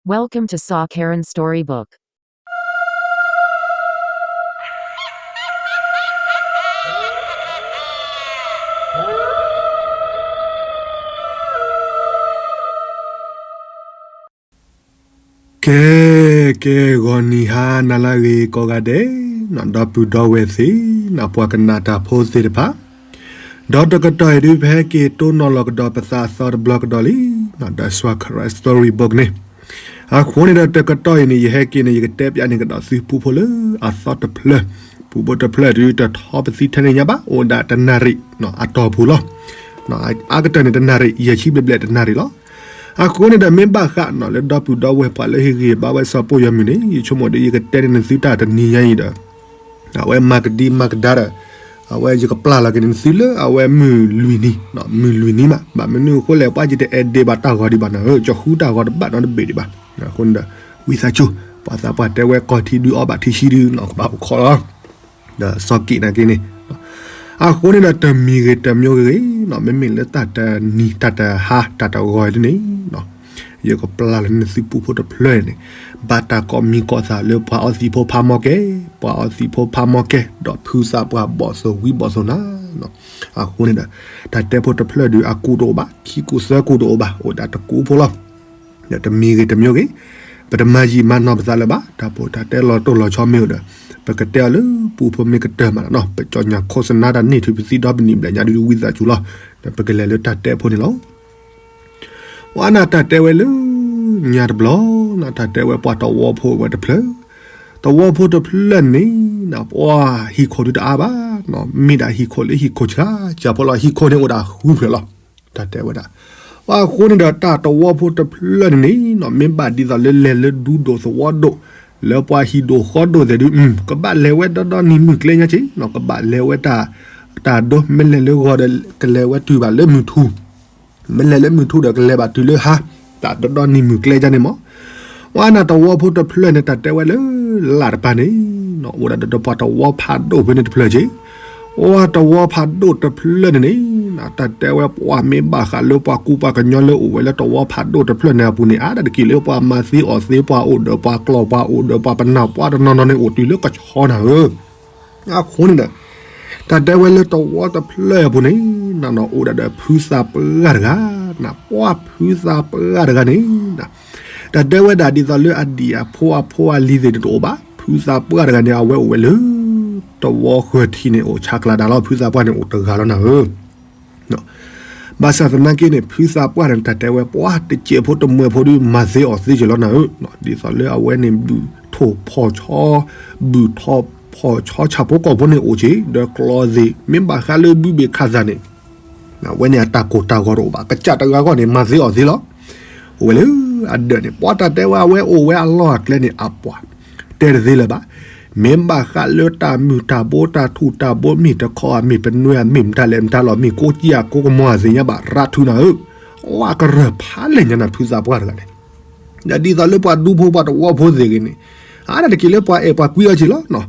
Welcome to Saw Karen Storybook. ကဲ ကဲ ဂီၤနံၤဟါနၤလၢအဂ့ၤကိးဂၤဒဲး, ဒီပုၢ်ဒီဝဲၢ်သ့ၣ်, ပှၤကနၣ်တၢ်ဖိသ့ၣ်တဖၣ်, ဒီးတကတီၢ်အံၤဒုး ပဟဲက့ၤတိၢ်နီၣ်လီၤကဒီးပသးအသီတဘျီကဒီးလံ, ဒီး Saw Karen Storybook န့ၣ်, အဃိန့ၣ်ဒီးတကတီၢ်အံၤန့ၣ် ယဟဲက့ၤန့ၣ် ယကတဲပျးန့ၢ်ကဒီးသုပူဖိလၢအသီတဖျၢၣ်, ပူဖိတဖျၢၣ်ဒုးတထီပသံထဲန့ၣ်ညါဘၣ်, အိၣ်ဒၣ်တနၣ်ရံၣ်အတီၢ်ပူၤလီၤ. အါကတၢၢ်န့ၣ် တနၣ်ရံၣ်, ယဲၢ်ဆံဘျဲၣ်ဘျဲၣ်တနၣ်ရံၣ်လီၤ. အဃိန့ၣ်ဒီး မ့ၢ်ဘၣ်ဃးနီၤလၢဒီပုၢ်ဒီဝဲၢ်ပှၤလၢဟ့ၣ်ဂံၢ်ဘါဝဲစီၤပိၢ်ယွၤမုၢ်န့ၣ် ယဆိကမိၣ်ဒီး ယကတဲန့ၢ်နသုတၢ်တနံၤညါအံၤဒီး အဝဲမၤကဒံမၤကဒါဒီး အဝဲယကပျၢ်လီၤက့ၤန့ၢ်နသုလၢအဝဲမုၢ်လွံၢ်နံၤ, မုၢ်လွံၢ်နံၤမး, ဘၣ်မနုၤအဃိလဲၣ် ပှၤယတအဲၣ်ဒိးဘၣ်တၢ်ဂီၤဒံးဘၣ်နီၤ, ကဃုတၢ်ဂီၤတဘၣ်နီတဘ့ၣ်ဒံးဘၣ်. အဃိန့ၣ်ဒီး ဝံသးစူၤ, ပှၤသးပှၢ်တဲဝဲ ကီၢ်ထံဒုးအီဘၣ်ထံဆှံဒုးနီၤ ကဘၣ်အိၣ်ခိးလီၤ. ဒီးစီၤက့ၣ်နာ်က့န့ၣ်, အဃိန့ၣ်ဒီးတမံၤဂ့ၤတမံၤဂ့ၤ, မ့မ့ၢ်လၢတၢ်တနံၤ တၢ်တဟါ တၢ်တဂီၤဒ်န့ၣ်, ယကပျၢ်လီၤန့ၢ်သုပူဖိတဖျၢၣ်န့ၣ်, ဘၣ်တၢ်ကိးမံၤကိးသးလၢပှၤအီသံးဖိဖးမီၢ်ကဲ, ပှၤအီသံးဖိဖးမီၢ်ကဲ, ဒီးဖုသးပှၢ်ဘီၣ်သိၣ်ဝံဘီၣ်သိၣ်နၤ. အဃိန့ၣ်ဒီး တၢ်တဲဖိတဖျၢၣ်ဒုးအကူတအိၣ်ဘၣ်, ခံကူသၢကူတအိၣ်ဘၣ်, အိၣ်ဒၣ်တကူဖိလီၤ. ဒီးတမံၤဂ့ၤတမံၤဂ့ၤ, ပတမၤယံာ်မၤနီၢ်ပသးလၢၤဘၣ်, တၢ်ဖိတၢ်တဲလီၤတိၢ်လီၤဆီမ့ၢ်အိၣ်ဒီး ပကတဲအီၤလၢပူဖိမ့ၢ်ကတၢၢ်မးနီၤ, ပကၠီၣ်ညၣ်ခိၣ်စနါတၢ်န့ၢ်ထံပသံဒီဘ့ၣ်နံၣ်ဘျဲၣ်ညါဒုးဝံသးစူၤလီၤ. ဒီးပကလဲၤလၢတၢ်တဲဖိန့ၣ်လီၤ. ဝဲနၤတၢ်တဲဝဲလၢ ညါတဘျီ, နတၢ်တဲဝဲပှၤတဝီဖိဝဲတဖျၢၣ်, တဝီဖိတဖျၢၣ်န့ၣ်, ပှၤဟံၣ်ခိၣ်ဒုးတအါဘၣ်, မ့ၢ်ဒၣ်ဟံၣ်ခိၣ်လၢဟံၣ်ခိၣ်ဆါ, ဆါဖိလီၤဟံၣ်ခိၣ်န့ၣ်အိၣ်ဒၣ်ဃုဖျၢၣ်လီၤ. တၢ်တဲဝဲဒၣ်, ပှၤအဃိန့ၣ်ဒီးတၢ်တဝီဖိတဖျၢၣ်န့ၣ်န့ၣ်, မ့ၢ်ဘၣ်ဒ်သိးလၢလဲၤလၢဒူဒိၣ်သဝီဒိၣ်, လၢပှၤဟံၣ်ဒိၣ်ဃီဒိၣ်သ့ၣ်ဒုး, ကဘၣ်လဲၤဝဲဒီဒီနံၤမုၢ်ကျဲညါက့, ကဘၣ်လဲၤဝဲတၢ်, တၢ်ဒိ မ့ၢ်လဲၤလၢဂီၤဒီး ကလဲၤဝဲတုၤဘၣ်လၢမုၢ်ထူၣ် မ့ၢ်လဲၤလၢမုၢ်ထူၣ်ဒီးကလဲၤဘၣ်တုၤလၢဟါ, တၢ်ဒီဒီနံၤမုၢ်ကျဲဒ်န့ၣ်မး. ဝဲနၤတဝီဖိတဖျၢၣ်န့ၣ် တၢ်တဲဝဲလၢ လၢ်တပၤန့ၣ်, အိၣ်ဒၣ်ဒီးပှၤတဝီဖးဒိၣ်ဖဲန့ၣ်တဖျၢၣ်က့, ပှၤတဝီဖးဒိၣ်တဖျၢၣ်န့ၣ်န့ၣ်, တၢ်တဲဝဲပှၤမ့ၢ်ဘၣ်ဃးလၢပှၤကူပှၤကညီလၢအိၣ်ဝဲလၢတဝီဖးဒိၣ်တဖျၢၣ်န့ၣ်အပူၤန့ၣ် အါဒၣ်တက့ၢ်လၢပှၤမၤသ့အီၣ်သ့ ပှၤအိၣ်ဒီးပှၤကျီၢ် ပှၤအိၣ်ဒီးပှၤပနၢ် ပှၤတနီၤနီၤန့ၣ်အိၣ်တုၤလၢကဆီနၤဧၢ. အဃိန့ၣ်ဒီး တၢ်တဲဝဲလၢတဝီတဖျၢၣ်အပူၤန့ၣ်, နအိၣ်ဒၣ်ဒီးဖုသးပှၢ်တဂၤ, နပှၢ်ဖုသးပှၢ်တဂၤန့ၣ်, တၢ်တဲဝဲဒၣ်ဒ်သိးလၢအဒံၣ်အဖိအဖိအလံၤသ့ၣ်တအိၣ်ဘၣ်, ဖုသးပှၢ်တဂၤန့ၣ် အဝဲအိၣ်ဝဲလၢ တဝီဃၢၤထံးန့ၣ်အိၣ်ဆးကျးဒၣ်လီၤ, ဖုသးပှၢ်န့ၣ်အိၣ်တဂၤလီၤနၤဧၢ. ဘၣ်ဆၣ်သနာ်က့န့ၣ် ဖုသးပှၢ်န့ၣ် တၢ်တဲဝဲပှၤတစဲးဖိတမှဲးဖိဒုး မၤသ့အီၣ်သ့က့ၤလီၤနၤဧၢ, ဒ်သိးလၢအဝဲန့ၣ် ဘုၣ်ထိၣ်ဖီၣ်ဆီ, ဘုၣ်ထိၣ်ဖီၣ်ဆီဆၣ်ဖိကီၢ်ဖိန့ၣ်အိၣ်က့ၤ, ဒီးကျီၢ်သ့ၣ် မ့ၢ်ဘၣ်ဃးလၢဘုဘ့ၣ်ခးသးန့ၣ်, အဝဲန့ၣ်အတၢ်ကိၢ်တၢ်ဂီၤတအိၣ်ဘၣ်, ကစၢ်တဂၤဂီၢ်န့ၣ် မၤသ့အီၣ်သ့လီၤ. အိၣ်ဝဲလၢအဒၢးန့ၣ် ပှၤတၢ်တဲဝဲအဝဲအိၣ်ဝဲအလီၢ်အကျဲန့ၣ် အပှၤတဲတသ့လၢၤဘၣ်. မ့ၢ်ဘၣ်ဃးလၢတၢ်မုၢ်တၢ်ဘိတၢ်ထူၣ်တၢ်ဘိ မ့ၢ်တခီအမ့ၢ်ပနွဲအမ့ၢ်မတၤလဲၣ်မတၤလီၤ မ့ၢ်ကိးကံအကိးကမီၤအသ့ၣ်ညါဘၣ် ရးထုးနၤဧၢ, ဝဲကရၢၢ်ဖးလဲၢ်ညါနၤ ဖုသးပှၢ်တဂၤန့ၣ်. ဒီးဒ်သိးလၢပှၤဒူဖိပှၤတဝီဖိသ့ၣ်ဂ့ၤန့ၣ်, အါဒၣ်တက့ၢ်လၢပှၤအဲၣ်ပှၤကွံအီၤက့ၤလီၤ.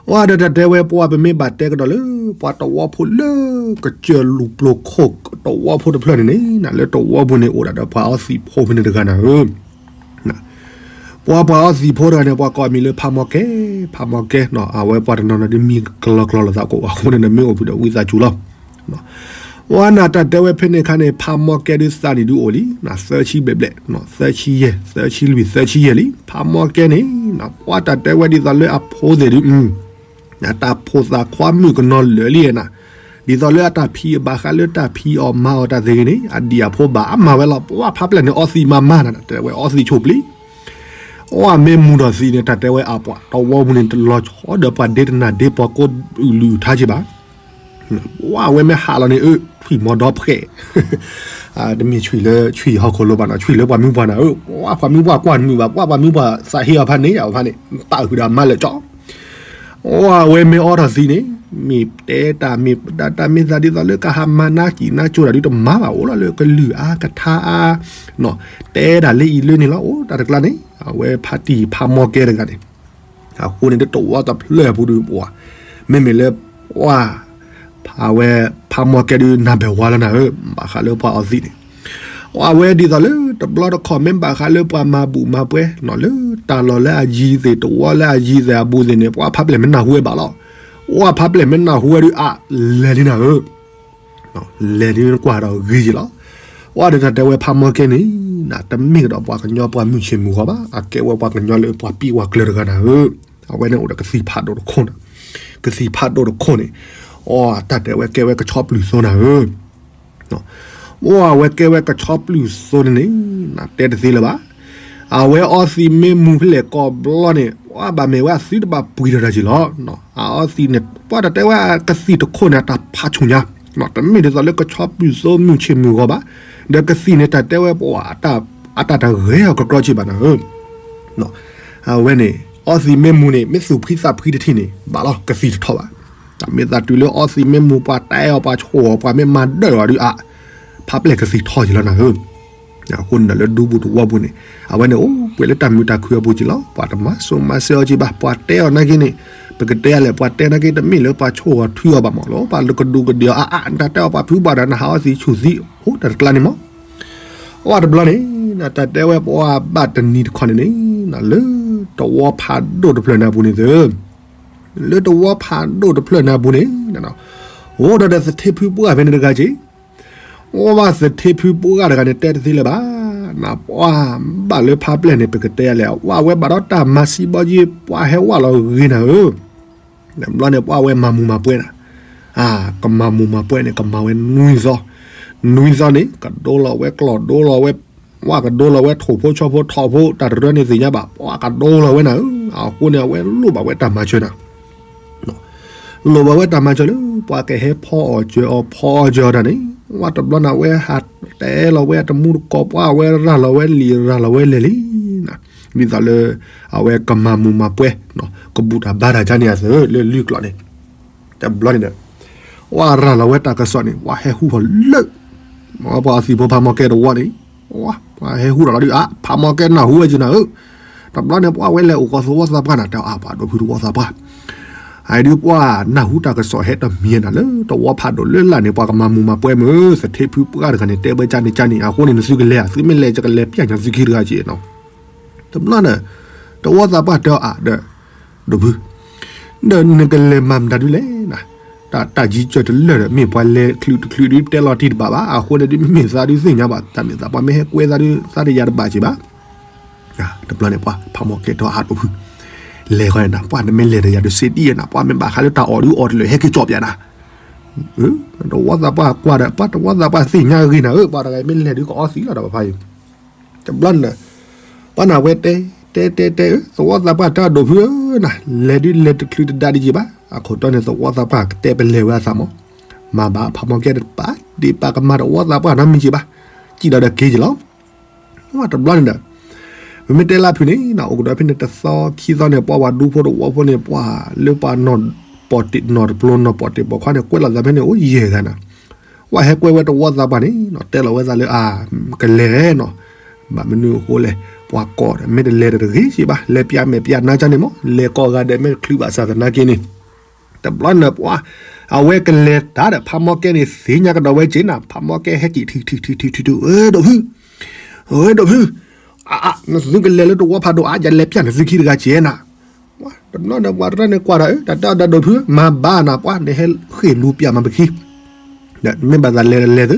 အဝဲဒီးတၢ်တဲဝဲပှၤ ပမ့ၢ်ဘၣ်တဲကဒီးလၢ ပှၤတဝီဖိလၢကစၢၢ်လူၢ်ပျိၤခိၣ်တဝီဖိတဖျၢၣ်န့ၣ်န့ၣ် လၢတဝီပူၤန့ၣ်အိၣ်ဒၣ်ဒီးပှၤအီသံးဖိဖဲန့ၣ်တဂၤနၤဧၢ. ပှၤပှၤအီသံးဖိတဂၤန့ၣ် ပှၤကိးအမံၤလၢဖးမီၢ်ကဲ, ဖးမီၢ်ကဲ, အဝဲပှၤတနီၤနီၤဒ်မံၤကလီကလီလိာ်သးကိးအဃိန့ၣ် မ့ၢ်အိၣ်ဖုဒီးဝံသးစူၤလီၤ. ဝဲနၤတၢ်တဲဝဲဖဲန့ၣ်အခါန့ၣ် ဖးမီၢ်ကဲဒုးသးနံၣ်ဒုးအိၣ်လံ, သၢဆံဘျဲၣ်ဘျဲၣ်, သၢဆံယဲၢ်, သၢဆံလွံၢ်, သၢဆံယဲၢ်လံ. ဖးမီၢ်ကဲန့ၣ် ပှၤတၢ်တဲဝဲဒ်သိးလၢအဖိသ့ၣ်ဒုး တၢ်ဖိသၣ်ခွါမုၣ်ကနီၤလၢာ်လံနၤ, ဒ်သိးလၢအတၢ်ဖံးအဘၣ်ဃးလၢတၢ်ဖံးအီၣ်မၤအီၣ်တၢ်သ့ၣ်ဂ့ၤန့ၣ် အဒံၣ်အဖိဘၣ်အမၤဝဲလီၤ. ပှၤဖးပျဲၢ်န့ၣ် အီသံးမၤမၤနၤ တဲဝဲအီသံးဆိၣ်ပျံၤ, အီၣ်မ့ၢ်မူၤထီၣ်သံးန့ၣ် တၢ်တဲဝဲအပှၤတဝီပူၤန့ၣ် တလီၤဆီဒီးပှၤဒ့တနၤဒ့ပှၤကိးအုၣ်လုၢ်အုၣ်ထါက့ၤဘၣ်. ပှၤဝဲမ့ၢ်ဟးလီၤန့ၣ် အၢ ထွံၣ်မီဒီဖှဲး, တမ့ၢ်ထွံၣ်လၢထွံၣ်ဟီၣ်ခိၣ်လိၤဘၣ်နီၤ, ထွံၣ်လၢပှၤမုၢ်ပှၢ်နၤဧၢ, ပှၤမုၢ်ပှၢ်ကွၢ်နမုာ်ဘၣ်, ပှၤပှၤမုၢ်ပှၢ်သးဟ့အီၤဖးန့ၣ် ယၤဖးန့ၣ် ပာ်ဃုာ်ဒီးအမါလၢာ်ကၠီ အဝဲမ့ၢ်အီထီၣ်သံးန့ၣ် မ့ၢ်တဲတၢ်မ့ၢ်ပတၢ်မ့ၢ်သးဒ်သိးလၢကဟးမၤနါကံၣ်နါ ကၠိတၢ်ဒုးတမၤဘၣ် အိၣ်လီၤလၢကလုၢ်အါကထါအါ, တဲဒၣ်လၢအံၤလၢန့ၣ်လီၤ. အိၣ်တၢ်တကျါန့ၣ် အဝဲဖါတံၢ်ဖးမီၢ်ကဲတဂၤန့ၣ်, အဃိန့ၣ် တဝီတဖျၢၣ်အပူၤဒုးပှၤ မ့မ့ၢ်လၢပှၤ ဖးဝဲ ဖးမီၢ်ကဲဒုးနၢ်ပၢၢ်ဝါလီၤနၤဧၢ, ဘၣ်ဃးလၢပှၤအီသံးန့ၣ် အဝဲဒ်သိးလၢတဘျီတခီၣ်မ့ၢ်ဘၣ်ဃးလၢပှၤမၤဘူၣ်မၤပှဲၤ လၢတၢ်လီၢ်လၢအယံၤသ့ၣ် တဝီလၢအယံၤသ့ၣ်အဘူးသ့ၣ်န့ၣ် ပှၤဖးပျဲၢ်မ့ၢ်နၢ်ဟူဝဲဘၣ်လီၤ. ပှၤဖးပျဲၢ်မ့ၢ်နၢ်ဟူဝဲဒုးအါ လဲၤလံနၤဧၢ, လဲၤလံနကွၢ်ဒီးဂ့ၤယံၤလီၤ. အဝဲဒၣ်တၢ်တဲဝဲဖးမီကဲန့ၣ် တမ့ၢ်ကဒီးပှၤကညီပှၤမုၢ်ဆ့ၣ်မုၢ်ဂီၤဘၣ်, အကဲဝဲပှၤကညီလၢပှၤပံၣ်ပှၤကျၢၤတဂၤနၤဧၢ. အဝဲန့ၣ်အိၣ်ဒီးကသံၣ်ဖးဒိၣ်တခိၣ်န့ၣ်, ကသံၣ်ဖးဒိၣ်တခိၣ်န့ၣ်, အတၢ်တဲဝဲကဲဝဲကဆီပျုၢ်သိနၤဧၢ. အဝဲကဲဝဲကဆီပျုၢ်သိန့ၣ်န့ၣ် တဲတသ့လၢၤဘၣ်. အဝဲအီသံးမ့ၢ်မူဖဲလဲၣ်ကိးဘျီန့ၣ် ပှၤဘၣ်မ့ၢ်ဝဲအသုတဘၣ်ပှံၤထီၣ်တၢ်က့ၤလီၤ. အအီသံးန့ၣ် ပှၤတၢ်တဲဝဲကသံၣ်တခိၣ်န့ၣ် အတၢ်ဖးဆူၣ်ညါ, တမ့ၢ်ဒ်သိးလၢကဆီပျုၢ်သိမုၢ်ဆ့ၣ်မုၢ်ဂီၤဘၣ်, ဒီးကသံၣ်န့ၣ် တၢ်တဲဝဲပှၤ အတၢ်တဂဲၤအီၤကကြီက့ၤဘၣ်နၤဧၢ. အဝဲန့ၣ် အီသံးမ့ၢ်မူန့ၣ် မ့ၢ်သူၣ်ဖှံသးဖှံတထံၣ်န့ၣ် ဘၣ်လီၤ ကသံၣ်တထီၣ်ဘၣ်. တၢ်မ့ၢ်သးတုၤလၢအီသံးမ့ၢ်မူ ပှၤတဲအီၤ ပှၤဆိၣ်အီၤ ပှၤမ့ၢ်မၤဒၢၣ်အီၤဒုးအါ, ဖးပျဲၢ်ကသံၣ်ထီၣ်က့ၤလီၤနၤဧၢ. အဃိန့ၣ်ဒီးလၢဒူပူၤသဝီပူၤန့ၣ် အဝဲန့ၣ်အိၣ်ပှဲၤလၢတၢ်မုာ်တၢ်ခုအပူၤက့ၤလီၤ. ပှၤတမၤစိၤမၤစၢၤအီၤက့ၤဘၣ်, ပှၤတဲအီၤနာ်က့န့ၣ် ပကတဲအလဲၣ် ပှၤတဲနာ်က့ တမ့ၢ်လၢပှၤဆိၣ်အီၤထွံအီၤဘၣ်မးလီၤ, ပှၤလၢကဒူးကဒ့ၤအီၤအါအါ တၢ်တဲအီၤပှၤဖုးဘၣ်ဒီး နဟးအီသံးဆူၣ်သံး အိၣ်တၢ်တကျါန့ၣ်မး. အဝဲတဘျီန့ၣ် တၢ်တဲဝဲပှၤဘၣ်တနံၤတခီန့ၣ်န့ၣ် လၢတဝီဖးဒိၣ်တဖျၢၣ်န့ၣ်အပူၤန့ၣ်သ့ လၢတဝီဖးဒိၣ်တဖျၢၣ်န့ၣ်အပူၤန့ၣ် အိၣ်ဒီးသထ့ဖုပှၢ်ဖဲန့ၣ်တဂၤက့ၤ, အိၣ်ဘၣ်သထ့ဖုပှၢ်တဂၤန့ၣ် တဲတသ့လၢၤဘၣ်. နပှၢ်ဘၣ်လၢဖးပျဲၢ်န့ၣ် ပကတဲလဲၣ် ဝဲဝဲဘၣ်ဒီးတၢ်မၤစံးဘီက့ၤ ပှၤဟဲဝဲလီၤဂ့ၤနၤဧၢ. တဘျီန့ၣ် ပှၢ်ဝဲမၤမူၤမၤပှဲၤနၤ, ကမၤမူၤမၤပှဲၤန့ၣ် ကမၤဝဲနွံသီ, နွံသီန့ၣ် ကဒိလီၤဝဲကျီၢ် ဒိလီၤဝဲ, ဝဲကဒိလီၤဝဲထိၣ်ဖိဆီဖိထိၣ်ဖိ တၢ်တရၢန့ၣ်သ့ၣ်ညါဘၣ် ပှၢ်ကဒိလီၤဝဲနၤဧၢ. အဃိန့ၣ် အဝဲလိၣ်ဘၣ်ဝဲတၢ်မၤစၢၤနၤ လိၣ်ဘၣ်ဝဲတၢ်မၤစၢၤလၢ ပှၤကဟဲဖီအီၣ်စၢၤအီၤ ဖီအီၣ်စၢၤအီၤတၢ်န့ၣ်, ဝဲတဘျီန့ၣ် အဝဲဟးတဲလီၤဝဲအတမူတကိး ပှၢ်ဝဲရၤလီၤဝဲလံာ်ရၤလီၤဝဲလဲၤလံ, ဒ်သိးလၢ အဝဲကမၤမူၤမၤပှဲၤ ကဘူၣ်တၢ်ဘါတၢ်ကါန့ၣ်အသိးလၢလွံၢ်ကျီၢ်န့ၣ်, တဘျီန့ၣ်ဒီး ဝဲရၤလီၤဝဲတၢ်ကစီၣ်န့ၣ် ပှၤဟဲဟူထီၣ်လၢ ပှၤအီသံးဖိဖးမီကဲတဝီန့ၣ်, ပှၤဟဲဟူထီၣ်လီၤဒုး အါ ဖးမီကဲနၢ်ဟူဝဲက့ၤနၤဧၢ. တဘျီန့ၣ် ပှၢ်ဝဲလဲၤအိၣ်ဃီသဝီသးပှၢ်နၤ တဲအါ ပှၤဒိးဖုသဝီသးပှၢ် အဒုးပှၢ်နၢ်ဟူတၢ်ကစီၣ်ဟဲတမံၤနၤလၢ တဝီဖးဒိၣ်လၢလာ်န့ၣ် ပှၤကမၤမူၤမၤပှဲၤမုၢ် သထ့ဖုပှၢ်တဂၤန့ၣ် တဲဘၣ်ကန့ၣ်ကန့ၣ် အဃိန့ၣ် နသုကလဲၤ သုမ့ၢ်လဲၤ ယကလဲၤပျၢ်ညါသုခံတဂၤက့ၤနီၤ. တဘျီန့ၣ် တဝီသးပှၢ်တဲအါဒီး ဒိးဖု ဒီးနကလဲၤမၤမတၤဒုလဲၣ်နၤ, တၢ်တၢ်ယံၤကၢၤတလၢာ်ဒီး မ့ၢ်ပှၤလဲၤချုးတချုးဒုတဲလီၤတံၢ်တဘၣ်ဘၣ်, အဃိန့ၣ်ဒုးမ့ၢ်သးဒုးသ့ၣ်ညါဘၣ်, တၢ်မ့ၢ်သးပှၤမ့ၢ်ဟဲကွဲသးဒုး သးတယၤတဘၣ်က့ၤဘၣ်. တဘျီန့ၣ် ပှၤဖးမီကဲတဲအါဒိးဖု လဲၤဃီနၤ, ပှၢ်နမ့ၢ်လဲၤဒီးယၤဒုးစ့ဒ်နၤ, ပှၢ်မ့ၢ်ဘၣ်ဃးလၢတၢ်အီၣ်ဒုးအီၣ်တလၢာ် ဟဲက့ၤကၠီၣ်ပၠးနၤ. တဝီသးပှၢ်ကွၢ်ဒီး ပှၤတဝီသးပှၢ်သ့ၣ်ညါဂ့ၤနၤဧၢ, ပှၤတဂၤမ့ၢ်လဲၤဒုးကအီသံးလီၤဒီးပဖးအံၤ တဘျီန့ၣ် ပှၤနၢ်ဝဲတဲ တဲတဲတဲ သဝီသးပှၢ်တဲအါဒိးဖုဧၢနၤ, လဲၤဒုးလဲၤတချုးတဒါဒံးက့ၤဘၣ်, အခိၣ်တီန့ၣ်သဝီသးပှၢ်ကတဲပလဲၤဝဲအသးမး, မၤဘၣ်ဖးမီကဲတပာ်ဒံးပာ်ကမၤတဝီသးပှၢ်နီတမံၤက့ၤဘၣ်, စံၣ်ဒီးဒီးက့ၤက့ၤလီၤ. တဘျီန့ၣ်ဒီး ပမ့ၢ်တဲလၢဖုန့ၣ် အိၣ်ကဒီးဖဲန့ၣ်တသီခံသီန့ၣ် ပှၤဝၤဒူဖိတဝီဖိန့ၣ် ပှၤလၢပှၤနီၢ်ပီၣ်တ့ၢ်နီၢ်တပျိနီၢ်ပီၣ်တ့ၢ်ပိာ်ခွါန့ၣ် ကွဲးလီၤသးဖဲန့ၣ် အိၣ်ယဲၢ်ဂၤနၤ, ပှၤဟဲကွဲးဝဲတဝီသးပှၢ်န့ၣ် တဲလီၤဝဲသးလၢအါ ကလဲၤနီၤ, ဘၣ်မနုၤအဃိလဲၣ် ပှၤကိးဒီး မ့ၢ်တလဲၤဒီးတဂ့ၤက့ၤဘၣ်, လဲၤပျၢ်မဲာ်ပျၢ်နါကန့ၣ်မး, လဲၤကိးဂၤဒဲးမ့ၢ်တချုးဘၣ်ဆၣ်သနာ်က့န့ၣ်, တဘျီန့ၣ်ပှၤ အဝဲကလဲၤတၢ်ဒီး ဖးမီကဲန့ၣ် သ့ၣ်ညါကဒီးဝဲက့ၤနၤ, ဖးမီကဲဟဲက့ၤထံၣ်ထံၣ်ထံၣ်ထံၣ်ထံၣ်ထံၣ် အဲ ဒိးဖု အဲ ဒိးဖု, အါ နသုကလဲၤလၢတဝီဖးဒိၣ်အါ ယလဲၤပျၢ်နသုခံတဂၤက့ၤနၤ, တဘျီန့ၣ်ပှၤတရၢန့ၣ်ကွၢ်ဒီး တၢ်တဲအီၤဒီးဒိးဖု မၤဘၣ်နၤပှၤ နဟဲဃ့ၢ်လူၤပျၢ်မၤပခံ, မ့ၢ်ဘၣ်သးလဲၤလဲၤသု,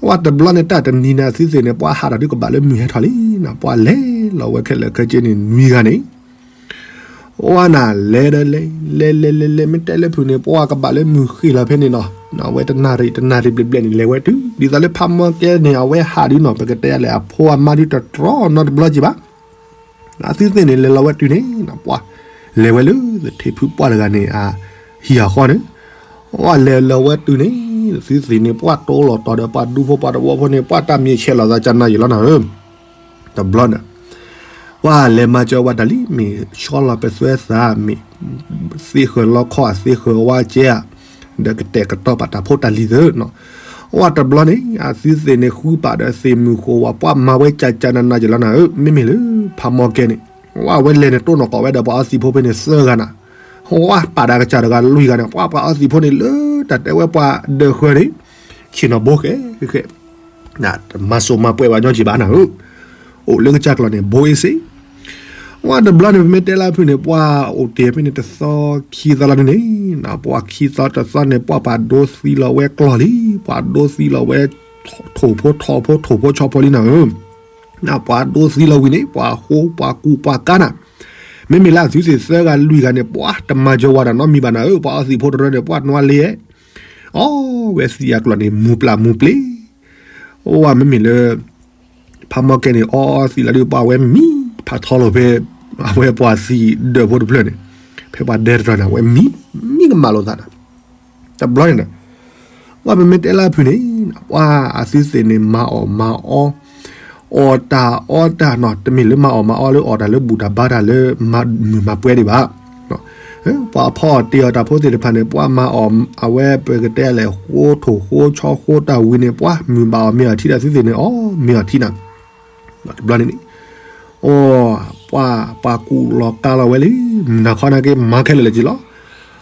ဝဲတဘျီန့ၣ်တၢ်တနံၤန့ၣ် အသုသ့ၣ်န့ၣ် ပှၤဟးဒီးဒုးကဘၣ်လၢမုၢ်ဟဲထီၣ်လံနၤ, ပှၤလဲၤလီၤဝဲခဲလၢာ်ခဲဆ့န့ၣ် နွံဂၤန့ၣ် ဝဲနၤ လဲၤဒီးလဲၤ လဲၤလဲၤလဲၤလဲၤ မ့ၢ်တဲလၢဖုန့ၣ် ပှၤကဘၣ်လၢမုၢ်ဃ့ၢ်လီၤဖဲန့ၣ်နီၤ, အဝဲတနၣ်ရံၣ်တနၣ်ရံၣ်ဘျဲၣ်ဘျဲၣ်န့ၣ် လဲၤဝဲတုၤ ဒ်သိးလၢဖးမီကဲန့ၣ် အဝဲဟးဒုးနီၤ ပကတဲလဲၣ် အဖိအမါဒုးတတြီနီတဘျီက့ၤဘၣ်, အသုသ့ၣ်န့ၣ် လဲၤလီၤဝဲတုၤန့ၣ် ပှၤ လဲၤဝဲလၢသထ့ဖုပှၢ်တဂၤန့ၣ် အဟံၣ်အဃီန့ၣ်, ဝဲလဲၤလီၤဝဲတုၤန့ၣ် သုသ့ၣ်န့ၣ် ပှၤတိလီၤတီၤဒီး ပှၤဒူဖိပှၤတဝီဖိန့ၣ် ပှၤတၢ်မံၤဆဲးလီၤသးကနၣ်ယံာ်လီၤနၤဧၢ တဘျီန့ၣ် ပှၤလဲၤမၤစၢၤဝဲတၢ်လံ မ့ၢ်ဆီလီၤပသွဲသး မ့ၢ်သ့ဃၢၤလီခီ သ့ဃၢၤဝါကဲဧါ, ဒီးကတဲာ်ကတီၤပာ်တၢ်ဖိတၢ်လံၤသ့နီၤ, ဝဲတဘျီန့ၣ် အသုသ့ၣ်န့ၣ် ဃုပာ်ဒီးသ့ၣ်မုၢ်ဃိဝဲ ပှၤမၤဝဲကကနနယလီၤနၤဧၢ, မ့မ့ၢ်လၢ ဖးမီကဲန့ၣ် ဝဲလဲၤန့ၣ် တိၢ်နီၣ်ကီးဝဲဒီးပှၤအီသံးဖိဖဲန့ၣ်သၢဂၤနၤ, ဝဲပာ်ဒၣ်ကစၢ်တဂၤလွံၢ်ဂၤန့ၣ် ပှၤပှၤအီသံးဖိန့ၣ်လၢတၢ်တဲဝဲပှၤဒၢးဃၢန့ၣ် ဆ့ၣ်နီၤဘိဃဲဃဲဃဲ မၤစိၤမၤပှဲၤဘၣ်ညီက့ၤဘၣ်နၤဧၢ, အိၣ်လၢကစၢ်ကျီၢ်န့ၣ် ဘိအ့စ့, ဝဲတဘျီန့ၣ် ပမ့ၢ်တဲလၢဖုန့ၣ် ပှၤအိၣ်တ့ၢ်ဖဲန့ၣ်တသီခံသီလီၤန့ၣ်, ပှၤခံသီတသီန့ၣ် ပှၤပှၤဒိသံလီၤဝဲကျီၢ်လံ, ပှၤဒိသံလီၤဝဲ ထိၣ်ဖိထီၣ်ဖိ ထိၣ်ဖိဆီဖိလံနၤဧၢ, ပှၤဒိသံလီၤဝံၤန့ၣ် ပှၤဃိ ပှၤကူ ပှၤကါနၤ, မ့မ့ၢ်လၢအသုသ့ၣ်သၢဂၤလွံၢ်ဂၤန့ၣ် ပှၤတမၤစၢၤဝဲဒၣ်နီတမံၤဘၣ်နၤဧၢ, ပှၤအီသံးဖိတရၢန့ၣ် ပှၤနွါလ့ဧဲ အီဝဲသံးအကျီၢ်န့ၣ် မူၤပျၢ်မူၤပျ့ၤ, အိၣ်ဝဲမ့မ့ၢ်လၢ ဖးမီၢ်ကဲန့ၣ် အီသံးလီၤဒုး ပှၤဝဲမံဖးထီလိာ်ဖဲ အဝဲပှၤသံးဒၢးဖိတဖျၢၣ်န့ၣ်, ဖဲပှၤဒဲတတြၢ်န့ၣ် အဝဲမံ မံကမၣ်လိာ်သးနၤ, တဘျီန့ၣ်ဒီး ပှၤပမ့ၢ်တဲလၢဖုန့ၣ် ပှၤအသုသ့ၣ်န့ၣ် မၤအီၣ်မၤအီ အီၣ်တၢ်အီတၢ်နီၤ, တမ့ၢ်လၢမၤအီၣ်မၤအီလၢအီၣ်တၢ်လၢဘူၣ်တၢ်ဘါတၢ်လၢမၤမုာ်မၤပှဲၤဒံးဘၣ်, ပှၤဖီအီၣ်တ့ၢ်အီၣ်တၢ်ဖိသ့ၣ်တဖၣ်န့ၣ် ပှၤမၤအီၣ်အဝဲပကတဲလဲၣ် ဃိထိၣ်ဃိဆီဃိတၢ်ဝံၤန့ၣ် ပှၤမုာ်ဘၣ်အီၣ်မ့ၤအီထံတၢ်သုသ့ၣ်န့ၣ် အီၣ်မ့ၤအီထံနၤ, တဘျီန့ၣ်န့ၣ် အိၣ် ပှၤ ပှၤကူၣ်လီၤကါလီၤဝဲလံ, မုၢ်နၤခီနာ်က့ မၤခဲလၢာ်လၢာ်က့လီၤ,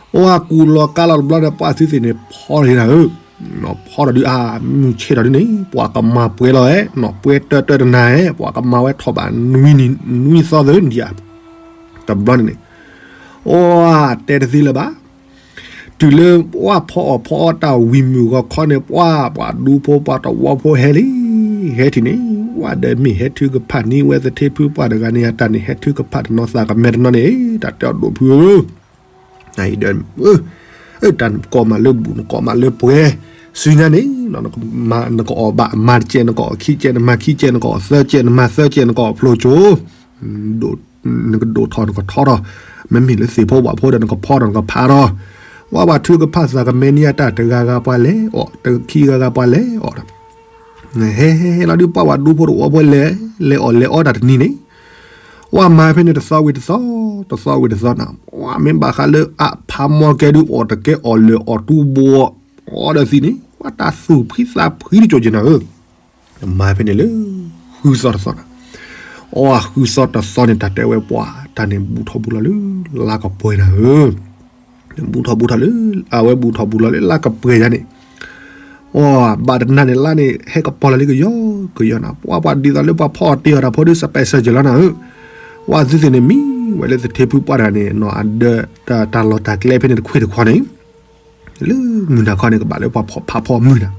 အိၣ်ဝဲကူၣ်လီၤကါလီၤတဘျီဒီး ပှၤသုသ့ၣ်န့ၣ် ဖီထီၣ်ဒၣ်ဧၢ, ဖီထီၣ်ဒုးအါ မုၢ်ဆ့ၣ်ထီၣ်ဒုးန့ၣ် ပှၤကမၤပှဲၤလီၤဝဲ, ပှဲၤတၢၢ်တၢၢ်တနၤဧဲ ပှၤကမၤဝဲထီၣ်ဘၣ် နွံသီသၢနံၣ်ဧါ, တဘျီန့ၣ်န့ၣ် အိၣ် တဲတသ့လၢၤဘၣ်, တုၤလၢပှၤဖီအီၣ်ဖီအီတၢ်ဝံၤမုၢ်ဂီၤခီန့ၣ် ပှၤ ပှၤဒူဖိပှၤတဝီဖိဟဲလံ, ဟဲထံၣ်န့ၣ် ဝဲဒီးမ့ၢ်ဟဲထုကဖၣ်န့ၢ်ဝဲသထ့ဖုပှၢ်တဂၤန့ၣ် အတၢ်န့ၣ် ဟဲထုကဖၣ်တနီၤသးကမဲာ်တနီၤန့ၣ် တၢ်တဲအီၤဒိၣ်ဖုဧၢ, ဒီး တၢ်နကိးမးလၢဘူၣ် နကိးမးလၢပှဲၤ, ဆူညါန့ၣ် နကအီၣ်ဘၣ်မၤတကဲး နကအီၣ်ခံကဲး နမၤခံကဲး နကအီၣ်သၢကဲး နမၤသၢကဲး နကအီၣ်ဖျိကၠိ နကဒိၣ်ထီၣ်နကထီထီၣ်, မ့မ့ၢ်လၢသ့ၣ်ဖိဝၣ်ဖိဒီး နကဖီထီၣ်နကဖးထီၣ်, ဝဲပှၤထုကဖၣ်သးကမဲာ်န့ၢ်အတၢ် တဂၤဂၤပှၤလဲၤအီၣ် တခံဂၤဂၤပှၤလဲၤအီၣ်ဒီး ဟဲဟဲဟဲလီၤဒုး ပှၤဝဲဒူဖိတဝီဖိလဲၤ လဲၤအီၣ်လဲၤအီတၢ်တနံၤန့ၣ်, ဝဲမၤဖဲန့ၣ်တသီဝံၤတသီ, တသီဝံၤတသီနၤ, ဝဲမ့ၢ်ဘၣ်ဃးလၢအဖးမီၢ်ကဲဒုး အီၣ်တကဲအီၣ်လၢာ်အီၣ်တူဘိ အီဒီးသံးန့ၣ် ဝဲတၢ်သူၣ်ဖှံသးဖှံတကၠိၤက့ၤနၤဧၢ မၤဖဲန့ၣ်လၢ ဃုသီတသီနၤ, အီၣ်ဃုသီတသီန့ၣ် တၢ်တဲဝဲပှၤတၢ်န့ၣ် ဘူးထီၣ်ဘူးလီၤလၢ လါကပှဲၤနၤဧၢ, ဘူးထီၣ်ဘူးထီၣ်လၢ အဝဲဘူးထီၣ်ဘူးလီၤလၢလါကပှဲၤယါန့ၣ်, အီၣ်ဘၣ်တနၤန့ၣ် လါန့ၣ် ဟဲကပီၤလီၤလံကယီကယီနၤ, ပှၤပှၤဒ်သိးလၢပှၤဖီအီၣ်တ့ၢ်အီၣ်တၢ်ဖိဒုး စပဲးစၢၢ်က့ၤလီၤနၤဧၢ, ပှၤသုသ့ၣ်န့ၣ်မံဝဲလၢသထ့ဖုပှၢ်တဂၤန့ၣ် အဒၢး တၢ်လီၢ်တၢ်ကျဲဖဲန့ၣ်တခွ့ၣ်တခွါန့ၣ် လၢမုၢ်နၤခီန့ၣ် ကဘၣ်လၢပှၤဖးဖီမုၢ်နၤ,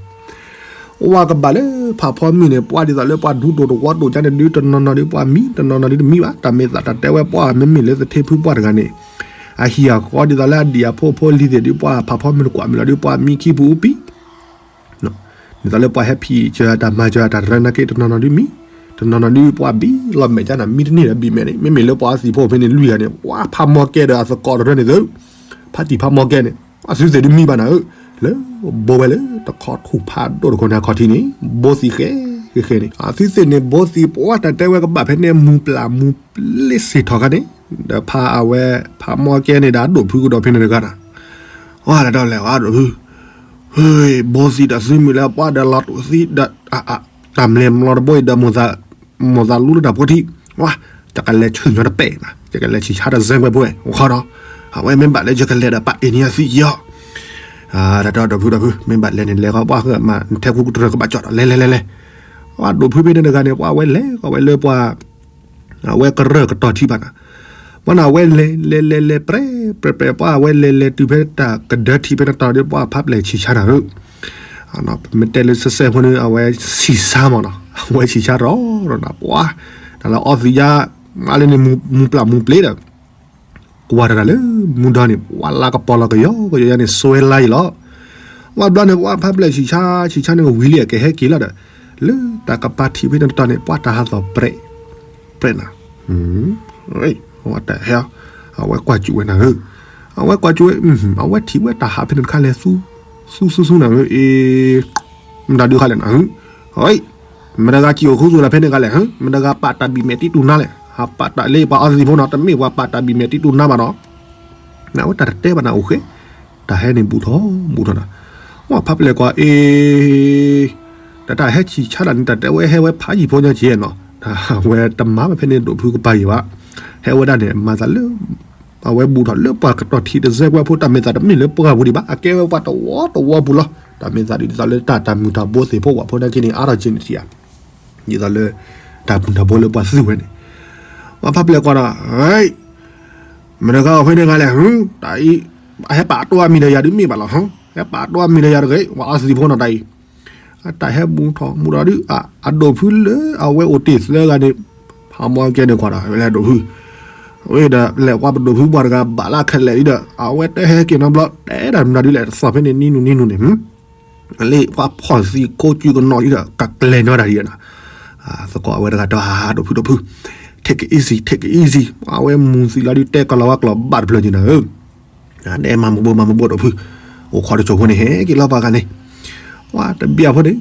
ဝဲကဘၣ်လၢဖးဖီမုၢ်န့ၣ် ပှၤဒ်သိးလၢပှၤဒူဒိၣ်တဝီဒိၣ်ကါန့ၣ်ဒုး တနီၤနီၤဒုးပှၤမံ တနီၤနီၤဒုးတမံဘၣ်, တၢ်မ့ၢ်သးတၢ်တဲဝဲပှၤ မ့မ့ၢ်လၢသထ့ဖုပှၢ်တဂၤန့ၣ် အဟံၣ်အဃီဒ်သိးလၢအဒံၣ်အဖိအဖိလံၤသ့ၣ်ဒုး ပှၤဖးဖီမုၢ်တကွၢ်မုၢ်လီၤဒုး ပှၤမံခံပူၤအူပံ ဒ်သိးလၢပှၤဟဲဖံးစၢၤတၢ်မၤစၢၤတၢ်တရၢနာ်က့ တနီၤနီၤဒုးမံ, တနီၤနီၤဒုးပှၤဘံလီၤမဲာ်ကါနၤ မံတန့ၢ်ဒီးဘံမဲာ်န့ၣ် မ့မ့ၢ်လၢပှၤအသံၣ်ဖိဖဲန့ၣ်လွံၢ်ဂၤန့ၣ် ပှၤဖးမီၢ်ကဲဒီးအသကိးတရၢန့ၣ်သု, ဖးတံၢ်ဖးမီၢ်ကဲန့ၣ် အသုသ့ၣ်ဒုးမံဘၣ်နၤဧၢ, လၢဘိဝဲလၢတခီထူၣ်ဖးဒိၣ်တခီန့ၣ်အခီၣ်ထံးန့ၣ် ဘိသံးဃဲဃဲဃဲန့ၣ် အသုသ့ၣ်န့ၣ် ဘိသံးပှၤတၢ်တဲဝဲကဘၣ်ဖဲန့ၣ် မူၤပျၢ်မူၤပျ့ၤစ့ၢ်ထီၣ်ခါန့ၣ်, ဒီးဖးအဝဲ ဖးမီၢ်ကဲန့ၣ်ဒီးအဒိၣ်ဖုကဒီးဖဲန့ၣ်တဂၤနၤ ဝဲဒီးလဲၤဝဲဒိၣ်ဖု, ဟ့ ဘိသံးတၢ်သုမုၢ်လၢပှၤဒီးလီၤတိာ်သံဒီး တၢ်မျဲၢ်မျီတဘိအံၤဒီး မိၢ်သးလူလၢတၢ်ဖိထံး, ဝဲ ယကလဲၤဆူညါတပဲာ်နၤ ယကလဲၤဆံးဆါတစဲးဝဲဖိဝဲ အိၣ်ခီဒီး အဝဲမ့ၢ်ဘၣ်လၢယကလဲၤဒီးပာ်တ့ၢ်န့ၢ်အသံယီၤ, ဒီးဒိၣ်ဖုဒိၣ်ဖု မ့ၢ်ဘၣ်လဲၤန့ၣ် လဲၤဃီပှၤဃၢမး နထဲကူကတြၢၤကဘၣ်ကၠီၣ်ဒီး လဲၤလဲၤလဲၤလဲၤ, ဝဲဒိၣ်ဖုဖဲန့ၣ်တဂၤန့ၣ် ပှၤဝဲလဲၤဃီဝဲလၢပှၤ အဝဲကရၢၢ်ကတီၤထံဘၣ်နၤ, ပှၤနၤအဝဲလဲၤလဲၤလဲၤလဲၤပြဲးပြဲးပြဲး ပှၤအဝဲလဲၤလဲၤတုၤဖဲတၢ်ကဒၢထံးဖဲနတီၤဒီး ပှၤဖးပျဲၢ်ဆံးဆါနၤဧၢ, ပမ့ၢ်တဲလၢစဲစဲဖိန့ၣ် အဝဲဆံးဆါမးနီၤ အဝဲဆံးဆါရီၤရီၤနၤ ပှၤ တၢ်လၢအီသံးယါ မးလၢန့ၣ် မူၤပျၢ်မူၤပျ့ၤဒီး ကွၢ်တၢ်လၢမူဒါန့ၣ် ပှၤလါကပီၤလီၤကယီကယီယါန့ၣ် စွဲလါအံၤလီၤ, ပှၤဘျီန့ၣ် ပှၤဖးပျဲၢ်ဆံးဆါ ဆံးဆါန့ၣ်ကဝံၤလံအကဟဲက့ၤလီၤဒီး လၢတၢ်ကပၤထံးဖဲန့ၣ်တတီၤန့ၣ် ပှၤတၢ်ဟးသီၣ်ပြဲး ပြဲးနၤ, ဝဲတၢ်ဟဲ အဝဲကွၢ်စူၣ်ဝဲနၤဧၢ, အဝဲကွၢ်စူၣ်ဝဲ အဝဲထံၣ်ဝဲတၢ်ဟးဖဲန့ၣ်တခါလဲၣ် သူ သူ သူ သူ နၤဧၢ, အ့ မတၤဒုးခါလဲၣ်နၤဧၢ, ဟဲ မတၤဂၤစံၣ်အိၣ်ဃုသူၣ်လၢဖဲန့ၣ်ဂၤလဲၣ်, မတၤဂၤပာ်တၢ်ဘံၣ်မဲာ်တံတူၢ်နါလဲၣ်, ဟးပာ်တၢ်လၢပှၤအီသံးဖိနီၤ တမ့ၢ်ပှၤပာ်တၢ်ဘံၣ်မဲာ်တံတူၢ်နါဘၣ်နီၤ, နဝဲတၢ်တတဲဘၣ်နၤအိၣ်ဃဲ, တၢ်ဟဲန့ၣ်ဘူးထီၣ်ဘူးထီၣ်နၤ, ဝဲဖးပျဲၢ်ကွၢ်အ့ တၢ်တၢ်ဟဲဆံးဆါတၢ်န့ၣ် တၢ်တဲဝဲဟဲဝဲဖးယံာ်ဖိညါက့ၤနီၤ, ဝဲတမၤဘၣ်ဖဲန့ၣ်ဒိၣ်ဖုကပၤယံာ်ဘၣ်, ဟဲဝဲဒၣ်န့ၣ် မၤသးလၢ အဝဲဘူးထီၣ်လၢပှၤကတီၤထံးတစဲးဝဲဖိ တၢ်မဲာ်သးတမ့ၢ်လၢပှၤပူၤဒံးဘၣ် အကဲဝဲပှၤတဝီတဝီပူၤလီၤ, တၢ်မ့ၢ်သးဒ်သိးလၢတၢ်တၢ်မုာ်တၢ်ဘိသ့ၣ်ဖိဝဲဖိနာ်က့န့ၣ် အါထီၣ်က့န့ၣ်ထံဧါ, ဒ်သိးလၢ တၢ်မုာ်တၢ်ဘိလၢပှၤသုဝဲန့ၣ်, ပှၤဖးပျဲၢ်ကွၢ်ဒီး, မတၤဂၤအိၣ်ဖဲန့ၣ်ဂၤလဲၣ်, တၢ်အံၤ အဟဲပာ်တိၢ်အမံၤဒီးယၤဒုးမ့ၢ်ဘၣ်လီၤ, ဟဲပာ်တိၢ်အမံၤဒီးယၤတဂ့ၤ, ပှၤအီသံးဖိနီၤတၢ်အံၤ, အတၢ်ဟဲဘူးထီၣ်မူဒီးဒုး အဒိၣ်ဖုလၢအဝဲအိၣ်တ့ၢ်သၢဂၤန့ၣ်, ဖးမီကဲန့ၣ်ကွၢ်ဒီး ဝဲလဲၣ်ဒိၣ်ဖု, ဝဲဒီးလဲၤကွၢ်ပဒိၣ်ဖုပှၤတဂၤဘၣ်လၢခဲလၢာ်လံဒီး အဝဲတဟဲက့ၤနီတဘျီ တဲတၢ်မနုၤဒုးလဲၣ် တသီၣ်ဖဲန့ၣ်နံၤနုၤနံၤနုၤန့ၣ် လၢပှၤဖီၣ်သံးကိးစုကနီၤလံဒီး ကကျဲၤညီတၢ်ဒ်နီၤ, သကိးအဝဲတဂၤတဲ ဒိၣ်ဖုဒိၣ်ဖု, take it easy, take it easy, အဝဲမူၤသံးလီၤဒုးတဲကလီၤဝဲကျိာ်ဘၣ်တဖျၢၣ်က့ၤနၤဧၢ, နအဲၣ်မၤမူးဘိမၤမူးဘိဒိၣ်ဖု, အိၣ်ခိးတစိၢ်ဖိန့ၣ် ဟဲက့ၤလီၤပှၤဂၤန့ၣ်, ဝဲတဘျီဖိန့ၣ်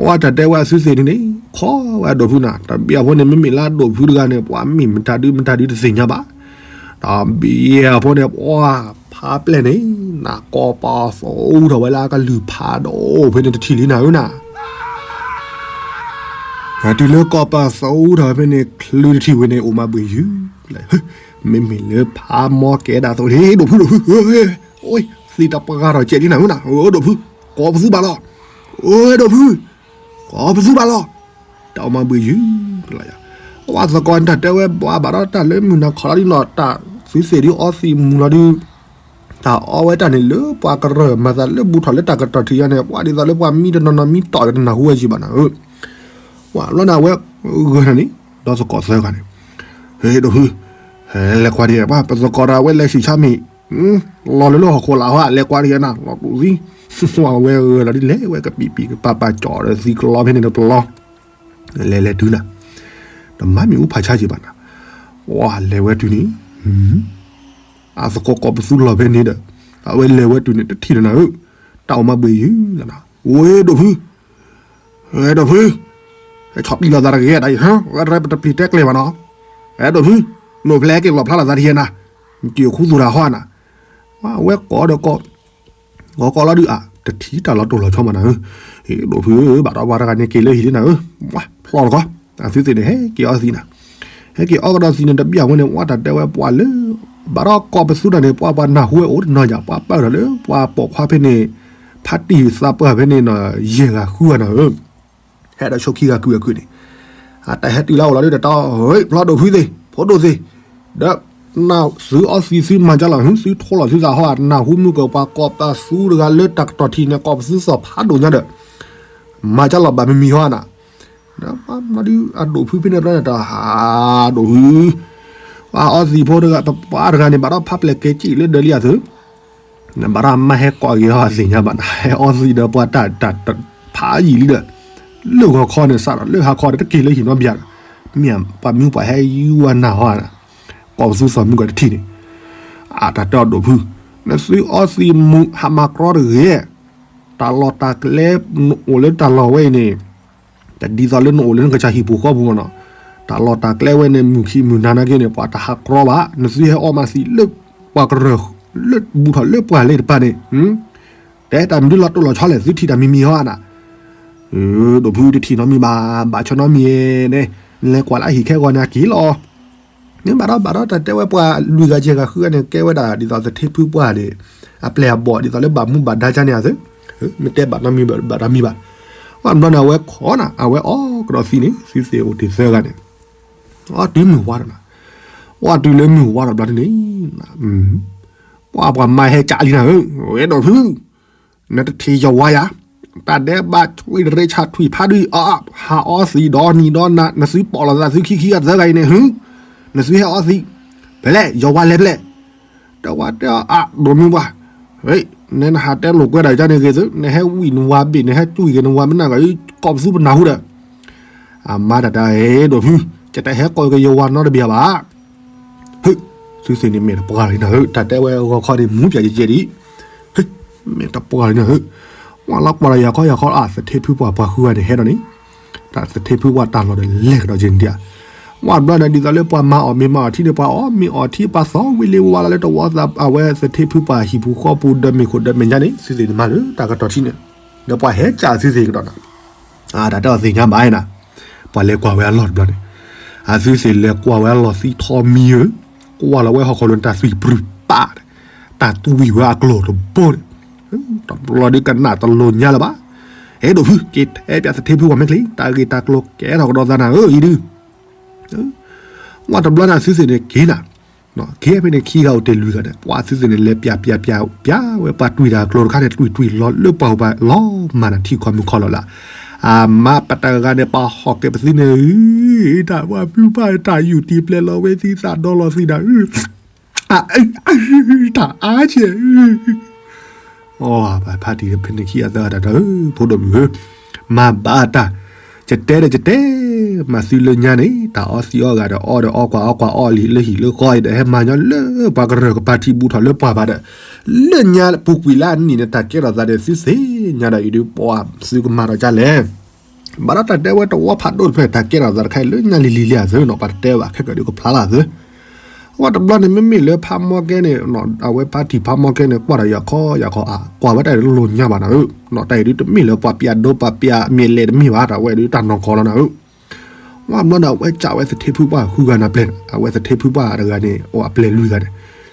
ဝဲတၢ်တဲဝဲအသုသ့ၣ်န့ၣ်န့ၣ် ခိးဝဲဒိၣ်ဖုနၤ, တဘျီဖိန့ၣ် မ့မ့ၢ်လၢအဒိၣ်ဖုတဂၤန့ၣ် ပှၤမ့ၢ်မတၤဒုမတၤဒုတသ့ၣ်ညါဘၣ်, တဘျီဖိန့ၣ် ပှၤဖးပျဲၢ်န့ၣ် နၢ်ကီၢ်ပၤသီအူထီၣ်ဝဲလၢအကလုၢ်ဖးဒိၣ်ဖဲန့ၣ်တထံၣ်လံနၤဧၢနၤ တုၤလၢကီၢ်ပၤသီအူထီၣ်ဖဲန့ၣ် ချုးတထံၣ်ဝဲန့ၣ် အိၣ်မၤဘှံးယုၢ်, မ့မ့ၢ်လၢဖးမီကဲဒၣ်သိးန့ၣ် ဒိၣ်ဖုဒိၣ်ဖု, သံးတပှၢ်ထီၣ်ကဲးလံနၤဧၢနၤ, ဒိၣ်ဖု, ကိးပသူဘၣ်လီၤ, ဒိၣ်ဖု, ကိးပသူဘၣ်လီၤ, တၢ်အိၣ်မၤဘှံးယုၢ်, ပှၤသကိးတၢ်တဲဝဲ ပှၤဘၣ်ဒီးတၢ်လၢမုၢ်နၤခီလီၤဒုနီၤ တၢ်သုသ့ၣ်ဒုးအီသံးမူၤလီၤဒု တၢ်အီဝဲတၢ်န့ၣ် လၢပှၤကရၢၢ်မၤသးလၢဘူးထီၣ်လၢတၢ်ကတီၢ်ထံးယါန့ၣ် ပှၤဒ်သိးလၢပှၤမံတနီၤနီၤမံတီၢ်တနၢ်ဟူဝဲယံၤဘၣ်နၤဧၢ, ပှၤဘျီန့ၣ် အဝဲဂၢၢ်နၤန့ၣ် ဒီးသကိးသၢဂၤန့ၣ်, ဟဲဒိၣ်ဖု, လဲၤကွၢ်ဒံး ပှၤပသကိးဒီးအဝဲလဲၤဆံးဆါမံၤ, လီၤလၢလၢဟီၣ်ခိၣ်လာ်ဟီ လဲၤကွၢ်ဒံးနၤ လီၤတူာ်သံ, အဝဲဂၢၢ်လီၤဒ်လဲၣ် ဝဲကပံာ်ပံာ်ကပာ်ပာ်ကၠီၣ်ဒီးသံကလီဖဲန့ၣ်တပလီ လဲၤလဲၤတုၤနၤ, တမၤမ့ၣ်အူဖးဆါယံၤဘၣ်နၤ, ပှၤလဲၤဝဲတုၤန့ၣ် အသကိးကိးပသူလီၤဖဲန့ၣ်ဒီး အဝဲလဲၤဝဲတုၤန့ၣ် တထံၣ်လၢၤနၤဧၢ, တၢ်အိၣ်မၤဘှံးယုၢ်လီၤနၤ, ဝဲဒိၣ်ဖု, ဝဲဒိၣ်ဖု, ဟဲဆီၣ်ပျံၤလိာ်သးတဂ့ၤတၢ်အံၤ ဟဲပတပျံၤတဲကျဲၤဘၣ်နီၤ, ဝဲဒိၣ်ဖု, နအိၣ်ဖဲလဲၣ်က့ၤလီၣ်ဖျါလိာ်သးတယဲနၤ, နက့ၤအိၣ်ခူသူၣ်တၢ်ဟီနၤ, ဝဲကိးဒီးကိး ဂီၤကီးလီၤဒုးအါ တထံၣ်တၢ်လီၤတိၢ်လီၤဆီမးနၤဧၢ, ဒိၣ်ဖုဧၢ ဘၣ်ဒီးပှၤတဂၤန့ၣ်က့ၤလၢဟံၣ်လံနၤဧၢ, ဖျီတခီ, အသုသ့ၣ်န့ၣ် ဟဲက့ၤအီသံးနၤ, ဟဲက့ၤအီကဒီးသံးန့ၣ် တဘျီဝဲန့ၣ် ဝဲတၢ်တဲဝဲပှၤလၢ ဘၣ်ဒီးကိးပသူတၢ်န့ၣ် ပှၤပှၤနၢ်ဟူဝဲအိၣ်တနီၤယၤ ပှၤပာ်ထီၣ်လၢ ပှၤပိာ်ခွါဖဲန့ၣ် ဖါတံၢ်သးပှၢ်ဖဲန့ၣ်နီၤ ယဲၢ်ဂၤဃုဂၤနၤဧၢ ဟဲဒီးဆိခံဂၤကုၢ်အကုၢ်န့ၣ်, အတၢ်ဟဲတုၤလၢအအိၣ်လီၤဒုးတတီၤ ဖျီဒိၣ်ဖုသ့ၣ် ဖိဒိၣ်သ့ၣ်, ဒီး နသုအီသံးသုမၤကၢလီၤ သုထိလီၤသုသးဟီ နၢ်ဟူမုၢ်ကပှၤကိးပသူတဂၤလၢတၢ်ကတီၢ်ထံးန့ၣ် ကိးပသူသီၣ်ဖးဒိၣ်ညါဒီး မၤကၢလီၤဘၣ်မံၤမံၤဟီနၤ, ဒီးပှၤမၤဒုးအဒိၣ်ဖုဖဲန့ၣ်ဘျီန့ၣ်တဟး ဒိၣ်ဖု, ပှၤအီသံးဖိတဂၤ ပှၤတဂၤန့ၣ် ဘၣ်ဒီးဖးပျဲၢ်ကဲကံၣ်လၢဒၢးလံအသု နဘၣ်ဒီးမါဟဲကိးက့ၤဟီအသ့ၣ်ညါဘၣ်နၤ ဟဲအီသံးဒီးပှၤတၢ်တၢ်ဖးယံာ်လံဒီး, လၢဂီၤခီန့ၣ်စးဒီးလၢဟါခီဒီးတက့ၤလၢဟံၣ်နီတဘျီဒီး, မ့ၢ်ပှၤမံပှၤဟဲယူၤဝဲနၢ်ဟီ, ကိးပသူသီၣ်မုၢ်ကီးတထံၣ်န့ၣ်, အတၢ်တဲအီၤဒိၣ်ဖု, နသုအီသံးမူးဟးမၤကြီတဂ့ၤ, တၢ်လီၢ်တၢ်ကျဲ, နအိၣ်လၢတၢ်လီၢ်ဝဲအံၤန့ၣ် တဒ်သိးလၢနအိၣ်လၢနကစၢ်ဟံၣ်ပူၤဃီပူၤမ့ၢ်နီၤ, တၢ်လီၢ်တၢ်ကျဲဝဲန့ၣ် မုၢ်ခံမုၢ်နၤနာ်က့န့ၣ် ပှၤတဟးကြီဘၣ်, နသုဟဲအီမၤသံးလၢပှၤကရၢၢ် လၢဘူးထီၣ်လၢပှၤလၢတပၤန့ၣ်, တဲတၢ်မနုၤလီၤတိၢ်လီၤဆီလဲၣ် သုထံၣ်တၢ်မံၤမံၤဟီနၤ, ဒိၣ်ဖုတထံၣ်နီတမံၤဘၣ်, ဘၣ်ဆီနီတမံၤန့ၣ်, နလဲၤကွၢ်လၢအဟံၣ်ခဲဂီၤန့ၣ် အက့ၤလီၤ မ့ၢ်ဘၣ်ဒီးဘၣ်ဒီး တၢ်တဲဝဲပှၤလွံၢ်ဂၤယဲၢ်ဂၤဃုဂၤန့ၣ် ကဲဝဲဒၣ်ဒ်သိးသထ့ဖုပှၢ်န့ၣ်, အပျဲၢ်အဘီၣ်ဒ်သိးလၢဘၣ်မူဘၣ်ဒါကါန့ၣ်အသိး, မ့ၢ်တဲဘၣ်နီတမံၤဘၣ်တမံၤဘၣ်, ဘၣ်ဘျီန့ၣ် အဝဲခိးနၤ အဝဲအီကဒီးသံးန့ၣ် သုသ့ၣ်အိၣ်တ့ၢ်သၢဂၤန့ၣ်, အီတုၤမုၢ်ဝါဒီးနၤ, အီတုၤလၢမုၢ်ဝါဒီးဘျီဒ်န့ၣ်, ပှၤပှၤမါဟဲကးလံနၤဧၢ, ဝဲဒိၣ်ဖု နတထံၣ်ယဝၤယၤ, တၢ်ဒဲးဘးဆွံတရ့ဆၣ်ထွံၣ်ဖးဒုးအီၤ, ဟးအီသံးဒီနံၤဒီနၤ နသုပိာ်လိာ်သးသုခံခံဂၤသၢဂၤအံၤန့ၣ် ဟု, နသုဟဲအီသံး, ဖဲလဲၣ် ယဝၤလဲၤဖဲလဲၣ်, တဝၤတဲအီၤအဒိၣ်မုၢ်ပှၢ်, နနဟးတဲလိာ်ကွဲဒၣ်ယန့ၣ်ဂ့ၤသု, နဟဲဝံၣ်နဝၤဘ့ၣ် နဟဲကွံာ်က့ၤနဝၤမနုၤဂၤ ကိးပသူပနၢ်ဟူဒီး အမါတၢ်တၢ်အဲၣ်ဒိၣ်ဖု, ကတၢ်ဟဲကိးက့ၤယဝၤနီတဘျီဘၣ် ဟု, သုသ့ၣ်န့ၣ်မ့ၢ်တပှၢ်လံနၤဧၢ, တၢ်တဲဝဲဂီၤခီန့ၣ် မူပၠးယဲၢ်ယဲၢ်ဒံး, မ့ၢ်တပှၢ်လံနၤဧၢ, ဝဲလီၤကွၢ်ဒီးယၤခီယၤခီအသထ့ဖုပှၢ်ပှၤဃုဂၤန့ၣ်ဟဲဒီးန့ၣ်, တၢ်သထ့ဖုပှၢ်တၢ်လီၢ်ဒီးလဲၤကဒီးက့ၤန့ၣ်ဒံးဧါ, ဝဲဘျီန့ၣ်ဒ်သိးလၢပှၤမၤအီၣ်မ့ၤမၤအီၣ်ထံန့ၣ် ပှၤအီၣ်မ့ၤအီၣ်ထံပှၤသီဝံၤလံဝၤလီၤလၢတဝီသး အဝဲသထ့ဖုပှၢ်ဟံၣ်ပူၤဃီပူၤဒီးမ့ၢ်ခိၣ်ဒီးမဲာ်ညါန့ၣ် သုသ့ၣ်န့ၣ်မၤလၢတၢ်ကတီၢ်ထံန့ၣ်, ဒီးပှၤဟဲကးသုသ့ၣ်ကဒီးနၤ အတၢ်တဲအီၤသ့ၣ်ညါဘၣ်နၤ, ပှၤလဲၤကွၢ်ဝဲအလီၢ်တဘျီန့ၣ်, အသုသ့ၣ်လဲၤကွၢ်ဝဲအလီၢ်သံထီမံၤဧၢ, ကွၢ်လီၤဝဲဟီၣ်ခိၣ်လိၤန့ၣ် တၢ်သွံၣ်ပြူၤပာ်, တၢ်သွံၣ်ဝဲအကျိၤတဘိန့ၣ်, တဘျီဒုးကနၣ်တလိၤညါလၢၤဘၣ်. အဲၣ်ဒိးဖု က့ၤထဲပၠးသထ့ဖုပှၤမ့ၢ်ချံ တၢ်ဂ့ၢ်တၢ်ကျိၤကဲထီၣ်ကဒီးသးနၤဧၢ အံၤဒုး ဝဲတဘျီန့ၣ်အသုသ့ၣ်န့ၣ်က့ၤနၤ, က့ၤဖဲန့ၣ်ခံဂၤအိၣ်တ့ၢ်လွံၢ်ဂၤန့ၣ် ပှၤသုသ့ၣ်န့ၣ် လဲၤပၠးပၠးပၠးပၠးဝဲပှၤတွံၢ်တၢ်ကျိၤတခါန့ၣ် တွံၢ်တွံၢ်လီၤလၢပှၤဟူးပှၤလီၤမၢ်နၤထံကီၢ်မုၢ်ကီၢ်လီၤလၢ်, အမါပတဂၤန့ၣ် ပှၤဟီၣ်ကဲပသံန့ၣ် တၢ်ပှၤဖုပှၢ်တၢ်ယူၢ်တံၢ်ပျဲလီၤဝဲသံသးဒီလီၤသံနၤ တၢ်အါဆဲး အီ ပှၤဖါတံၢ်ဖဲန့ၣ်ခံဂၤသၢဂၤတၢ်တၢ်ဧၢ ဖိဒိၣ်မုၣ်ဧၢ, မၤဘၣ်တၢ်, ကတဲဒီးကတဲ, မၤသုလၢညါန့ၣ် တၢ်အီသံးအီဂၤဒီးအီဒီးအီကွၢ်အီကွၢ်အီလံာ် လၢဟံၣ်လၢဃီအံၤဒီး ဟဲမၤညီလၢပှၤကရၢၢ်ကပၤထံၣ်ဘူးထီၣ်လၢပှၤဘၣ်ဒီး, လၢညါပူၤကွံာ်လၢအနံၣ်န့ၣ် တၢ်ကဲထီၣ်သးဒီးသုသ့ၣ်ညါဒီးအံၤဒုး ပှၤသုကမၤဒီးဒ်လဲၣ် ဘၣ်ဒီးတၢ်တဲဝဲတဝီဖးဒိၣ်တဖျၢၣ် တၢ်ကဲထီၣ်သးတခါအံၤလၢညါလံၤလံၤလံအသိးနီၤ ပှၤတတဲဘၣ်ခဲကၢးဒုးကဖျါလၢအသိး, အဝဲတဘျီန့ၣ် မ့မ့ၢ်လၢဖးမီကဲန့ၣ် အဝဲဖါတံၢ်ဖးမီကဲန့ၣ်ကွၢ်ဒီးယၤခီယၤခီအကွၢ်ဝဲတၢ်တလိၤညါဘၣ်နၤဧၢ, တၢ်အံၤဒုးတမ့ၢ်လၢပှၤပၠးဒိပှၤပၠးမ့ၢ်လဲၣ်တမ့ၢ်ဘၣ် တၢ်ဝဲဒုးတၢ်နီၢ်ကီၢ်လီၤနၤဧၢ, ဝဲဘျီန့ၣ် အဝဲကးဝဲသထ့ဖုပှၢ်ဃုဂၤနၤပျဲၢ်န့ၣ် အဝဲသထ့ဖုပှၢ်တဂၤန့ၣ် အပျဲၢ်လွံၢ်ဂၤန့ၣ်,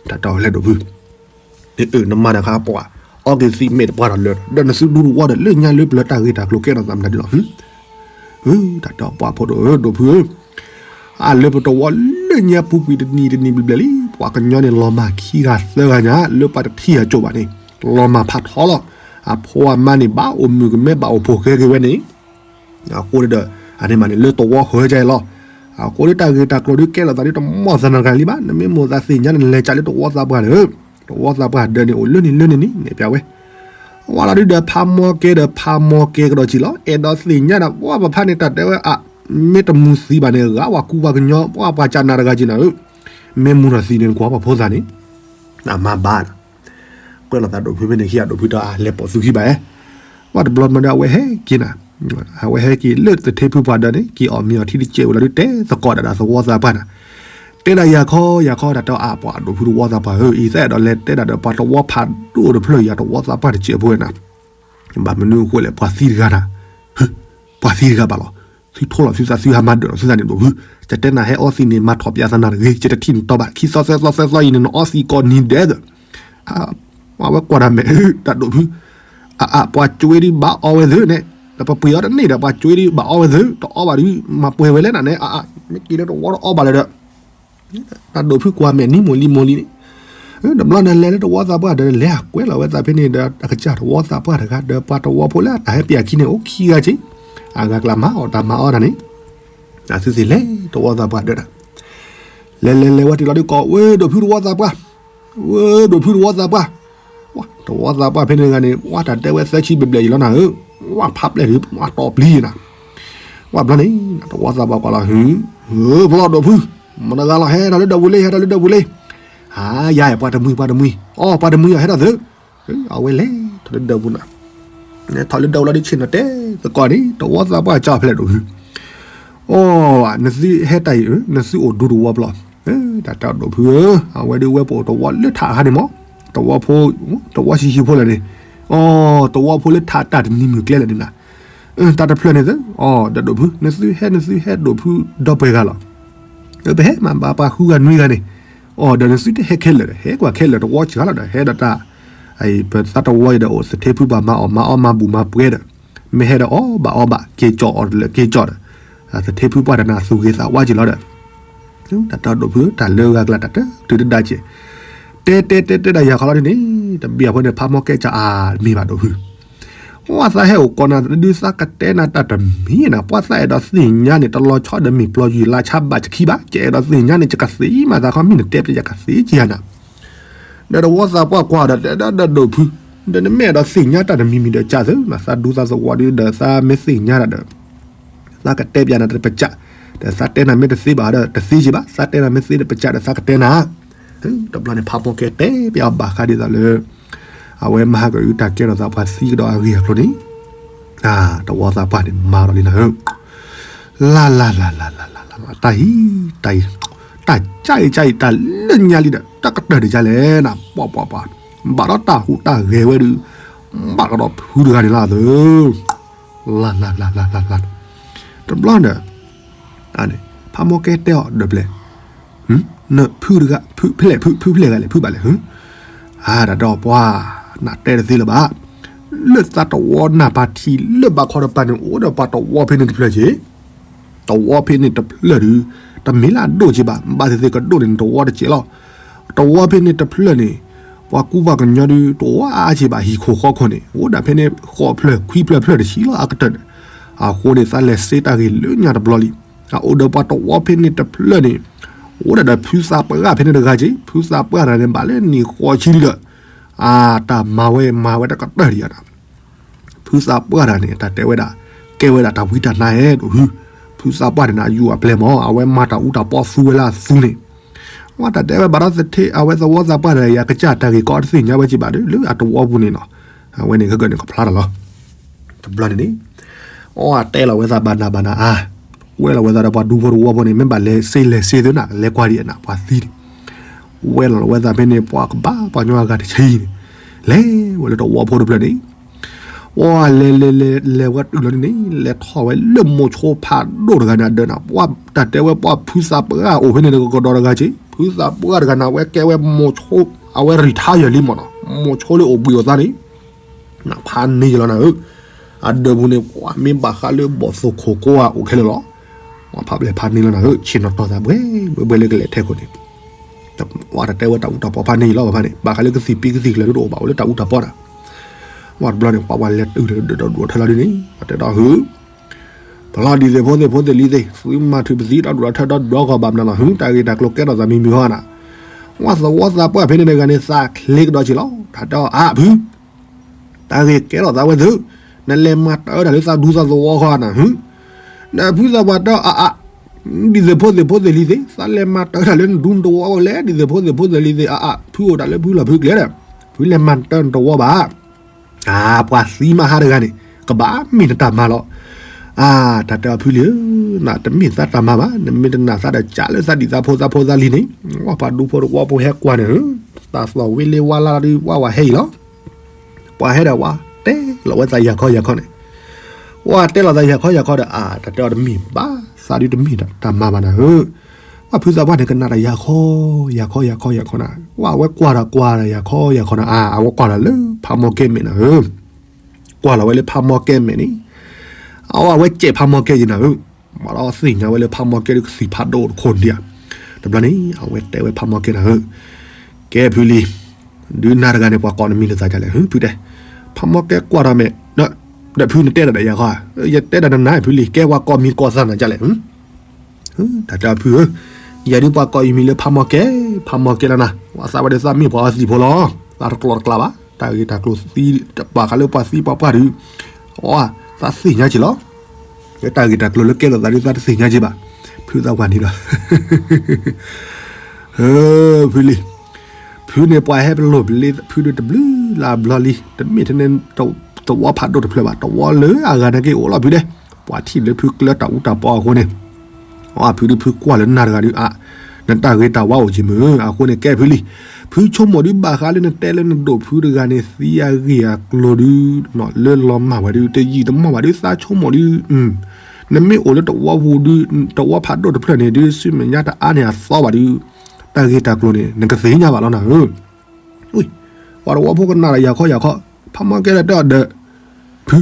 တၢ်တဲအီၤလဲၣ်ဒိၣ်ဖု နမၤနခါပှၤ အီက့ၤသံးမဲာ်တပှၢ်ဒီးလၢာ်ဒီး နသုဒူတဝီဒီးလၢညါလၢပျၢၤတၢ်ဂ့ၢ်တၢ်ကျိၤကဲထီၣ်သးမနုၤဒ်လီၤ, တၢ်တဲပှၢ်ဖိဒိၣ်ဧၢ ဒိၣ်ဖုဧၢ, အလၢပတဝီလၢညါပူၤကွံာ်တနံၤတနံၤဘျဲၣ်ဘျဲၣ်လံ ပှၤကညီန့ၣ်လီၤမၢ်ခံဂၤသၢဂၤညါ လၢပှၤတထံၣ်အကၠိၣ်ဘၣ်န့ၣ် လီၤမၢ်ဖးထီလီၤ, အဖိအမါန့ၣ် ဘၣ်အိၣ်မုၣ်ကမဲဘၣ်အိၣ်ဖိၣ်ဃဲက့ၤဝဲန့ၣ် အဃိဒီး အန့ၣ်မးန့ၣ် လၢတဝီဃၢၤကဲလီၤ, အဃိဒီးတၢ်ဂ့ၢ်တၢ်ကျိၤဒုးကဲထီၣ်သးဒုး တမီၢ်သးနၤတဂၤလံဘၣ်, နမ့ၢ်မိၢ်သးသ့ၣ်ညါန့ၣ် နလဲၤကးလၢတဝီသးပှၢ်ဒီး, တဝီသးပှၢ်ဒၢးန့ၣ် အိၣ်လၢန့ၣ်လၢန့ၣ်န့ၣ် နဲၣ်ပၠးဝဲ, ဝဲလီၤဒုးဒီးဖးမီကဲဒီးဖးမီကဲကဒီးကံလီၤ အဲၣ်ဒိးသ့ၣ်ညါဒီး ပှၤပဖါန့ၣ် တၢ်တဲဝဲအ မ့ၢ်တမူသံဘၣ်န့ၣ် ဂၤဝၤကူပှၤကညီ ပှၤပှၤကၢ်နၤတဂၤက့ၤနၤဧၢ, မ့ၢ်မူထီၣ်သံန့ၣ် နကွၢ်ပှၤဖိသၣ်န့ၣ် နမၤဘၣ် ကွဲးလီၤသးဒိၣ်ဖုဖဲန့ၣ်ခံဂၤဒိၣ်ဖုဒီးအလဲၤပိာ်သူခံဘၣ်ဧဲ, ဝဲတဘျီမၤဒီးအဝဲဟဲက့ၤနၤ, အဝဲဟဲက့ၤလၢသထ့ဖုပှၢ်ဒီးန့ၣ် က့ၤအီၣ်မ့ၤအီထံတစဲးဝဲလီၤဒုး တဲသကိးဒၣ်ဒီးသဝီသးပှၢ်နၤ, တဲဒၣ်ယၤခီယၤခီတၢ်တဲအါ ပှၤဒိၣ်ဖုသဝီသးပှၢ်ဧၢ အံၤသးအဲၣ်ဒိးလဲၤတဲဒၣ်ဒီးပှၤသဝီဖးဒိၣ်တဖျၢၣ်ယၤသဝီသးပှၢ်တစဲးဖိဝဲနၤ, ဘၣ်မနုၤအဃိလဲၣ် ပှၤသံတဂၤနၤ, ပှၤသံတဂၤဘၣ်လီၤ, သုထိလီၤသုသး သုဟးမၤဒၢးလီၤသုသးန့ၣ်ဒိၣ်ဖု, ယတဲနၤဟဲအီသံးန့ၣ် မၤထီၣ်ပၠးသးနၤတဂ့ၤ ယတထံၣ်နတီဘၣ် ခံသီသၢသီသၢသီအံၤန့ၣ် နအီသံးကိးနံၤဒဲးဒီး အဝဲကွၢ်တၢ်မဲာ် တၢ်ဒိၣ်ဖု, အအ ပှၤကွ့ဒုးဘၣ်အီဝဲသ့န့ၣ်, ဒီးပပှ့ၤအီၤတန့ၢ်ဒီး ပှၤကွ့ဒုးဘၣ်အီဝဲသ့ တအီဘၣ်ဒုး မၤပှဲၤဝဲလဲၣ်နၤန့ၣ် အအ မ့ၢ်က့ၤလၢတဝီတအီဘၣ်လၢၤဒီး တၢ်ဒိၣ်ဖုကွၢ်မဲာ်နံၤမိၢ်လံမိၢ်လံန့ၣ်, ဒီးဘျီန့ၣ်လဲၤလၢတဝီသးပှၢ်ဒီးလဲၤအကွဲးလီၤဝဲသးဖဲန့ၣ်ဒီး အကစၢ်တဝီသးပှၢ်တဂၤဒီးပှၤတဝီဖိလၢအတၢ်ဟဲပၠးခံန့ၣ် အိၣ်ခံဂၤက့ၤ, အဂၤကျါမၤအီၣ်တၢ်မၤအီၣ်တၢ်န့ၣ်, အသုသ့ၣ်လဲၤတဝီသးပှၢ်ဒီး လဲၤလဲၤလဲၤဝဲတုၤလီၤဒုးကိး ဝဲဒိၣ်ဖုတဝီသးပှၢ်, ဝဲဒိၣ်ဖုတဝီသးပှၢ်, တဝီသးပှၢ်ဖဲန့ၣ်တဂၤန့ၣ် ဝဲတၢ်တဲဝဲသၢဆံဘျဲၣ်ဘျဲၣ်အံၤလီၤနၤဧၢ, ဝဲဖးပျဲၢ်ဒုး ဝဲတီပျံၤနၤ, ဝဲဘျီန့ၣ် တဝီသးပှၢ်ကွၢ်လီၤ ဟၢ ဖျီဒိၣ်ဖု, မတၤတဂၤလီၤ ဟဲထီၣ်လၢဒၢးပူၤလံ ဟဲထီၣ်လၢဒၢးပူၤလံ, ဟါ ယၤ ပှၤတမှံၤ ပှၤတမှံၤ, အိ ပှၤတမှံၤအီၤ ဟဲထီၣ်သု, အဝဲလဲၤထီၣ်လၢဒၢးပူၤနၤ, ထီၣ်လၢဒၢးပူၤလီၤဒုးဆ့ၣ်နီၤတဲသကိးန့ၣ် တဝီသးပှၢ်ကၠီဖဲလဲၣ်ဒိၣ်ဖု, အိ နသုဟဲတၢ်အံၤ နသုအိၣ်ဒူတဝီဘျီ, တၢ်တဲဒိၣ်ဖုဧၢ, အဝဲဒုးဝဲပအိၣ်တဝီလၢထးအခါန့ၣ်မး, တဝီဖိ, တဝီဆံးဆံးဖိလဲၣ်န့ၣ်, အိ တဝီဖိလၢထးတၢ်တနံၤမုၢ်ကျဲလဲၣ်န့ၣ်နၤ, တၢ်တဖျၢၣ်န့ၣ်သု, အိ ဒီးဒိၣ်ဖု နသုဟဲ နသုဟဲဒိၣ်ဖုဒီပုၢ်ဝဲၢ်ဂၤလီၤ ပဟဲမၤဘၣ်ပှၤဃုဂၤနွံဂၤန့ၣ်, အိ ဒီးနသုတဟဲခဲလၢာ်ဒီး ဟဲကွၢ်ခဲလၢာ်တဝီစှၤလီၤဒီး ဟဲဒီးတၢ်, ပသးတဝီအံၤဒီးအိၣ်သထ့ဖုပှၢ်မၤအီၣ်မၤအီမၤဘူၣ်မၤပှဲၤဒီး, မ့ၢ်ဟဲဒီးအီၣ်ဘၣ်အီဘၣ် က့ၤကၠီၣ်အီၤလၢက့ၤကၠီၣ်ဒီး, သထ့ဖုပှၢ်တနၤသူၣ်ဂ့ၤသးဝါက့ၤလီၤဒီး တၢ်တဲဒိၣ်ဖု တၢ်လၢဂၤကျါတၢ်တတုၤတဒါက့ၤ, တဲတဲတဲတဲဒၣ်ယၤခီလီၤဒ်န့ၣ်, တဘျီအဃိန့ၣ် ဖးမီကဲကၠီအါမ့ၢ်ဘၣ်ဒိၣ်ဖု ပှၤသးဟဲအိၣ်ကိးနၤတဒု သးကတဲနၤတၢ်တမံၤနၤ, ပှၤသးအဲၣ်ဒိးသ့ၣ်ညါန့ၣ် တလီၤဆီဒီးမ့ၢ်ပျီယုၢ်လါဆါဘၣ်စခံဘၣ်, ယအဲၣ်ဒိးသ့ၣ်ညါန့ၣ် ယကသ့မးသးခီမ့ၢ်နတဲပျဲယကသ့က့ၤယၤနၤ, ဒီးတဝီသးပှၢ်ကွၢ်ဒီး တဲဒၣ်ဒီးဒိၣ်ဖု, ဒီးနမ့ၢ်အဲၣ်ဒိးသ့ၣ်ညါတၢ်တမံၤမံၤဒီးကၢ်သု, နသးဒူသးသဝီဒုဒီးသးမ့ၢ်သ့ၣ်ညါတၢ်ဒီး သးကတဲပျးနၤတပစၢ်, ဒီးသးတဲနၤမ့ၢ်တသ့ဘၣ်ဒီး တသ့က့ၤဘၣ်, သးတဲနၤမ့ၢ်သ့တပစၢ်ဒီးသးကတဲနၤ, တဘျီန့ၣ် ဖးမီကဲတဲပျးအီၤဘၣ်ဃးဒ်သိးလၢ အဝဲမၤဟးကရၢတၢ်ကဲထီၣ်သးပှၢ်သံကဒီးအဂ့ၢ်အကျိၤန့ၣ်, တဝီသးပှၢ်န့ၣ် မၤဒီးလံနၤဧၢ, လၢ်လၢ်လၢ်လၢ်လၢ်လၢ်လၢ် တၢ်အံၤ တၢ်အံၤ တၢ်ကၢ်အံၤကၢ်အံၤ တၢ်လၢညါလံဒီး တၢ်ကတၢၢ်ဒံးကၢ်လဲၣ်နၤ ပှၤပှၤပှၤ, ဘၣ်ဒီးတၢ်ဟူးတၢ်ဂဲၤဝဲဒုး ဘၣ်ကဒီးဖုတဂၤန့ၣ်လၢအသၢ လၢ်လၢ်လၢ်လၢ်လၢ်လၢ်, တဘျီဒီး ဖးမီကဲတဲအီၤဒီးဖျဲၣ်, ဖုတဂၤ ဖုဖျဲၣ် ဖုဖုဖျဲၣ်ဂၤလဲၣ် ဖုဘၣ်လဲၣ်, အါ တၢ်ဒီးပှၤ နတဲတသ့လၢၤဘၣ်. လၢသးတဝီနၢ်ပၢၢ်ထံလၢဘၣ်ခီတပၤန့ၣ် အိၣ်ဒီးပှၤတဝီဖဲန့ၣ်တဖျၢၣ်က့ၤ တဝီဖဲန့ၣ်တဖျၢၣ်ဒီး တမ့ၢ်လၢအဒိၣ်က့ၤဘၣ် ဘၣ်သ့ၣ်သ့ၣ်ကဒိၣ်န့ၣ် တဝီတကဲးလီၤ. တဝီဖဲန့ၣ်တဖျၢၣ်န့ၣ် ပှၤကူပှၤကညီဒုး တဝီအါအါက့ၤဘၣ် ဟံၣ်ခိၣ်ဃီခိၣ်န့ၣ် အိၣ်ဒၣ်ဖဲန့ၣ် ဃိးဖျၢၣ်ခွံဖျၢၣ်ဖျၢၣ်တဆံလီၤ အကတၢၢ်န့ၣ်. အဃိန့ၣ် သးလဲၤစ့တၢ်ဂ့ၢ်လၢညါတဘျီလံ. အအိၣ်ဒီးပှၤတဝီဖဲန့ၣ်တဖျၢၣ်န့ၣ် အိၣ်ဒၣ်ဒီးဖုသးပှၢ်ဖဲန့ၣ်တဂၤက့ၤ ဖုသးပှၢ်တဂၤန့ၣ် ဘၣ်လၢနံၣ်ဃိးဆံလံဒီး အ တၢ်မၤဝဲမၤဝဲတကတၢၢ်ဒံးဧါ. ဖုသးပှၢ်တဂၤန့ၣ် တၢ်တဲဝဲဒၣ် ကဲဝဲဒၣ်တၢ်ဝံတၢ်နါဧဲဒိၣ်ဟု, ဖုသးပှၢ်န့ၣ် အယူၢ်အပျဲၢ်မး အဝဲမၤတၢ်အူတၢ်ပီသူဝဲလၢအသူန့ၣ်. ဝဲတၢ်တဲဝဲဘၣ်ဒီးသထ့ အဝဲသဝီသးပှၢ်တဂၤ ယကစၢ်တၢ်ဂ့ၢ်ကီတသ့ၣ်ညါဝဲက့ၤဘၣ်ဒီး လၢအတဝီပူၤန့ၣ်နီၤ. အဝဲန့ၣ်ဂၢၢ်ဂၢၢ်န့ၣ်ကဖျါတၢ်လီၤ. တဘျီန့ၣ်န့ၣ် အတဲလီၤဝဲသးဘၣ်နၤဘၣ်နၤအါ, ကွဲလီၤဝဲသးဒီးပှၤဒူဖိတဝီဖိန့ၣ် မ့ၢ်ဘၣ်လဲၤစ့လဲၤစ့သ့နၤ လဲၤကွၢ်ဒံးနၤ ပှၤသံန့ၣ် ဝဲလီၤလီၤဝဲသးဖဲန့ၣ် ပှၤကဘၣ်ပှၤကညီအဂၤတဆံန့ၣ် လဲၤဝဲလၢတဝီဖိတဖျၢၣ်န့ၣ်, ပှၤလဲၤလဲၤလဲၤလဲၤဝဲတုၤလီၤန့ၣ်န့ၣ် လဲၤထီၣ်ဝဲလၢမိၤဆိဖးဒိၣ်တဂၤန့ၣ် အဒၢးနၤ ပှၤတၢ်တဲဝဲပှၤဖုသးပှၢ်အိၣ်ဖဲန့ၣ် ကကဒီးတဂၤက့ၤ ဖုသးပှၢ်တဂၤန့ၣ် အဝဲကဲဝဲမိၤဆိ အဝဲ retire လံမးနီၤ မိၤဆိလၢအိၣ်ဘှံးအိၣ်သါန့ၣ် နဖးန့ၢ်ယလီၤနၤဧၢ, အဒၢးပူၤန့ၣ် ပှၤမ့ၢ်ဘၣ်ဃးလၢဘီၣ်သိၣ်ခိၣ်ကိးဂၤအိၣ်ခဲလၢာ်လီၤ. ပှၤဖးဘျဲၣ်ဖးန့ၢ်လီၤနၤဧၢ, ဆ့ၣ်နီၤတီၢ်သးဘှဲဘှဲဘှဲလၢကလဲၤထဲခိၣ်န့ၣ်, ပှၤတတဲဝဲတၢ်အူတၢ်ပီဖးန့ၢ်ယလီၤဘၣ်ဖဲန့ၣ် ဘၣ်ဃးလၢကသံၣ်ပံကသံၣ်ကျၢၤဒ်တအိၣ်ဘၣ် အိၣ်လၢတၢ်အူတၢ်ပီတၢ်, ပှၤတဘျီန့ၣ် ပှၤပှၤလဲၤတုၤဒီးဒိၣ်ထၢလီၤဒ်န့ၣ် ပှၤတဲဒီးဟု ပလီၢ်ဒ်သိးဖိသ့ၣ်ဖိသ့ၣ်လံၤသ့ၣ် သုမၤထုးပသံဒီးဒိၣ်ထၢဒီးဒွးဂီၢ်ဘၣ်မနုၤလီၤဟု တၢ်ဂ့ၢ်တၢ်ကျိၤကဲထီၣ်သးမံၤမံၤဟီနၤ, ပှၤသဝီသးပှၢ်ဖဲန့ၣ်တဂၤန့ၣ် သးချ့ကဒီးက့ၤလီၤ တၢ်တဲအီၤအါဖု တၢ်ဂ့ၢ်ကဲထီၣ်သးဝဲသု, နလဲၤမၤတၢ်တၢ်လၢသးဒူသးသဝီဃီနၤဟု, ဒီးဖုသးပှၢ်တဲအီၤအါအါ, ဒ်သိးဖိသ့ၣ်ဖိသ့ၣ်လံၤသ့ၣ် သးလဲၤမၤတၢ်တၢ်လၢနဒူနသဝီဃီလဲၣ် ဒ်သိးဖိသ့ၣ်ဖိသ့ၣ်လံၤသ့ၣ်အါအါ, ဖုအိၣ်တၢ်လၢဖုလီၢ်ဖုကျဲဒီး, ဖုလဲၤမၤတၢ်နသဝီဘၣ် အါ ပှၤသံမးဟါတဂၤန့ၣ် ကဘၣ်မ့ၢ်နတၢ်မၤလီၤ. အါ တၢ်တဲအီၤဖုလံဧၢ, နတမ့ၢ်သးတၢ်မၤဘၣ်, နမ့ၢ်တနာ်သးဒီးကးလၢသးဒံၣ်သးဖိသးဖိသးလံၤန့ၣ်, ပှၤဒူဖိတဝီဖိဟဲကွၢ်န့ၣ်ဧၢ, တၢ်သီၣ်ဝံလ့ဝါလါဒီး ပှၤဝဲဟဲအံၤလီၤ. ပှၤဟဲဒီးပှၤတဲလီၤဝဲသးယၤခီယၤခီန့ၣ်, ပှၤတဲလီၤသးယၤခီယၤခီဒီး အါ တၢ်တဲအီၤတမ့ၢ်ဘၣ်, သးဒုတမ့ၢ်တၢ်မၤဘၣ်နၤဧၢ ပှၤဖုသးပှၢ်န့ၣ် ကနၣ်တၢ်ယၤခီ ယၤခီ ယၤခီ ယၤခီနၤ, ပှၤအဝဲကွၢ်ဒီးကွၢ်ဒီးယၤခီ ယၤခီနၤ, အါ အဝဲကွၢ်လီၤလၢဖးမီၢ်ကဲမဲာ်နၤဧၢ, ကွၢ်လီၤဝဲလၢဖးမီၢ်ကဲမဲာ်န့ၣ်, အဝဲကဲးဖးမီၢ်ကဲယံၤနၤဧၢ, မ့ၢ်ဒီးသ့ၣ်ညါဝဲလၢဖးမီၢ်ကဲဒုးကသံၣ်ဖးဒိၣ်တခိၣ်ဒံးဧါ, တဘျီန့ၣ် အဝဲတဲဝဲဖးမီၢ်ကဲနၤဧၢ, ကဲဖုလံၤ, ဒုးနၤတဂၤန့ၣ် ပှၤကိးနမံၤလၢသးဒ်လဲၣ် ဖုတဲ, ဖးမီၢ်ကဲကွၢ်ဒီးမဲာ် ဒီးဖုနတဲဒၣ်ဒီးယၤခီ, ယတဲဒၣ်နနၤဖုလံၤ ကဲပှၤကိးမံၤကိးသးနၤဒ်လဲၣ် တၢ်တဲအီၤဖုဧၢ, ယၤဒုးပှၤကိးယမံၤလၢဖးမီၢ်ကဲ, ဖးမီၢ်ကဲလီၤနၤ, ပှၤသးဝဲဒၣ်သးမ့ၢ်ပှၤအီသံၣ်ဖိလီၤ, သးတကျိၤတကျါဘၣ်, တၢ်ဂ့ၢ်တၢ်ကျိၤသံ ဘၣ်ဃးလၢပှၤသံပှၤပှၢ်ဒုး, အ သးသ့ၣ်ညါက့ၤလီၤ, တၢ်ဂ့ၢ်တၢ်ကျိၤလၢကဲထီၣ်သးဒုးသးတသ့ၣ်ညါက့ၤဘၣ်, ဖုသးပှၢ်န့ၣ်ဒီး ဖုလံၤ, ဖုန့ၣ်ပှၤဟဲပလိာ်ပလ့ဖုဒုးတဘျုးလၢအဘျီလံ, တမ့ၢ်ထဲန့ၣ် သဝီဖးဒိၣ်တဖျၢၣ်ဘၣ်, သဝီလၢအဂၤနာ်က့အိၣ်လီၤဖုဒဲး, ပှၤထံၣ်လၢဖုကျၢၤတၢ်အူတၢ်ပီအဃိန့ၣ်, အဖုဒုးဖုကွၢ်လၢနၤတဂၤဒုးအါ, နတၢ်ဂ့ၤတၢ်ဝါအိၣ်က့ၤမုာ်, အဃိန့ၣ်ကဲဖုလံၤ, ဖုဆိကမိၣ်ဒုးဘၣ်ဃးလၢနတဲလၢနဒိၣ်ဖုတဂၤန့ၣ် သံအဂ့ၢ်အကျိၤဒုး, လၢလီၤမၢ်ဝဲဒုး တယံာ်တမီၢ်ဘၣ်ဒုး သးဆိကမိၣ်ဒုး နမ့ၢ်အိၣ်လၢသဝီပူၤဒုး, သဝီဖးဒိၣ်တဖျၢၣ်န့ၣ်ဒုး ဆူမဲာ်ညါတအါန့ၢ်အသီဘၣ်ဒုး, တၢ်ဂ့ၢ်တၢ်ကျိၤန့ၣ် နကသ့ၣ်ညါဘၣ်လီၤနၤဧၢ, ပှၤသဝီဖိကနၣ်ဒီးယၤခီယၤခီ, ဖးမီၢ်ကဲဒီးတဲအီၤဒီး, ဖု,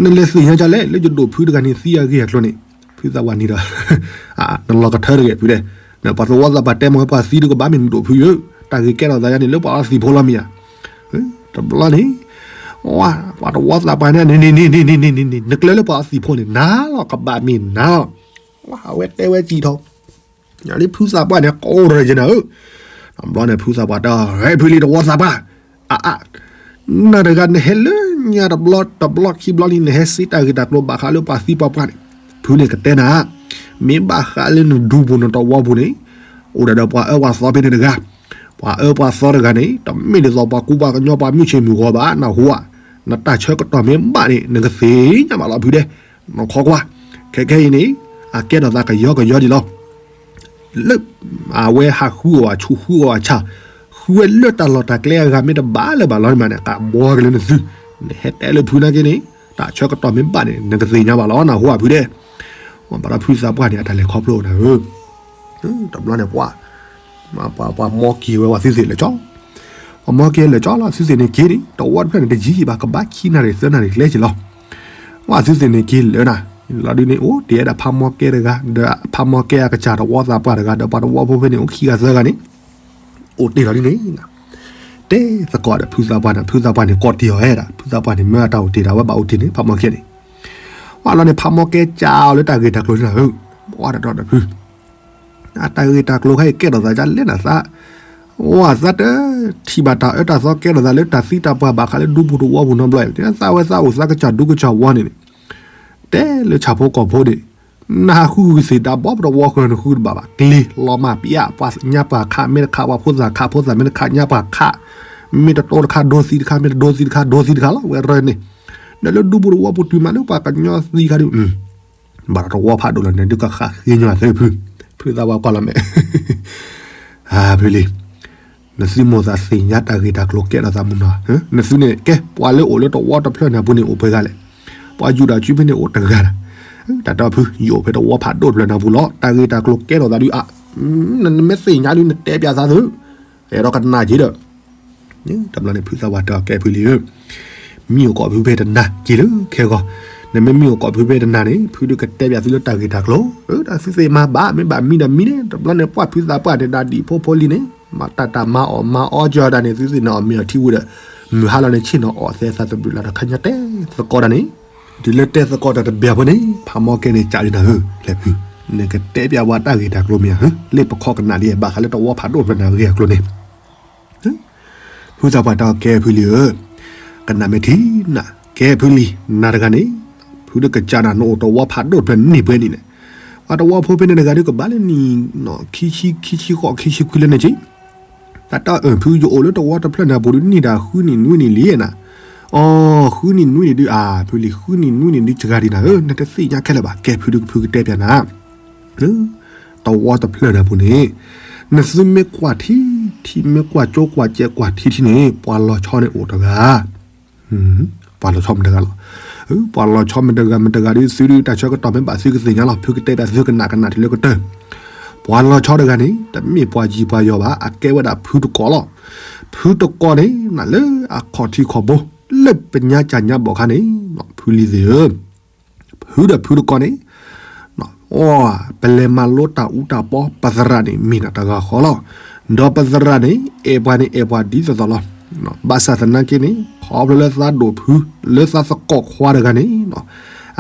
နလဲၤသ့ၣ်ညါဒ်လဲၣ် လၢယဒိၣ်ဖုတဂၤန့ၣ် သံအဂ့ၢ်အကျိၤန့ၣ်, ဖုသးပှၢ်န့ၣ်ဒီး, နလီၤကထၢတဂ့ၤဖုဒဲး, ပှၤသဝီသးပှၢ်တဲမ့ၢ်ဝဲပှၤသံဒုးကဘၣ်မ့ၢ်နဒိၣ်ဖုယၢ, တၢ်ဂ့ၢ်ကဲထီၣ်သးယါန့ၣ် လၢပှၤအီသံၣ်ဖိလီၤမ့ၢ်ဧါ တဘျီန့ၣ်, ပှၤသဝီသးပှၢ်န့ၣ် နကျၢၤလၢပှၤအီသံၣ်ဖိန့ၣ် နၤလီၤ ကဘၣ်မ့ၢ်နၤလီၤ, အဝဲတဲဝဲစံးထီၣ်, လၢဖုသးပှၢ်န့ၣ် ကိးရၤယနၤဧၢ, တဘျီန့ၣ် ဖုသးပှၢ်တဲ, ဟဲဖုလံၤသဝီသးပှၢ်, အအ, နၤတဂၤနဟဲလၢညါတဘျီတဘျီခံဘျီလံ နဟဲစ့တၢ်ဂ့ၢ်တၢ်ကျိၤဘၣ်ဃးလၢ ပှၤသံပှၤပှၢ်န့ၣ်, ဖုန့ၣ်ကတဲနၤ, မ့ၢ်ဘၣ်ဃးလၢနဒူပူၤနသဝီပူၤန့ၣ်, အိၣ်ဒၣ်ဒီးပှၤအၢပှၤသီဖဲန့ၣ်တဂၤ, ပှၤအၢပှၤသီတဂၤန့ၣ် တမ့ၢ်ဒ်သိးပှၤကူပှၤကညီ ပှၤမုၢ်ဆ့ၣ်မုၢ်ဂီၤဘၣ် နၢ်ဟူဧါ, နတၢ်ဆၢကတီၢ်မ့ၢ်ဘၣ်န့ၣ် နကသ့ၣ်ညါဘၣ်လီၤဖုဒဲး, နခီကွၢ်, ခဲခဲအံၤန့ၣ်, အကဲထီၣ်သးကယီကယီဒံးလီၤ လၢ, အဝဲဟးဃုအီၣ်အဆူၣ်ဃုအီၣ်အဆၣ်, ဃုဝဲလၢတၢ်လီၢ်တၢ်ကျဲအဂၤမ့ၢ်တဘၣ်လၢၤဘၣ်လီၤန့ၣ်မးန့ၣ် ကဘှီက့ၤလၢနသု, နဟဲတဲလၢဖုနာ်က့န့ၣ်, တၢ်ဆၢကတီၢ်မ့ၢ်ဘၣ်န့ၣ် နကသ့ၣ်ညါဘၣ်လီၤ နၢ်ဟူဧါဖုဒဲး, ဘၣ်ဒီးဖုသးပှၢ်န့ၣ် အတၢ်လဲၤခီဖျိနၤဧၢ, တဘျီန့ၣ်ပှၤ, ပှၤမီက့ၤဝဲပှၤသ့ၣ်သ့ၣ်လၢကၠီ ဖးမီၢ်ကဲလၢာ်ကၠီလီၤ အသုသ့ၣ်န့ၣ်က့ၤန့ၣ် တဝီတဖျၢၣ်န့ၣ် တယံာ်ဘၣ် ကဘၣ်ခံနၣ်ရံၣ်သၢနၣ်ရံၣ်ကျဲက့ၤလီၤ. ဝဲအသုသ့ၣ်န့ၣ်က့ၤလၢာ်နၤ, လီၤဒုန့ၣ် အိၣ်တ့ၢ်ဝဲဒၣ်ဖးမီၢ်ကဲတဂၤ ဒီးဖးမီၢ်ကဲအကစၢ်တဝီသးပှၢ်တဂၤ ဒီးပှၤတဝီဖိဖဲန့ၣ် အိၣ်ခံဂၤသၢဂၤန့ၣ် အိၣ်တ့ၢ်လီၤဒုန့ၣ် တဲသကိးဒီးဖုသးပှၢ်န့ၣ် ဖုသးပှၢ်န့ၣ် ကိးတ့ၢ်အီၤဝဲဒၣ် ဖုသးပှၢ်န့ၣ် မၢအတၢ်အိၣ်တ့ၢ်ဒီး အဝဲဘၣ်အိၣ်တ့ၢ်န့ၣ် ဖးမီၢ်ကဲန့ၣ် ဝဲလီၤန့ၣ် ဖးမီၢ်ကဲကးအီၤလၢတၢ်ဂ့ၢ်တၢ်ကျိၤန့ၣ်လီၤ. ပှၤတတီဒီးဖု အတၢ်ဂ့ၢ်တၢ်ကျိၤခါအံၤ ကဲထီၣ်သးဒ်လဲၣ်နၤသး, ဝဲသးတထံၣ်ဘၣ်တၢ်အၢတၢ်သီ ကဲထီၣ်သးလၢတၢ်သံတၢ်ပှၢ်ဘၣ်ဃးလၢဒူပူၤတဝီပူၤနီတဘျီအံၤ သးဝဲသးအိၣ်သးကစၢ်ဒူကစၢ်ဝီန့ၣ်န့ၣ် တဲလၢဆၣ်ဖိကီၢ်ဖိန့ၣ် နဟးဃုဂုာ်သ့ၣ်တၢ်ဘီ ပတဝီဃၢၤနဃုတဘၣ်ဘၣ် ကျ့လီၤမၢ်ပျၢ် ပှၤညါပှၤခး မ့ၢ်တခး ပှၤဖိသၣ်ခး ဖိသၣ်မ့ၢ်တခး ညါပှၤခး မ့ၢ်တတိတခါ ဒိသံတခါ မ့ၢ်တဒိသံတခါ ဒိသံတခါလီၤ ဝဲရၢန့ၣ် ဒီးလၢဒူပူၤတဝီပူၤတုၤမးလၢပှၤကညီသံခါဒုး ဘၣ်တဝီဖးဒိၣ်လီၤန့ၣ် ဒုးကဃၣ်ဃ့ညီအသးဖု, ဖုသးပှၢ်ကွၢ်လီၤမဲာ်, ဖုလံၤ, နသုမိၢ်သးသ့ၣ်ညါတၢ်ဂ့ၢ်တၢ်ကျိၤကဲထီၣ်သးမုၢ်နီၤ, နသုန့ၣ်ကဲ ပှၤလၢအိၣ်လၢတဝီတဖျၢၣ်န့ၣ်အပူၤန့ၣ် အိၣ်ပှဲၤဂၤလဲၣ်, ပှၤယူဒၤစုဖဲန့ၣ်အိၣ်တဂၤလီၤ, တၢ်တဲဖု ယအိၣ်ဖဲတဝီဖးဒိၣ်တဖျၢၣ်န့ၣ်အပူၤလီၤ, တၢ်ဂ့ၢ်တၢ်ကျိၤကဲထီၣ်သးဒုးအါ, နမ့ၢ်သ့ၣ်ညါဒုး နတဲပၠးသးသု, အဲၣ်ဒိးကနၣ်က့ၤဒီး တဘျီန့ၣ် ဖုသးပှၢ်တဲအီၤ ကဲဖုလံၤဧၢ, မံအိၣ်ကိးဖုဖဲတနၤက့ၤလၢခဲဂီၢ်, နမ့ၢ်မံအိၣ်ကိးဖုဖဲတနၤန့ၣ် ဖုဒုးကတဲပၠးသုလၢတၢ်ဂ့ၢ်တၢ်ကျိၤ, တၢ်သုသ့ၣ်မၤဘၣ် မ့ၢ်ဘၣ်မံဒီးမံန့ၣ် တဘျီန့ၣ် ပှၢ်ဖုသးပှၢ်န့ၣ် ဒၣ်ဒံၣ်ဖိဖိလံၤန့ၣ် မၤတၢ်တၢ်မၤအီၣ်မၤအီကၢၤတၢ်န့ၣ် သုသ့ၣ်န့ၣ်အီၣ်မ့ၤအီထံဝံၤဒီး မုၢ်ဟါလီၤန့ၣ် ဆ့ၣ်နီၤအီၣ်သဲသးသဘျုးလၢ်ဒီးခါညါတဲသကိးတၢ်န့ၣ်, တုၤလၢတဲသကိးတၢ်တဘျီဖိန့ၣ် ဖးမီၢ်ကဲန့ၣ် ကးဒုးနၤဧၢ လဲၤဖု, နကတဲပၠးဝဲတၢ်ဂ့ၢ်တၢ်ကျိၤမ့ၢ်ဧါ, လ့ၣ်ပခီကနၣ်လံ ဘၣ်ဃးလၢတဝီဖးဒိၣ်ဖျၢၣ်န့ၣ်အဂ့ၢ်အကျိၤန့ၣ် ဖုသးပှၢ်တဲအီၤ ကဲဖုလံၤဧၢ, ကနၣ်မ့ၢ်ထံနၤ, ကဲဖုလံၤ နၤတဂၤန့ၣ်, ဖုဒုးကစၢ်နၤ နအိၣ်တဝီဖးဒိၣ်တဖျၢၣ်န့ၢ်ပှဲၤနံၣ်လဲၣ်, ပှၤတဝီဖိဖဲန့ၣ်တဂၤဒုးကဘၣ်လၢနံၣ် ခံဆံ ခံဆံဃိး ခံဆံခွံလၢန့ၣ်က့ၤ, တၢ်တဲအီၤ ဖု ယအိၣ်လၢတဝီတဖျၢၣ်န့ၣ်အပူၤဒုး နံၣ်ဒၣ်ဃုနံၣ်နွံနံၣ်လံနၤ, အိ ဃုနံၣ်နွံနံၣ်ဒုး အၢ ဖုလံၤ ဃုနံၣ်နွံနံၣ်ဒုး စှၤဒံးနၤဧၢ, နတသ့ၣ်ညါခဲလၢာ်ဘၣ်, ကဲဖုဒုးဖုကတဲပၠးနၤ တဝီတဖျၢၣ်န့ၣ်အပူၤန့ၣ်, နသုမ့ၢ်ကွၢ်ထံထံ မ့ၢ်ကွၢ်ကၠိကွၢ်စဲးကွၢ်ထံထံန့ၣ် ပှၤလီၤဆီန့ၣ်အိၣ်တဂၤ, ပှၤလီၤဆီမ့ၢ်တဂၤလီၤ, ပှၤလီၤဆီမ့ၢ်တဂၤမ့ၢ်တဂၤဒုး သုဒုးတၢ်ဆၢကတီၢ်မ့ၢ်ဘၣ်သုကသ့ၣ်ညါလီၤ, ဖုကတဲပၠးသုကနၣ်ကနၣ်တုၤလၢကတၢၢ်, ပှၤလီၤဆီတဂၤန့ၣ် တမ့ၢ်ပှၤယံၤပှၤယီၤဘၣ်, အကဲဝဲဒၣ်ဖုတကိးလီၤ, ဖုတကိးန့ၣ် နလၢအခီၣ်ထံးခီၣ်ဘိ လၢပညါကၢ်ညါဘီၣ်ခါန့ၣ်, ဖုလံၤသ့ၣ်ဧၢ ဖုဒီးဖုတကိးန့ၣ်, ပလဲၤမၤလိတၢ်အူတၢ်ပီ ပသရၣ်န့ၣ်မ့ၢ်နၤတဂၤဃီလီၤ, ဒီးပသရၣ်န့ၣ် အဲၣ်ပှၤန့ၣ်အဲၣ်ပှၤဒ်သိးသိးလီၤ, ဘၣ်ဆၣ်သနာ်က့န့ၣ် ခီဖျိလၢသးဒိၣ်ဖု လၢသးသကိးခွါတဂၤန့ၣ်,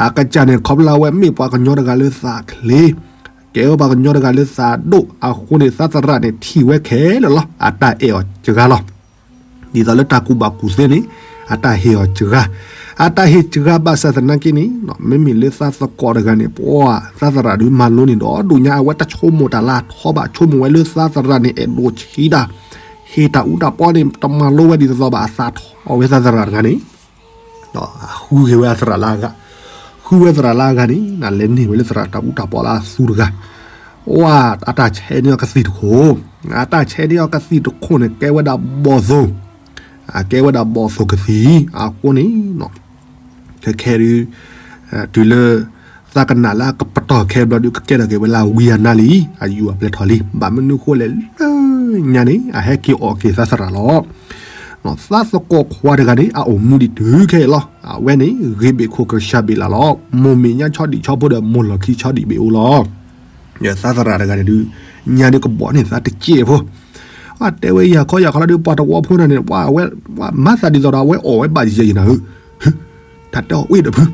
အကစၢ်န့ၣ် ခီဖျိလၢအဝဲမ့ၢ်ပှၤကညီတဂၤလၢသးချ့, ကဲဝဲပှၤကညီတဂၤလၢသးဒိၣ်အဃိန့ၣ် သးသရၣ်န့ၣ်ထံၣ်ဝဲခဲလၢာ်လီၤ, အတၢ်အဲၣ်အီၤစှၤလီၤ ဒ်သိးလၢတၢ်ကူၣ်ဘၣ်ကူၣ်သ့န့ၣ် အတၢ်ဟ့ၣ်အီၤစှၤ, အတၢ်ဟ့ၣ်စှၤဘၣ်ဆၣ်သနာ်က့န့ၣ် မ့မ့ၢ်လၢသးသကိးတဂၤန့ၣ် ပှၤသးသရၣ်ဒုးမၤလိန့ၣ်ဒီးဒိၣ်ညါ အဝဲတဆိကမိၣ်တၢ်လၢအထီဘၣ်, ဆိကမိၣ်ဝဲလၢသးသရၣ်န့ၣ် အဲၣ်ဒိးဆံးတၢ်, ဟ့ၣ်တၢ်အူတၢ်ပီန့ၣ် တမၤလိဝဲဒ်သိးသိးဘၣ်, အသးထီၣ်ဝဲသးသရၣ်တဂၤန့ၣ် ဃုက့ၤဝဲသရၣ်လၢအဂၤ, ဃုဝဲသရၣ်လၢအဂၤန့ၣ် လဲၤန့ၢ်ဝဲလၢသရၣ်တၢ်အူတၢ်ပီလၢအသူတဂၤ, အတၢ်ဆဲးန့ၢ်အီၤကသံၣ်တခိၣ်, အတၢ်ဆဲးန့ၢ်အီၤကသံၣ်တခိၣ်န့ၣ် ကဲဝဲဒၣ်ဘီၣ်သိၣ်, အကဲဝဲဒၣ်ဘီၣ်သိၣ်ကသံၣ်, အဃိန့ၣ် ခဲခဲဒုး တုၤလၢ သးကနၣ်လၢအကပတီၢ်ခဲဘျီဒုး ကကဲထီၣ်က့ၤဝဲလၢအဝံအနါလံ, အယူၢ်အပျဲၢ်ထီၣ်လံ, ဘၣ်မနုၤဃိလဲၣ်လၢညါန့ၣ် အဟဲက့ၤအီၣ်က့ၤသးသရၣ်လီၤ. သးသကိးခွါတဂၤန့ၣ် အအိၣ်မူဒံးတုၤခဲအံၤလီၤ. အဝဲန့ၣ် ဂ့ၤဘ့ၣ်ခိၣ်ကစှၤဘ့ၣ်လၢ်လီၤ. မိၢ်မဲာ်ညါဆီဒံၣ်ဆီဖိဒီး မိၢ်လီၢ်ခံဆီဒံၣ်ဘ့ၣ်အိၣ်လီၤ. သးသရၣ်တဂၤန့ၣ်ဒုး ညါဒုးကဘီၣ်န့ၢ်သးတစဲးဖိ အတဲဝဲယၤခီယၤခီလီၤဒုး ပှၤတဝီဖိန့ၣ်န့ၣ် ပှၤဝဲ ပှၤမၤသးဒ်သိးဒီး အဝဲအီၣ်ဝဲဘၣ်ယဲၢ်ယဲၢ်နၤဧၢ, တၢ်တဲအီၤဝဲဒီးဖု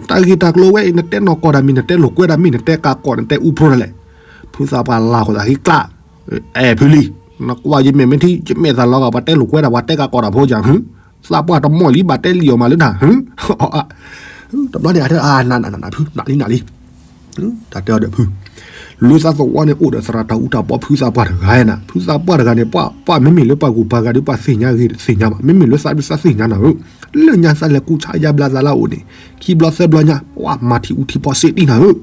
တၢ်ဂ့ၢ်တၢ်ကျိၤဝဲအံၤ နတဲနီၢ်ကီၢ်တၢ်မ့ၢ် နတဲလိာ်ကွဲတၢ်မ့ၢ် နတဲကးကီး နတဲအူဖျိတၢ်လဲၣ်. ဖုသးပှၢ်လၢ်ဃီသးဟ့ကျး, အဲၣ်ဖုလံ, နကွၢ်ယမဲာ်မ့ၢ်ထံ ယမဲာ်သးလီၤဂာ် ပှၤတဲလိာ်ကွဲတၢ် ပှၤတဲကးကီးတၢ်ဖိယၤ သးပှၢ်တမီၢ်လံ ဘၣ်တဲလံအီၤမးလၢတၢ် တဘျီန့ၣ် အတဲအါနးနးနးနးဖု နးလံနးလံ တၢ်တဲအီၤဒီးဖု လၢသးသဝီန့ၣ် အိၣ်ဒီးသရၣ်တၢ်အူတၢ်ပီ ဖုသးပှၢ်တဂၤနၤ, ဖုသးပှၢ်တဂၤန့ၣ် ပှၤ ပှၤမ့မ့ၢ်လၢပှၤဂုၤပှၤဂၤဒီး ပှၤသ့ၣ်ညါဂ့ၤသ့ၣ်ညါဘၣ်, မ့မ့ၢ်လၢသးဒုးသးသ့ၣ်ညါနၤဧၢ, လၢညါသးလဲၤကူစါယါဘျါသးလၢအအိၣ်န့ၣ် ခံဘျီသၢဘျီညါ ပှၤမၤထံၣ်အူထံၣ်ဖီစ့ၣ်တံၢ်နၤဧၢ,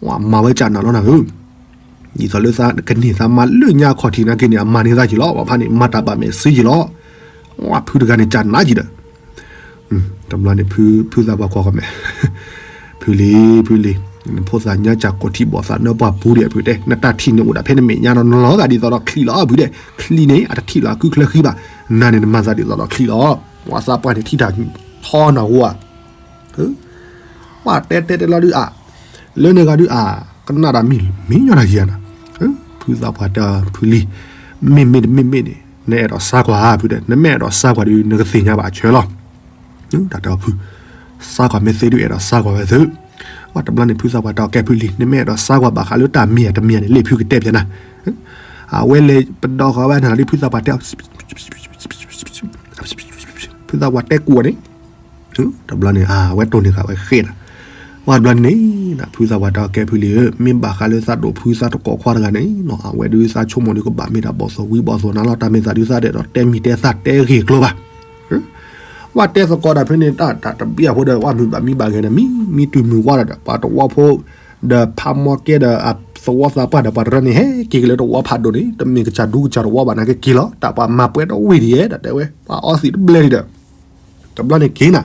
ပှၤမၤဝဲကနၤလီၤနၤဧၢ ဒ်သိးလၢသးကန့ၢ်သးမါလၢညါအခီၣ်ထံးနာ်က့န့ၣ် အမၤန့ၢ်သးက့ၤလီၤ, ပှၤဖါန့ၣ် မၤတၢ်ဘၣ်မဲာ်စ့က့ၤလီၤ, ပှၤဖုတဂၤန့ၣ် ကနၤက့ၤဒီး တဘျီန့ၣ် ဖုသးပှၢ်ကွၢ်ဃီမဲာ်, ဖုလံ ဖုလံ, နဖိသၣ်ညါစၢ်ကိးထံဘီၣ်သးနၢပှၢ်ပူၤဒံးအဖုတဲ, နတၢ်ထံၣ်န့ၣ်အိၣ်ဒၣ်ဖဲနမဲာ်ညါနီၤ, နလီၤဂာ်ဒ်သိးဒီးချံးလီၤအဖုတဲ, ချံးန့ၣ် အတထံၣ်လီၤအကုချၢဃံဘၣ်, နၤန့ၣ်နမၤသးဒ်သိးဒီးချံးလီၤ. ပှၤသးပှၢ်န့ၣ်ထံၣ်တၢ်ထီနၢ်ဟူဧါ, ပှၤတဲတဲတဲလီၤဒုးအါ, လၢန့ၣ်ဂၤဒုးအါ, ကနၣ်ဒၣ်မံၤမံၤညီနၤယၤနၤ, ဖုသးပှၢ်တဲဖုလံၤ, မ့မ့ၢ်တမ့မ့ၢ်န့ၣ် နအဲၣ်ဒိးစါကွၢ်ဧါဖုတဲ, နမ့ၢ်အဲၣ်ဒိးစါကွၢ်ဒုး နကသ့ၣ်ညါဘၣ်အဆၢလီၤ. တၢ်တဲအီၤဖု, စါကွၢ်မ့ၢ်သ့ဒုးအဲၣ်ဒိးစါကွၢ်ဝဲသု, ပှၤတဘျီန့ၣ် ဖုသးပှၢ်တဲအီၤကဲဖုလံၤ, နမ့ၢ်အဲၣ်ဒိးစါကွၢ်ဘၣ်ဃးလၢတၢ်မ့ၢ်ဧါတမ့ၢ်ဧါန့ၣ် လ့ၣ်ဖုကတဲပျးနၤ, အဝဲလဲၤပဒီဃီၤဝဲနၤဒုး ဖုသးပှၢ်တဲအီၤ ဖုသးပှၢ်တဲကူၣ်အီၤန့ၣ်, တဘျီန့ၣ် အဝဲတိၢ်န့ၢ်ဃာ်ဝဲဃဲနၤ, ပှၤတဘျီန့ၣ်န့ၣ် ဖုသးပှၢ်တဲအီၤကဲဖုလံၤဧၢ, မ့ၢ်ဘၣ်ဃးလၢသးဒိၣ်ဖုသးတကိးခွါတဂၤန့ၣ်နီၤ, အဝဲဒုးသးဆိကမိၣ်ဒုးကဘၣ်မ့ၢ်ဒၣ်ဘီၣ်သိၣ်ဝံဘီၣ်သိၣ်နၤလီၤ, တၢ်မ့ၢ်သးဒုးသးဒဲးဒီးတဲမံၤတဲသၣ်တဲဂ့ၢ်ကျိၤဘၣ် ပှၤတဲသကိးတၢ်ဖဲန့ၣ် တၢ်တဘံၣ်အဃိဒီး ပှၤမုာ်ဘၣ်မံဘၣ်ဂ့ၤဒီး မံမံတုၤမုၢ်ဝါဒီး ပှၤတဝီဖိ ဒီးဖးမီၢ်ကဲဒီး သဝီသးပှၢ်ဒီး ပှၤတရၢန့ၣ် ဟဲက့ၤက့ၤလၢတဝီဖးဒိၣ်န့ၣ် တမ့ၢ်ကစၢ်ဒူကစၢ်တဝီဘၣ် နက့ၤက့ၤလီၤ. တၢ်ပှၤမၤပှဲၤတဝံၤဒံးဧါ တၢ်တဲဝဲ ပှၤအီသံးတဘျဲၣ်ဒံးဒီး တဘျီန့ၣ်က့ၤနၤ,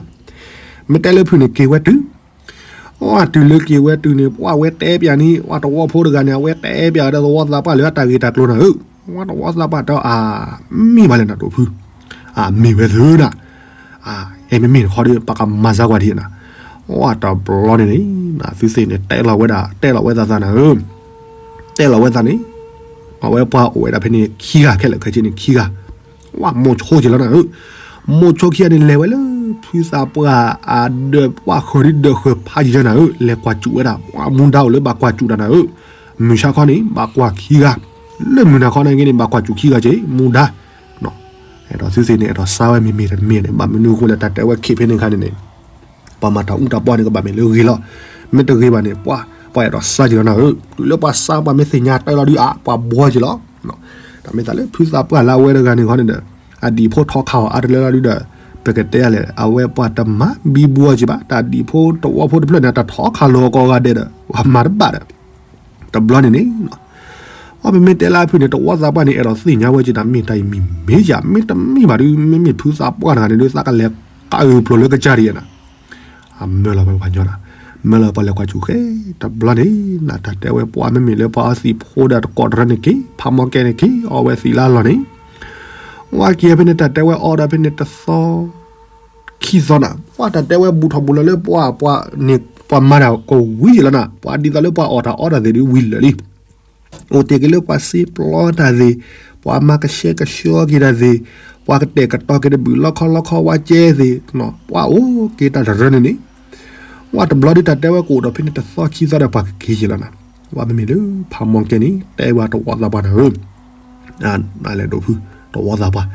မ့ၢ်တဲလၢဖုန့ၣ်က့ၤဝဲတုၤ အီတုၤလၢက့ၤဝဲတုၤန့ၣ် ပှၤဝဲတဲပၠးန့ၣ် ပှၤတဝီဖိတဂၤန့ၣ် အဝဲတဲပၠးဝဲဒီးသဝီသးပှၢ်လၢအတၢ်ဂ့ၢ်တၢ်ကျိၤနၤဧၢ, ပှၤတဝီသးပှၢ်တဲအီၤ အမ့ၢ်ဘၣ်လဲၣ်နၤဒိၣ်ဖု, အမ့ၢ်ဝဲသုနၤ, အဲမ့မ့ၢ်တခီဒီး ပကမၤစၢၤကွၢ်ဒံးနၤ, အီတဘျီန့ၣ်န့ၣ် သုသ့ၣ်န့ၣ် တဲလီၤဝဲဒၣ် တဲလီၤဝဲသးသးနၤဧၢ, တဲလီၤဝဲသးန့ၣ် အဝဲပှၤအိၣ်ဝဲဒၣ်ဖဲန့ၣ်ခံဂၤခဲလၢာ်ခဲဆ့န့ၣ်ခံဂၤ ဝဲမိၢ်ဆိက့ၤလီၤနၤဧၢ, မိၢ်ဆိခံဂၤန့ၣ် လဲၤဝဲလၢဖုသးပှၢ်အဒၢး ပှၤဃၢၤဒ်ဒၢးဃၢၤဖးယံၤလီၤနၤဧၢ, လဲၤကွၢ်စူၣ်ဝဲဒၣ် ပှၤမူဒါအိၣ်လၢဘၣ်ကွၢ်စူၣ်တၢ်နၤဧၢ, မုၢ်ဆါခီန့ၣ် ဘၣ်ကွၢ်ခံဂၤ, လၢမုၢ်နၤခီန့ၣ်က့ၤန့ၣ် ဘၣ်ကွၢ်စူၣ်ခံဂၤက့ၤ မူဒါ, အဲၣ်ဒိးသုသ့ၣ်န့ၣ် အဲၣ်ဒိးစါဝဲမ့ၢ်မ့ၢ်တမ့ၢ်န့ၣ် ဘၣ်မနုၤအဃိလဲၣ် တၢ်တဲဝဲခံဖဲန့ၣ်ခါန့ၣ်န့ၣ် ပှၤမၤတၢ်အူတၢ်ပီန့ၣ် ကဘၣ်မ့ၢ်လၢဂ့ၤလီၤ, မ့ၢ်တဂ့ၤဘၣ်န့ၣ် ပှၤ ပှၤအဲၣ်ဒိးစါက့ၤလီၤနၤဧၢ, တုၤလၢပှၤစါပှၤမ့ၢ်သ့ၣ်ညါတဲလီၤဒုးအါ ပှၤဘှီက့ၤလီၤ, တၢ်မ့ၢ်သးလၢဖုသးပှၢ်လၢအဝဲတဂၤန့ၣ်ခီန့ၣ်ဒီး အဒံးဖိထီခါအီၤအါတလၢလီၤဒုးဒီး ပကတဲလဲၣ် အဝဲပှၤတမၤဘံဘူအီၤက့ၤဘၣ်, တၢ်ဒံးဖိတဝီဖိတဖျၢၣ်န့ၣ် တထီခါလီၤကိးဂၤဒဲးဒီး ပှၤမၤတဘၣ်ဒီး တဘျီန့ၣ်န့ၣ် ပမ့မ့ၢ်တဲလၢအဖုန့ၣ် တဝီသးပှၢ်န့ၣ် အဲၣ်ဒိးသ့ၣ်ညါဝဲက့ၤတၢ်မ့ၢ်တၢ်အံၤမ့ၢ်မ့ၢ်ယၤ မ့ၢ်တမ့ၢ်ဘၣ်ဒုး မ့မ့ၢ်ဖုသးပှၢ်တဂၤန့ၣ်ဒုး သးကလဲၤကးအုးဖျိးလၢကစၢ်ဒံးနၤ, အမၢလီၤဝဲပှၤညီနၤ, မၢလီၤပှၤလဲၤကွၢ်စူၣ်ဃဲ တဘျီန့ၣ် နတၢ်တဲဝဲပှၤမ့မ့ၢ်လၢပှၤအီသံးဖိဒီးတကိးတရၢန့ၣ်က့ၤ ဖးမီၢ်ကဲန့ၣ်က့ၤ အီဝဲသံးလၢအလီၢ်န့ၣ်, ဝဲက့ၤဖဲန့ၣ် တၢ်တဲဝဲအီဒီးဖဲန့ၣ်တသီ ခံသီနၤ, ပှၤတၢ်တဲဝဲဘူးထီၣ်ဘူးလီၤလၢပှၤ ပှၤန့ၣ် ပှၤမၤတၢ်ကဝံၤယံာ်လီၤနၤ, ပှၤဒ်သိးလၢပှၤအီၣ်တၢ်အီတၢ်သ့ၣ်ဒုးဝံၤလၢာ်လံ, အိၣ်တ့ၢ်က့ၤလၢပှၤစ့ပျီတၢ်သ့ၣ်, ပှၤမၤကဆှဲကဆှီက့ၤတၢ်သ့ၣ်, ပှၤကတဲာ်ကတီၤက့ၤတဘုၣ်လီခီလီခီဝါကဲသ့ၣ်, ပှၤအိၣ်က့ၤတၢ်တရၢန့ၣ်န့ၣ်, ဝဲတဘျီဒုးတၢ်တဲဝဲကအိၣ်ဒီးဖဲန့ၣ်တသီခံသီဒီးပှၤကက့ၤယံာ်လီၤနၤ, ဝဲမ့မ့ၢ်လၢဖးမီၢ်ကဲန့ၣ် တဲဝဲတဝီသးပှၢ်နၤဧၢ အလဲၤဒိးဖု တဝီသးပှၢ်,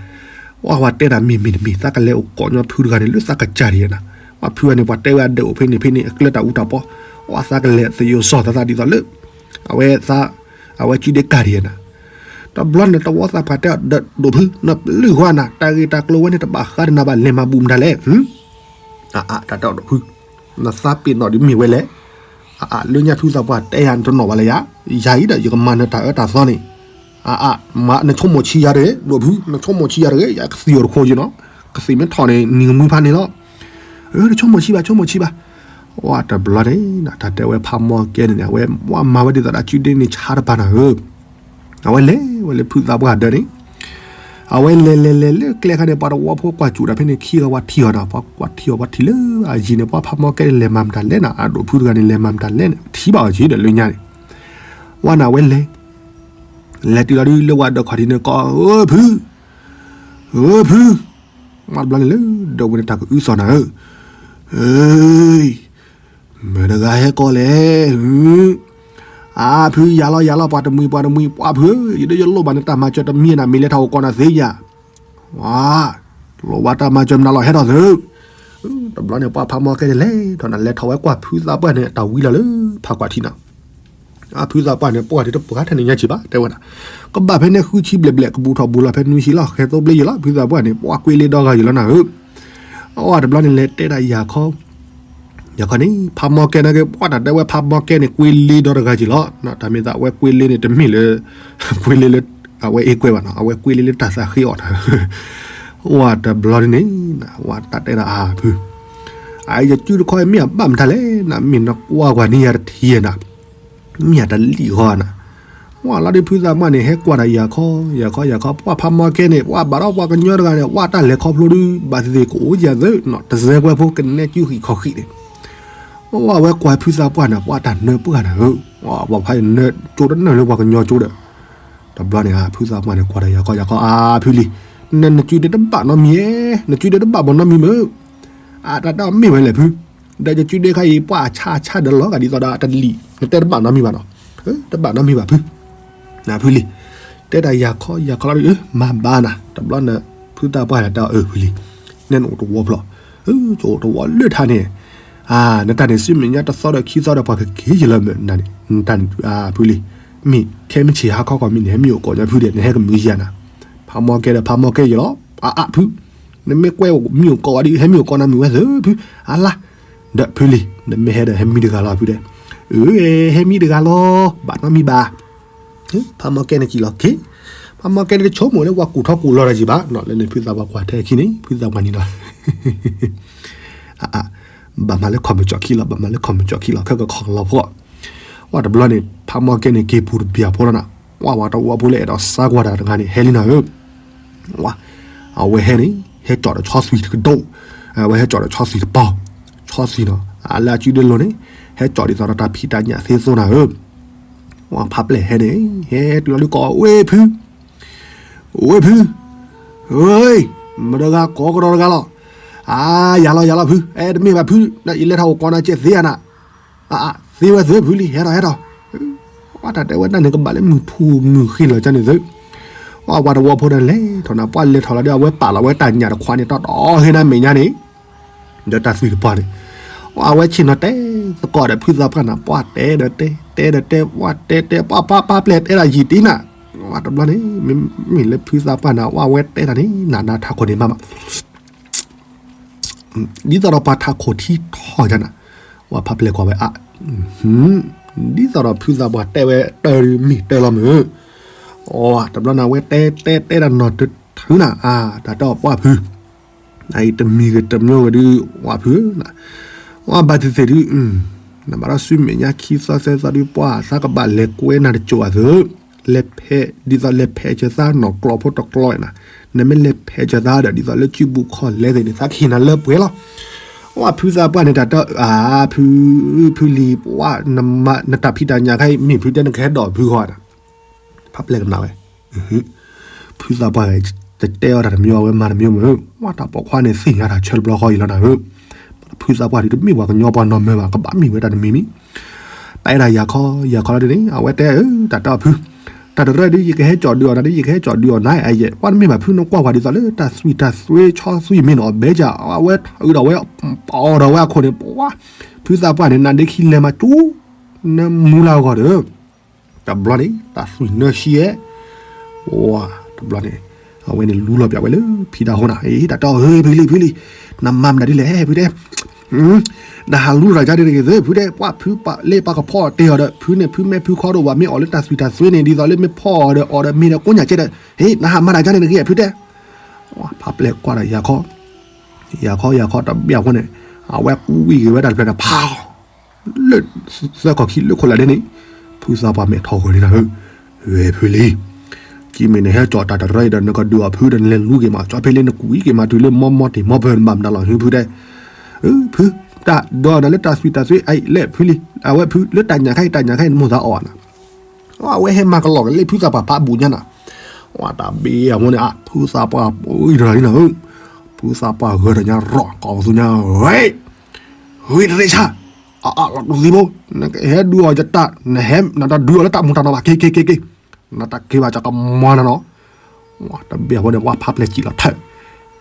ပှၤဝဲတဲတၢ်မ့ၢ်မ့ၢ်တမ့ၢ် သးကလဲၤအိၣ်ကိးညီဖုတဂၤန့ၣ် လၢသးကစၢ်ဒံးနၤ, ပှၤဖုဂၤန့ၣ် ပှၤတဲဝဲအဒၢးအိၣ်ဖဲန့ၣ်ဖဲန့ၣ် အကျဲတၢ်အူတၢ်ပီ, ပှၤသးကလဲၤသယိၤစီၣ်သးသးဒ်သိးလၢ အဝဲသး အဝဲကုဒ့ကၢ်ဒံးနၤ, တဘျီန့ၣ် တဝီသးပှၢ်တဲအီၤ ဒၢးဒိးဖု နပျုၢ်ဃီနၤ တၢ်ဂ့ၢ်တၢ်ကျိၤဝဲန့ၣ် တဘၣ်ဃးဒီးနၤဘၣ် လဲၤမၤဘူၣ်မတၤလဲၣ် အအ တၢ်တဲအီၤဒိးဖု, နသးပ့ၤနီၣ်ဒ်မ့ၢ်ဝဲလဲၣ်, အအ လၢညါဖုသးပှၢ်တဲယၤနတနီၣ်ဘၣ်လၢယၤ, ယၤအံၤဒီးယကမၤနတၢ်အၢတၢ်သီန့ၣ်, အအ နဆိကမိၣ်ဆံးယၤတဂ့ၤ ဒိးဖု နဆိကမိၣ်ဆံးယၤတဂ့ၤ ယကသံၣ်အီၤတခိၣ်ယနီၤ, ကသံၣ်မ့ၢ်ထီၣ်န့ၣ် နံၤကမှံဖးန့ၣ်လီၤ, နဆိကမိၣ်ဆံးဘၣ် ဆိကမိၣ်ဆံးဘၣ်, ဝဲတဘျီန့ၣ် တၢ်တဲဝဲဖးမီၢ်ကဲန့ၣ်န့ၣ် အဝဲမၤဝဲဒ်သိးဒီးကုဒ့န့ၣ်ဆါတပၤနၤဧၢ အဝဲလဲၤဝဲလၢဖုသးပှၢ်ဒၢးန့ၣ်, အဝဲလဲၤလဲၤလဲၤလၢကျဲခါန့ၣ် ပှၤတဝီဖိကွၢ်စူၣ်တၢ်ဖဲန့ၣ်ခံဂၤဝဲထံၣ်အီၤနၤ, ပှၤကွၢ်ထံၣ်အီၤပှၤထံၣ်လၢအယံၤန့ၣ် ပှၤဖးမီၢ်ကဲန့ၣ် လဲၤမၤမတၤလဲၣ်နၤ, အဒိးဖုတဂၤန့ၣ်လဲၤမၤမတၤလဲၣ်န့ၣ် ထံၣ်ဘၣ်အီၤက့ၤဒီးလၢညါန့ၣ်, ဝဲနၤဝဲလဲၤ, လဲၤတုၤလီၤဒုးလၢဝဲဒၢးခီၣ်ထံးန့ၣ်ကိး ဧၢဖု ဧၢဖု, မ့ၢ်တဘျီန့ၣ်လၢဒᢢးဝဲန့ၣ်တၢ်ကအုးသီၣ်နၤဧၢ, ဧၢ မတၤတဂၤဟဲကိးလဲၣ်, အါဖုယၤလီၤယၤလီၤ ပှၤတမှံၤပှၤတမှံၤ ပှၤဖုဧၢ ယဒုးယလိၣ်ဘၣ်နတၢ်မၤစၢၤတမံၤနၤ မ့ၢ်လဲၤထီၣ်အိၣ်ကိးနၤသ့ယၤ, ဝါ, လိၣ်ဘၣ်တၢ်မၤစၢၤမနုၤလီၤဟဲထီၣ်သု, တဘျီန့ၣ် ပှၤဖးမီၢ်ကဲန့ၣ်လဲၤထီၣ်နၤ လဲၤထီၣ်ဝဲကွၢ်ဖုသးပှၢ်န့ၣ် တၢ်ဝံၤလီၤလၢဖးကွၢ်ထံးနၤ အဖုသးပှၢ်န့ၣ် ပှၤတပှၢ်ထဲန့ၣ်ညါက့ၤဘၣ် တဲဝဲဒၣ်, ကဘၣ်ဖဲန့ၣ်ဃုဆံဘျဲၣ်ဘျဲၣ် ကဘူးထီၣ်ဘူးလီၤဖဲနွံဆံလီၤ ဃဲသိဘျ့ယံာ်လီၤ ဖုသးပှၢ်န့ၣ် ပှၤကွ့လ့ဒီဂၤယံာ်လီၤနၤဧၢ, အဝဲတဘျီန့ၣ်လဲၤတဲဒၣ်ယၤခီ, ယၤခီန့ၣ် ဖးမီၢ်ကဲနာ်က့ ပှၤတၢ်တဲဝဲဖးမီၢ်ကဲန့ၣ် ကွ့လ့ဒီတဂၤယံာ်လီၤ, တၢ်မ့ၢ်သးအဝဲကွ့လ့န့ၣ် တမ့ၢ်လၢ ကွ့လ့လၢ အဝဲအ့ကွဲဘၣ်နီၤ အဝဲကွ့လ့လၢတၢ်သးဃ့အီၤတၢ် ဝဲတဘျီန့ၣ်န့ၣ် ဝဲတၢ်တဲဒၣ်အဖု အယစုတခီအံၤမ့ၢ်အဘၣ်မတၤလဲၣ်, နမ့ၢ်နကွၢ်ကွၢ်န့ၢ်ယၤတထံၣ်နၤ, မ့ၢ်ယၤတလံာ်ဃီနၤ. ဝဲလီၤဒုးဖုသးပှၢ်န့ၣ် ဟဲကွၢ်ဒီးယၤခီ, ယၤခီ ယၤခီ ပှၢ်ဖးမီကဲန့ၣ် ပှၢ်ဘၣ်ဒီးပှၤကညီတဂၤန့ၣ် ဝဲတၢ်လဲၤခီဖျိဒုး ဘၣ်သ့ၣ်သ့ၣ်ကအိၣ်ယၤသ့နီၤ တစဲးကွဲဖိကနဲကၠူဃံးခီဃံးန့ၣ် ဝဲဝဲကွၢ်ဖုသးပှၢ်န့ၣ် ပှၢ်တၢ်နၢပှၢ်နၤဧၢ, ပှၤဖးနၢကၠိတနၢလၢပှၤကညီကၠိဒီး တဘျီန့ၣ် ဖုသးပှၢ်န့ၣ် ကွၢ်ဒီးယၤခီ ယၤခီ အါ ဖုလံၤ, နနစုဒဲတဘၣ်နီတမံၤဧါ, နစုဒဲတဘၣ်ဘၣ်နီတမံၤမ့ၢ်, အတၢ်တၢ်မ့ၢ်ဝဲလဲၣ်ဖု, ဒီးယစုဒဲခါအံၤ ပှၢ်အဆါအဆါဒီးလီၤဂာ်ဒ်သိးဒီးတလံာ် နတဲတဘၣ်နီတမံၤဘၣ်နီၤ, တဘၣ်နီတမံၤဘၣ်ဖု, နဖုလံၤ, တဲဒၣ်ယၤခီ ယၤခီလီၤဒုး မၤဘၣ်နၤ တဘျီန့ၣ် ဖုသးပှၢ်န့ၣ် တဲအီၤ အၢ ဖုလံၤ, နဲနအိၣ်တဝီဖျီၣ်, ကအိၣ်တဝီလၢထါန့ၣ် နတၢ်န့ၣ် ဆူမဲာ်ညါတသီဒီးခံသီဒီးပှၤကက့ၤယလီၤမ့ၢ်နတၢ်န့ၣ်, နတၢ်န့ၣ် ဖုလံၤ, မ့ၢ်ခဲမုၢ်ဆ့ၣ်ဟါခီကီးမ့ၢ်နဟဲမံအိၣ်ကိးညါဖုဒီး နဟဲကမုာ်ယၤနၤ, ဖးမီကဲဒီးဖးမီကဲယလီၤ, အါအါဖု, နမ့ၢ်ကွဲမံအိၣ်ကိးဝဲဒ် ဟဲမံအိၣ်ကိးနၤမုာ်ဝဲသ့ၣ်ဖု, အါလါ, ဒီးဖုလံၤ နမ့ၢ်ဟဲဒီးဟဲမံတဂၤလီၤဖုတဲ, အၢ ဟဲမံတဂၤလီၤ, ဘၣ်နီတမံၤဘၣ် ဖးမီကဲန့ၣ်က့ၤလီၤက့ၤ, ဖးမီကဲန့ၣ်တဆိကမိၣ်လၢပှၤကူၣ်ထီကူၣ်လီၤတၢ်ယံၤဘၣ်နီၤ, လၢန့ၣ်ဖုသးပှၢ်ကွၢ်ထဲခံန့ၣ် ဖုသးပှၢ်န့ၣ်ဒီး ဘၣ်မၤလၢခီၣ်မုၢ်ကၠီၣ်ခံလီၤ, ဘၣ်မၤလၢခီၣ်မုၢ်ကၠီၣ်ခံလီၤ, ခဲကခီၣ်လီၤဖှီၣ်, ဝဲတဘျီန့ၣ် ဖးမီကဲန့ၣ်က့ၤပူၤတဘျီဖိလီၤနၤ, ဝဲဝဲတဝီဖိလၢအဲၣ်ဒိးစါကွၢ်တၢ်တဂၤန့ၣ် ဟဲလံနၤဧၢ ဝဲ အဝဲဟဲန့ၣ် ဟဲကၠီၣ်ဒီးဆီသွံၣ်တကဒိၣ်, အဝဲဟဲကၠီၣ်ဒီးဆီသွံၣ်တပီၤ, ဆီသွံၣ်နီၤ အလၢအစုဒ့လိၤန့ၣ် ဟဲကၠီၣ်ဒ်သိးဒီးတၢ်ဖံးတၢ်ညၣ်သ့သိနၤဧၢ, ဝဲဖးပျဲၢ်ဟဲန့ၣ် ဟဲတုၤလီၤဒုးကိး ဝဲဖု, ဝဲဖု, ဧၢ, မတၤတဂၤကိးကဒီးတဂၤလီၤ, အါ ယၤလီၤယၤလီၤဖု, အဲ တမ့ၢ်ဘၣ်ဖု, ယလဲၤထီၣ်အိၣ်ကိးနၤကဲသ့ဧါနၤ အါ သ့ဝဲသ့ဖုလံ ဟဲထီၣ်ဟဲထီၣ်, ဝဲတၢ်တဲဝဲတၢ်န့ၣ် ကဘၣ်လၢမုၢ်ထူၣ်မုၢ်ဃ့လီၤကန့ၣ်သ့, ဝဲပှၤတဝီဖိဒီးလဲၤထီၣ်နၤ ပှၢ်လဲၤထီၣ်လီၤဒီး အဝဲပာ်လီၤဝဲတၢ်ညၣ်တခွးန့ၣ် တီတီဟ့နၤမဲာ်ညါန့ၣ်, ဒီးတၢ်သွံၣ်တပီၤန့ၣ်, ဝဲအဝဲဆ့ၣ်နီၤတဲသကိးဒီးဖုသးပှၢ်နၤ ပှၢ်တဲဒီးတဲ တဲဒီးတဲ ပှၢ်တဲတဲ ပှၢ်ဖးပျဲၢ်တဲဒၣ်ယံာ်တံၢ်နၤ, ဝဲတဘျီန့ၣ် မ့မ့ၢ်လၢဖုသးပှၢ်နၤ ဝဲအဝဲတဲတၢ်န့ၣ် နၤနၤထးခိၣ်န့ၣ်မးမး ဒ်သိးဒီးပှၤထးခိၣ်ထံထီၣ်ယါနၤ, ဝဲဖးပျဲၢ်ကွၢ်ဝဲအါ, ဒ်သိးဒီးဖုသးပှၢ်တဲဝဲတၢ်မ့ၢ်တၢ်လီၤမုၢ်, ဝဲတဘျီနၤ ဝဲတဲတဲတဲတၢ်နီၤတထုနၤ အါ တၢ်တဲအီၤပှၢ်ဖု, အအံၤတမံၤဂ့ၤတမံၤဂ့ၤဒုး ဝဲဖု, ဝဲဘၣ်သ့ၣ်သ့ၣ်ဒုး, နဘၣ်ဒီးဆူမဲာ်ညါခံသီသၢသီဒုး ပှၢ်သးကဘၣ်လဲၤကွဲနၤတစိၤအသိး လဲၤဖဲ ဒ်သိးလဲၤဖဲးစၢၤသးနီၢ်ကျီၢ်ဖိတကျီၢ်နၤ, နမ့ၢ်လဲၤဖဲးစၢၤသးဒီး ဒ်သိးလၢစုပူၤခီၣ်လဲသ့ၣ်န့ၣ် သးကဟ့ၣ်နၤလၢပှဲၤလီၤ. ဝဲဖုသးပှၢ်န့ၣ် တၢ်တဲအါ ဖု ဖုလံၤ ပှၢ် နတၢ်ဖံးတၢ်ညၣ်ခဲအံၤ မ့ၢ်ဖုတဲနကဟဲဒိးဖုဃီဧါ, ဖးပျဲၢ်ကနၣ်ဝဲ ဖုသးပှၢ် တတဲအီၤတၢ်တမံၤ အဝဲမၤတမံၤမ့ၢ်, ဝဲတၢ်ပိာ်ခွါန့ၣ် သ့ၣ်ညါတၢ်ဆၢတဘျီဃီအံၤလီၤနၤဧၢ, ဖုသးပှၢ်ဒုးတမ့ၢ်ပှၤကညီပှၤနီၢ်မၢဘၣ် ကဘၣ်မ့ၢ်ဝဲတၢ်တမံၤမံၤ, တဲဒၣ်ယၤခီ ယၤခီလီၤဒ်န့ၣ် အဝဲတဲအၢ တၢ်တဲအီၤဖု, တၢ်တရၢဒုး ယကဟဲကၠီၣ်ဒုးအီၤနၤဒ် ယကဟဲကၠီၣ်ဒုးအီၤနၤ အယဲၢ် ပှၢ်တမ့ၢ်ဘၣ်ဖု နကွၢ်ကွၢ်ဒ်သိးလၢတၢ်သွံၣ်တၢ်သွဲဆီသွံၣ်မ့ၢ်နီၤ အဘဲကၢ် အဝဲထီၣ်အုးဒီးဝဲ ပအီၣ်ဒီးဝဲအခိၣ်န့ၣ် ပှၢ် ဖုသးပှၢ်န့ၣ် နဒ့ခံလဲၤမၤကၠူ နမူလၢအဂီၢ်ဒီး တဘျီန့ၣ် တၢ်သွံၣ်နၢဆံအဲ, ဝါ တဘျီန့ၣ် အဝဲန့ၣ်လူလီၤပၠးဝဲလၢဖံတၢ်ဟိနၤ, အ့ တၢ်တဲအီၤ ဖုလံ ဖုလံ, နမၤမနုၤဒ်လဲၣ် ဖုတဲ, နဟးလူလီၤတၢ်ကါန့ၣ်တဂ့ၤသ့ ဖုတဲ, ပှၢ်ဖုပှၢ်လၢပှၤကဖီၣ်အီၤတ့ၢ်အီၤဒီး ဖုန့ၣ် ဖုမဲာ်ဖုခီဒိၣ်ဘၣ် မ့ၢ်အီၣ်လၢတၢ်သွံၣ်တၢ်သွဲန့ၣ် ဒ်သိးလၢမ့ၢ်ဖီၣ်အီၤဒီး အီၣ်ဒီးမ့ၤဒီးကိးညၣ်ကဲဒီး ဟ့ၣ် နဟးမၤတၢ်ကါန့ၣ်တဂ့ၤ ဖုတဲ, ဖးပျဲၢ်ကွၢ်ဒီးယၤခီ ယၤခီ ယၤခီ တဘ့ၣ်အဃိန့ၣ် အဝဲကွံဂ့ၤဝဲတၢ်တဖျၢၣ်ဒီး ဖး လၢသၢခီၣ်ခံလၢခိၣ်လၢဒဲန့ၣ် ဖုသးပှၢ်မဲာ်ထီၣ်ဂီၤန့ၣ်နၤဧၢ, ဝဲဖုလံ, ကမ့ၢ်နဟဲကၠီၣ်တၢ်တရၢအံၤဒီး နကဒုးအီၣ်ဖုဒီး နလဲၤလူက့ၤမး ကၠီဖဲလၢနကွံက့ၤမး တုၤလၢမီမီတ့ၢ်မီပၢၢ်နဘၣ်မတၤလီၤ ဟ့ၣ်ဖုတဲ, ဖု တၢ်ဒိးနၤလၢတၢ်သွံၣ်တၢ်သွဲအံၤလဲၣ်ဖုလံ, အဝဲဖု လၢတၢ်ညၣ်ခဲအံၤ တၢ်ညၣ်ခဲအံၤ နမိၢ်သးအီၣ်နၤ အဝဲဟဲမၤကလီၢ်က့ၤလၢဖုသးပှၢ်ဖးဘူးညါနၤ, ဝဲတၢ်ဘ့ၣ်အဃိန့ၣ် ဖုသးပှၢ်အံၤတဂၤန့ၣ်နၤဧၢ, ဖုသးပှၢ်ဂၢၢ်ဒီးညါရီၣ် ကိးပသူညါ ဝဲ ဝံတရ့ဆါ, အအလီၤတူၢ်သံဘိ, နကဟဲဒုးအီၣ်ယတၢ် နဟဲ နတဒုးအီၣ်လၢတၢ်မူၤတၢ်နီၤဘၣ် က့ၤက့ၤက့ၤက့ၤ, နတၢ်က့ၤဘၣ်ကကမၤနၤနီၤ, တဘ့ၣ်အဃိန့ၣ် ပှၢ်ဖးပျဲၢ်စံၣ်လီၤထၢၣ်,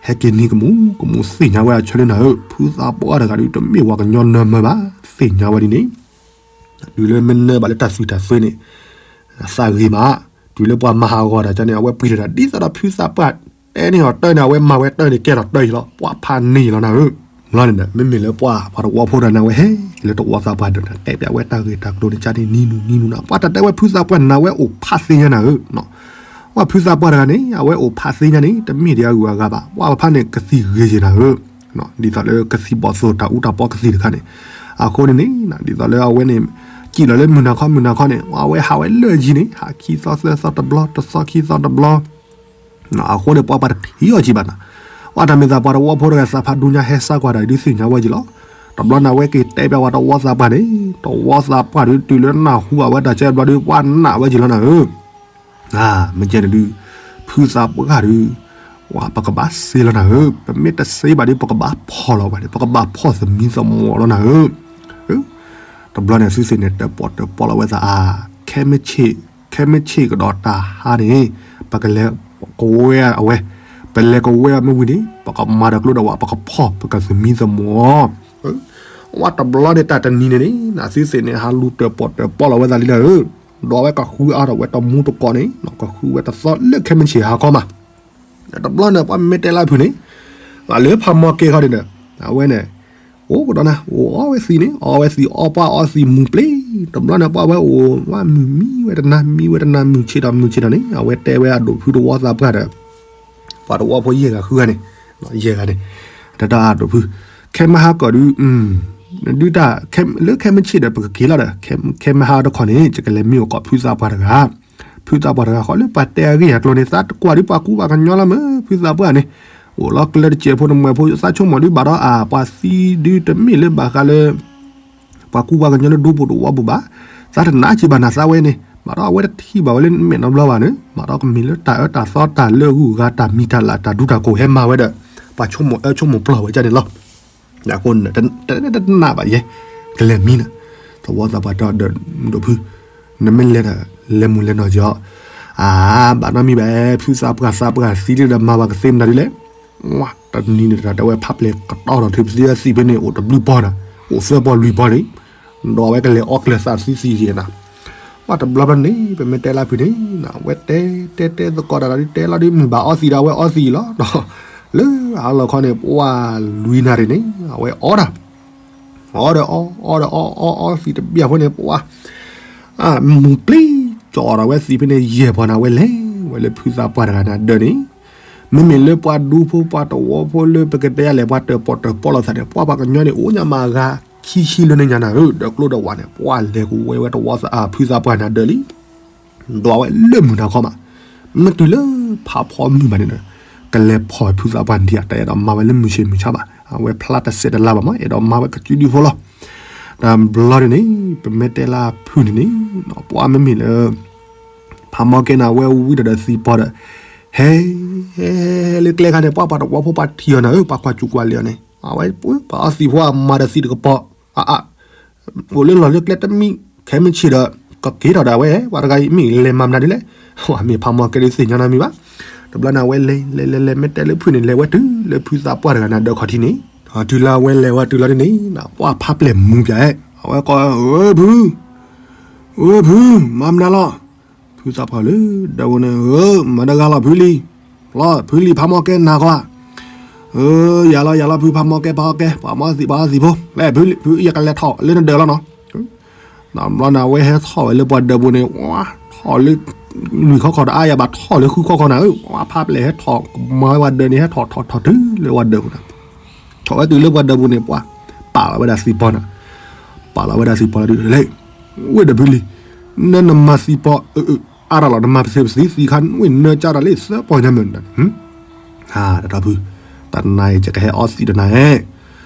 ဟဲက့ၤနံၤကမူၣ်ကမူၣ်သ့ၣ်ညါဝဲအဆၢလၢနၤဧၢ, ဖုသးပှၢ်တဂၤဒုးတမ့ၢ်ပှၤကညီနၢမၢဘၣ် သ့ၣ်ညါဝဲဒ်န့ၣ်, တုၤလၢမ့ၢ်နၢဘၣ်လၢတၢ်သွံၣ်တၢ်သွဲန့ၣ် သးဂ့ၤမး, တုၤလၢပှၤမၤဟးဂီၤတၢ်ကန့ၣ် အဝဲပှ့ၤထီၣ်တၢ်ဒ်သိးဒီးဖုသးပှၢ်တဲန့ၢ်အီၤတၢ်န့ၣ် အဝဲမၤဝဲတၢ်န့ၣ် ကဲထီၣ်တၢ်အံၤလီၤ, ပှၢ်ဖးန့ၢ်လီၤနၤဧၢ, လီၤန့ၣ်ဒီး မ့မ့ၢ်လၢပှၢ်ပှၤတဝီဖိဒီးနၤဝဲဟဲ လၢတဝီသးပှၢ်ဒီးနၤ တဲပျးဝဲတၢ်ဂ့ၢ်တၢ်ကျိၤန့ၣ်ကန့ၣ်နံၤနူနံၤနူနၤ, ပှၢ်တၢ်တဲဝဲဖုသးပှၢ်နၤဝဲအိၣ်ဖးသ့ညါနၤဧၢ, ပှၢ်ဖုသးပှၢ်တဂၤန့ၣ် အဝဲအိၣ်ဖးသ့ညါန့ၣ် တမ့ၢ်ဒံးအဂုၤအဂၤဘၣ်, ပှၢ်ဖးန့ၣ်ကသံၣ်ဂ့ၤက့ၤနၤဧၢ ဒ်သိးလၢကသံၣ်ဘီၣ်သိၣ်တၢ်အူတၢ်ပီကသံၣ်တခါန့ၣ်, အဃိန့ၣ်န့ၣ် ဒ်သိးလၢအဝဲန့ၣ် စံၣ်လီၤလၢမုၢ်နၤခီ မုၢ်နၤခီန့ၣ် အဝဲဟးဝဲလၢာ်ယံၤန့ၣ် ဟးခံသီသၢသီတဘျီ တသီခံသီတဘျီ အဃိန့ၣ် ပှၤပှၤတထံၣ်အီၤကံဘၣ်နၤ, အတၢ်မ့ၢ်သးပှၤတဝီဖိတဂၤသးဖးဒူညါဟဲစါကွၢ်တၢ်ဒုးသ့ၣ်ညါဝဲကံလီၤ. တဘျီန့ၣ် အဝဲက့ၤတဲဘၣ်ဝဲတဝီသးပှၢ်န့ၣ်, တဝီသးပှၢ်ဒုးတုၤလၢနၢ်ဟူအဝဲတၢ်ကဲဘျီဒုး ပှၤနာ်ဝဲကံလီၤနၤဧၢ, မ့ၢ်ကဲန့ၣ်ဒုး ဖုသးပှၢ်ဒုး ပကဘၣ်စ့လီၤနၤဧၢ, ပမ့ၢ်တစ့ဘၣ်ဒုး ပကဘၣ်ဖီၣ်လီၤဝဲန့ၣ် ပကဘၣ်ဖီၣ်သမံသမိးလီၤနၤဧၢ. တဘျီန့ၣ် သုသ့ၣ်န့ၣ် တၢၣ်ပီၣ်တၢၣ်ပီလီၤဝဲသးအါ, ခဲမ့ၢ်ဆ့ၣ်, ခဲမ့ၢ်ဆ့ၣ်ကဒီးတၢ်ဟါန့ၣ် ပကလဲၤကဝဲအဝဲ, ပလဲၤကဝဲအမ့ၢ်ဝံၤန့ၣ် ပကမၤဒီးကျိဒီးဝဲ ပကဖီၣ်ပကသမံသမိး ဝဲတဘျီန့ၣ် တၢ်တနံၤန့ၣ်န့ၣ် သုသ့ၣ်န့ၣ် ဟးလူၤတၢၣ်ပီၣ်တၢၣ်ပီလီၤဝဲသးလံလၢ ဒီးအဝဲကဃုအါထီၣ်ဝဲတမူတကိးန့ၣ် ကဃုဝဲတသီလၢခဲမ့ၢ်ဆ့ၣ်ဟါခီမး. တဘျီန့ၣ် ပှၤမ့ၢ်တဲလၢဖုန့ၣ် လၢဖးမီၢ်ကဲခီန့ၣ်ဒီး အဝဲန့ၣ် အိၣ်ကဒီးနၤ အိၣ်အီဝဲသံးန့ၣ် အီဝဲသံးအီပှၢ်အီသံးမုၢ်ပျ့ၤ တဘျီန့ၣ် ပှၤဝဲအိၣ်ဝဲမုၢ်မံဝဲတနၤ မံဝဲတနၤ မုၢ်ဆ့ၣ်ထီၣ် မုၢ်ဆ့ၣ်ထီၣ်န့ၣ် အဝဲတဲဝဲအဒိၣ်ဖုတဝီသးပှၢ်ဒီး ပှၤတဝီဖိယဲၢ်ဂၤဃုဂၤန့ၣ်, ယဲၢ်ဂၤန့ၣ်, တၢ်တၢ်အဒိၣ်ဖု, ခဲမဟါကီၢ်ဒုး, ဒုးတၢ်, လၢခဲမုၢ်ဆ့ၣ်ဒီးပကက့ၤလီၤဒီး ခဲမဟါတခီန့ၣ် ယကလဲၤမံအိၣ်ကီၢ်ဖုသးပှၢ်တဂၤ, ဖုသးပှၢ်တဂၤဃီလၢပှၤတဲအဂ့ၢ်အကျိၤန့ၣ် သးတကွၢ်ဒုးပှၤကူပှၤကညီလီၤမ့ၢ် ဖုသးပှၢ်န့ၣ်, အိၣ်လီၤကျဲတစဲးဖိတမှဲၤဖိ သးဆိကမိၣ်ဒုးဘၣ်ဒီးအပှၤသံဒုးတမ့ၢ်လၢဘၣ်ဃးလၢ ပှၤကူပှၤကညီလၢဒူပူၤတဝီပူၤဘၣ်, သးတနာ်က့ၤဘၣ်နၤသးဝဲန့ၣ် ဘၣ်ဒီးအဝဲတထံၣ်ဘၣ်ဝဲလၢမဲာ်နီတဘျီဘၣ်န့ၣ် ဘၣ်ဒီးကမ့ၢ်လၢတၢ်အၢတၢ်သီတၢ်လၢအဂုၤအဂၤတၢ်မံၤတၢ်လၤတၢ်ဒူတၢ်ကိၢ်ဟဲမၤဝဲဒီး ပှၤဆိကမိၣ်အၢဆိကမိၣ်ပျီၢ်ဝဲဒ်န့ၣ်လီၤ. အဃိန့ၣ် တနာ်ဘၣ်ယဲ, ကလဲၤမံနၤ, သဝီသးပှၢ်တဲဒီးဒိၣ်ဖု, နမ့ၢ်လဲၤဒီး လဲၤမုၢ်လဲၤနီၢ်ကီး, အါ ဘၣ်နီတမံၤဘၣ် ဖုသးပှၢ်သးပှၢ်သံလၢဒီးမၤဝဲကသ့မနုၤဒ်လဲၣ် တနံၤန့ၣ်တၢ်တဲဝဲဖးပျဲၢ်ကတီၢ်ထီၣ်ထံပသံအသံၣ်ဖဲန့ၣ် အိၣ်တဘျုးပီၤနၤ, အိၣ်သၢပီၤလွံၢ်ပီၤန့ၣ်, ဒီးအဝဲကလဲၤအီကျၢၤသးသံသံယဲနၤ, ပှၤတဘျီဘျီန့ၣ် ပမ့ၢ်တဲလၢဖုန့ၣ် အဝဲတဲတဲတဲသကိးတၢ်ဒီးတဲလီၤဒ်မုၢ်ဘၣ်အီသံးဒီးအဝဲအီသံးလီၤ, ဒီးလၢအလီၢ်ခီန့ၣ် ပှၤလွံၢ်နၣ်ရံၣ်န့ၣ် အဝဲအီတၢ် အီဒီးအီ အီဒီးအီ အီအီသံးတဘျီအဃိန့ၣ် ပှၤ မုၢ်ပျံၤကၠီဒီးဝဲသံးဖဲန့ၣ် ယဲၢ်ပီၤန့ၣ် အဝဲလဲၤဝဲလၢဖုသးပှၢ်တဂၤန့ၣ်ဒၢးန့ၣ်, မ့မ့ၢ်လၢပှၤဒူဖိပှၤတဝီဖိလၢပကတဲလဲၣ် ပှၤတၢၣ်ပီၣ်တၢၣ်ပီလီၤသးန့ၣ် ပှၤပှၤကညီန့ၣ် အိၣ်ညါမၤဂၤခံဆံလၢန့ၣ်ညါနၤဧၢ, ဒီးကျိဒီးဝဲန့ၣ် ပှၤလဲၤကဝဲဝဲတဝီသး ဖုသးပှၢ်န့ၣ်ဒၢးလံ ဒွးဝဲလၢမုၢ်နၤခီမး, မ့ၢ်တုၤလၢဖးဖီမုၢ်ဘၣ်န့ၣ်ဒီး ကလဲၤဖီၣ်ဖုသးပှၢ်ဒံးအတၢ်အဲၣ်ဒိးမၤဝဲလၢမုၢ်ဆ့ၣ်မုၢ်ဆါဘၣ်, အဝဲဖျါတစဲးတလါဘၣ်မး အဲၣ်ဒိးမၤဝဲကစုဒုဖိလီၤ. တဘျီန့ၣ်န့ၣ် ပမ့ၢ်တဲလၢဖုန့ၣ်န့ၣ် ပှၤမ့မ့ၢ်လၢ ဖးမီၢ်ကဲန့ၣ် အဝဲဝံဒီးဒီးသံးပီၤဒီး ဟဲ လၢကျဲခါန့ၣ် ပှၤပှၤတဝီဖိပှၤထံၣ်အီၤနၤဧၢ, ပှၤကွၢ်စူၣ်ကွၢ်လံအီၤန့ၣ် အဝဲပှၤအီသံးဖိအမၤဒီးသံးတကပီၤ အအ အိၣ်လၢလီၢ်လၢကျဲတမံၤ ခဲမုၢ်ဆ့ၣ်ဒီး ကက့ၤထီၣ်ဒၣ်ဝဲ ပှၤတဂၤအံၤမ့ၢ်လဲၤမၤမနုၤဒ်လဲၣ်, မ့ၢ်ဖးမီၢ်ကဲဒ်သ့ၣ်ညါနီတမံၤဘၣ်. တဘျီန့ၣ် အဝဲလဲၤလဲၤလဲၤလဲၤ မ့ၢ်တဲလၢဖုန့ၣ် လဲၤဝဲတုၤလၢဖုသးပှၢ်တဂၤန့ၣ် ဒၢးခီၣ်ထံးန့ၣ်, တုၤလၢအဝဲလဲၤဝဲတုၤလီၤဒ်န့ၣ် ပှၤဖးပျဲၢ်မူၤပၠးအဲၣ် အဝဲကိး ဧၢ ဖု ဧၢ ဖု မၤမနုၤလီၤ. ဖုသးပှၢ်လၢဒၢးပူၤန့ၣ် ဧၢ မၤတဂၤလီၤဖုလံ, လီၤဖုလံ ဖးမီၢ်ကဲနၤကွၢ် ဧၢ ယၤလီၤ ယၤလီၤ ဖုဖးမီၢ်ကဲ ဖးမီၢ်ကဲ ပှၤမၤသံး ပှၤအီသံးဖိ ဖု ယကလဲၤထီၣ်လၢနဒၢးလီၤနီၤ. တဘျီန့ၣ် အဝဲဟဲထီၣ်ဝဲလၢပှၤဒၢးပူၤန့ၣ် ထီၣ်လၢ လွံၢ်ခီခီတအါ ယဘၣ်ထီၣ်လၢဃုခီခီနၤဧၢ, ပှၤဖးပျဲၢ်ဟဲထီၣ် မၤဝဲပှၤဒၢးန့ၣ် ဟဲထီၣ်ထီၣ်ထီၣ်တုၤလၢပှၤဒၢးပူၤန့ၣ် ထီၣ်ဝဲတုၤလၢပှၤဒၢးပူၤန့ၣ် ပှၤပာ်လီၤဝဲဒၣ်သံးပီၤန့ၣ်, ပာ်လီၤဝဲဒၣ်သံးပီၤလီၤဒုးလဲၣ်, ဝ့ၢ်ဒီးဖုလံ, နနမၤသံးပီၤ အါတၢ်လီၤ နမၤပသ့ပသံးသံးခါ ဝ့ၢ်နၢကၢ်တၢ်လၢသၢပီၤညါမ့ၢ်နၤ, တၢ်ဒီးဖု, တနၤအံၤယကဟဲအီသံးတနၤဧၢ,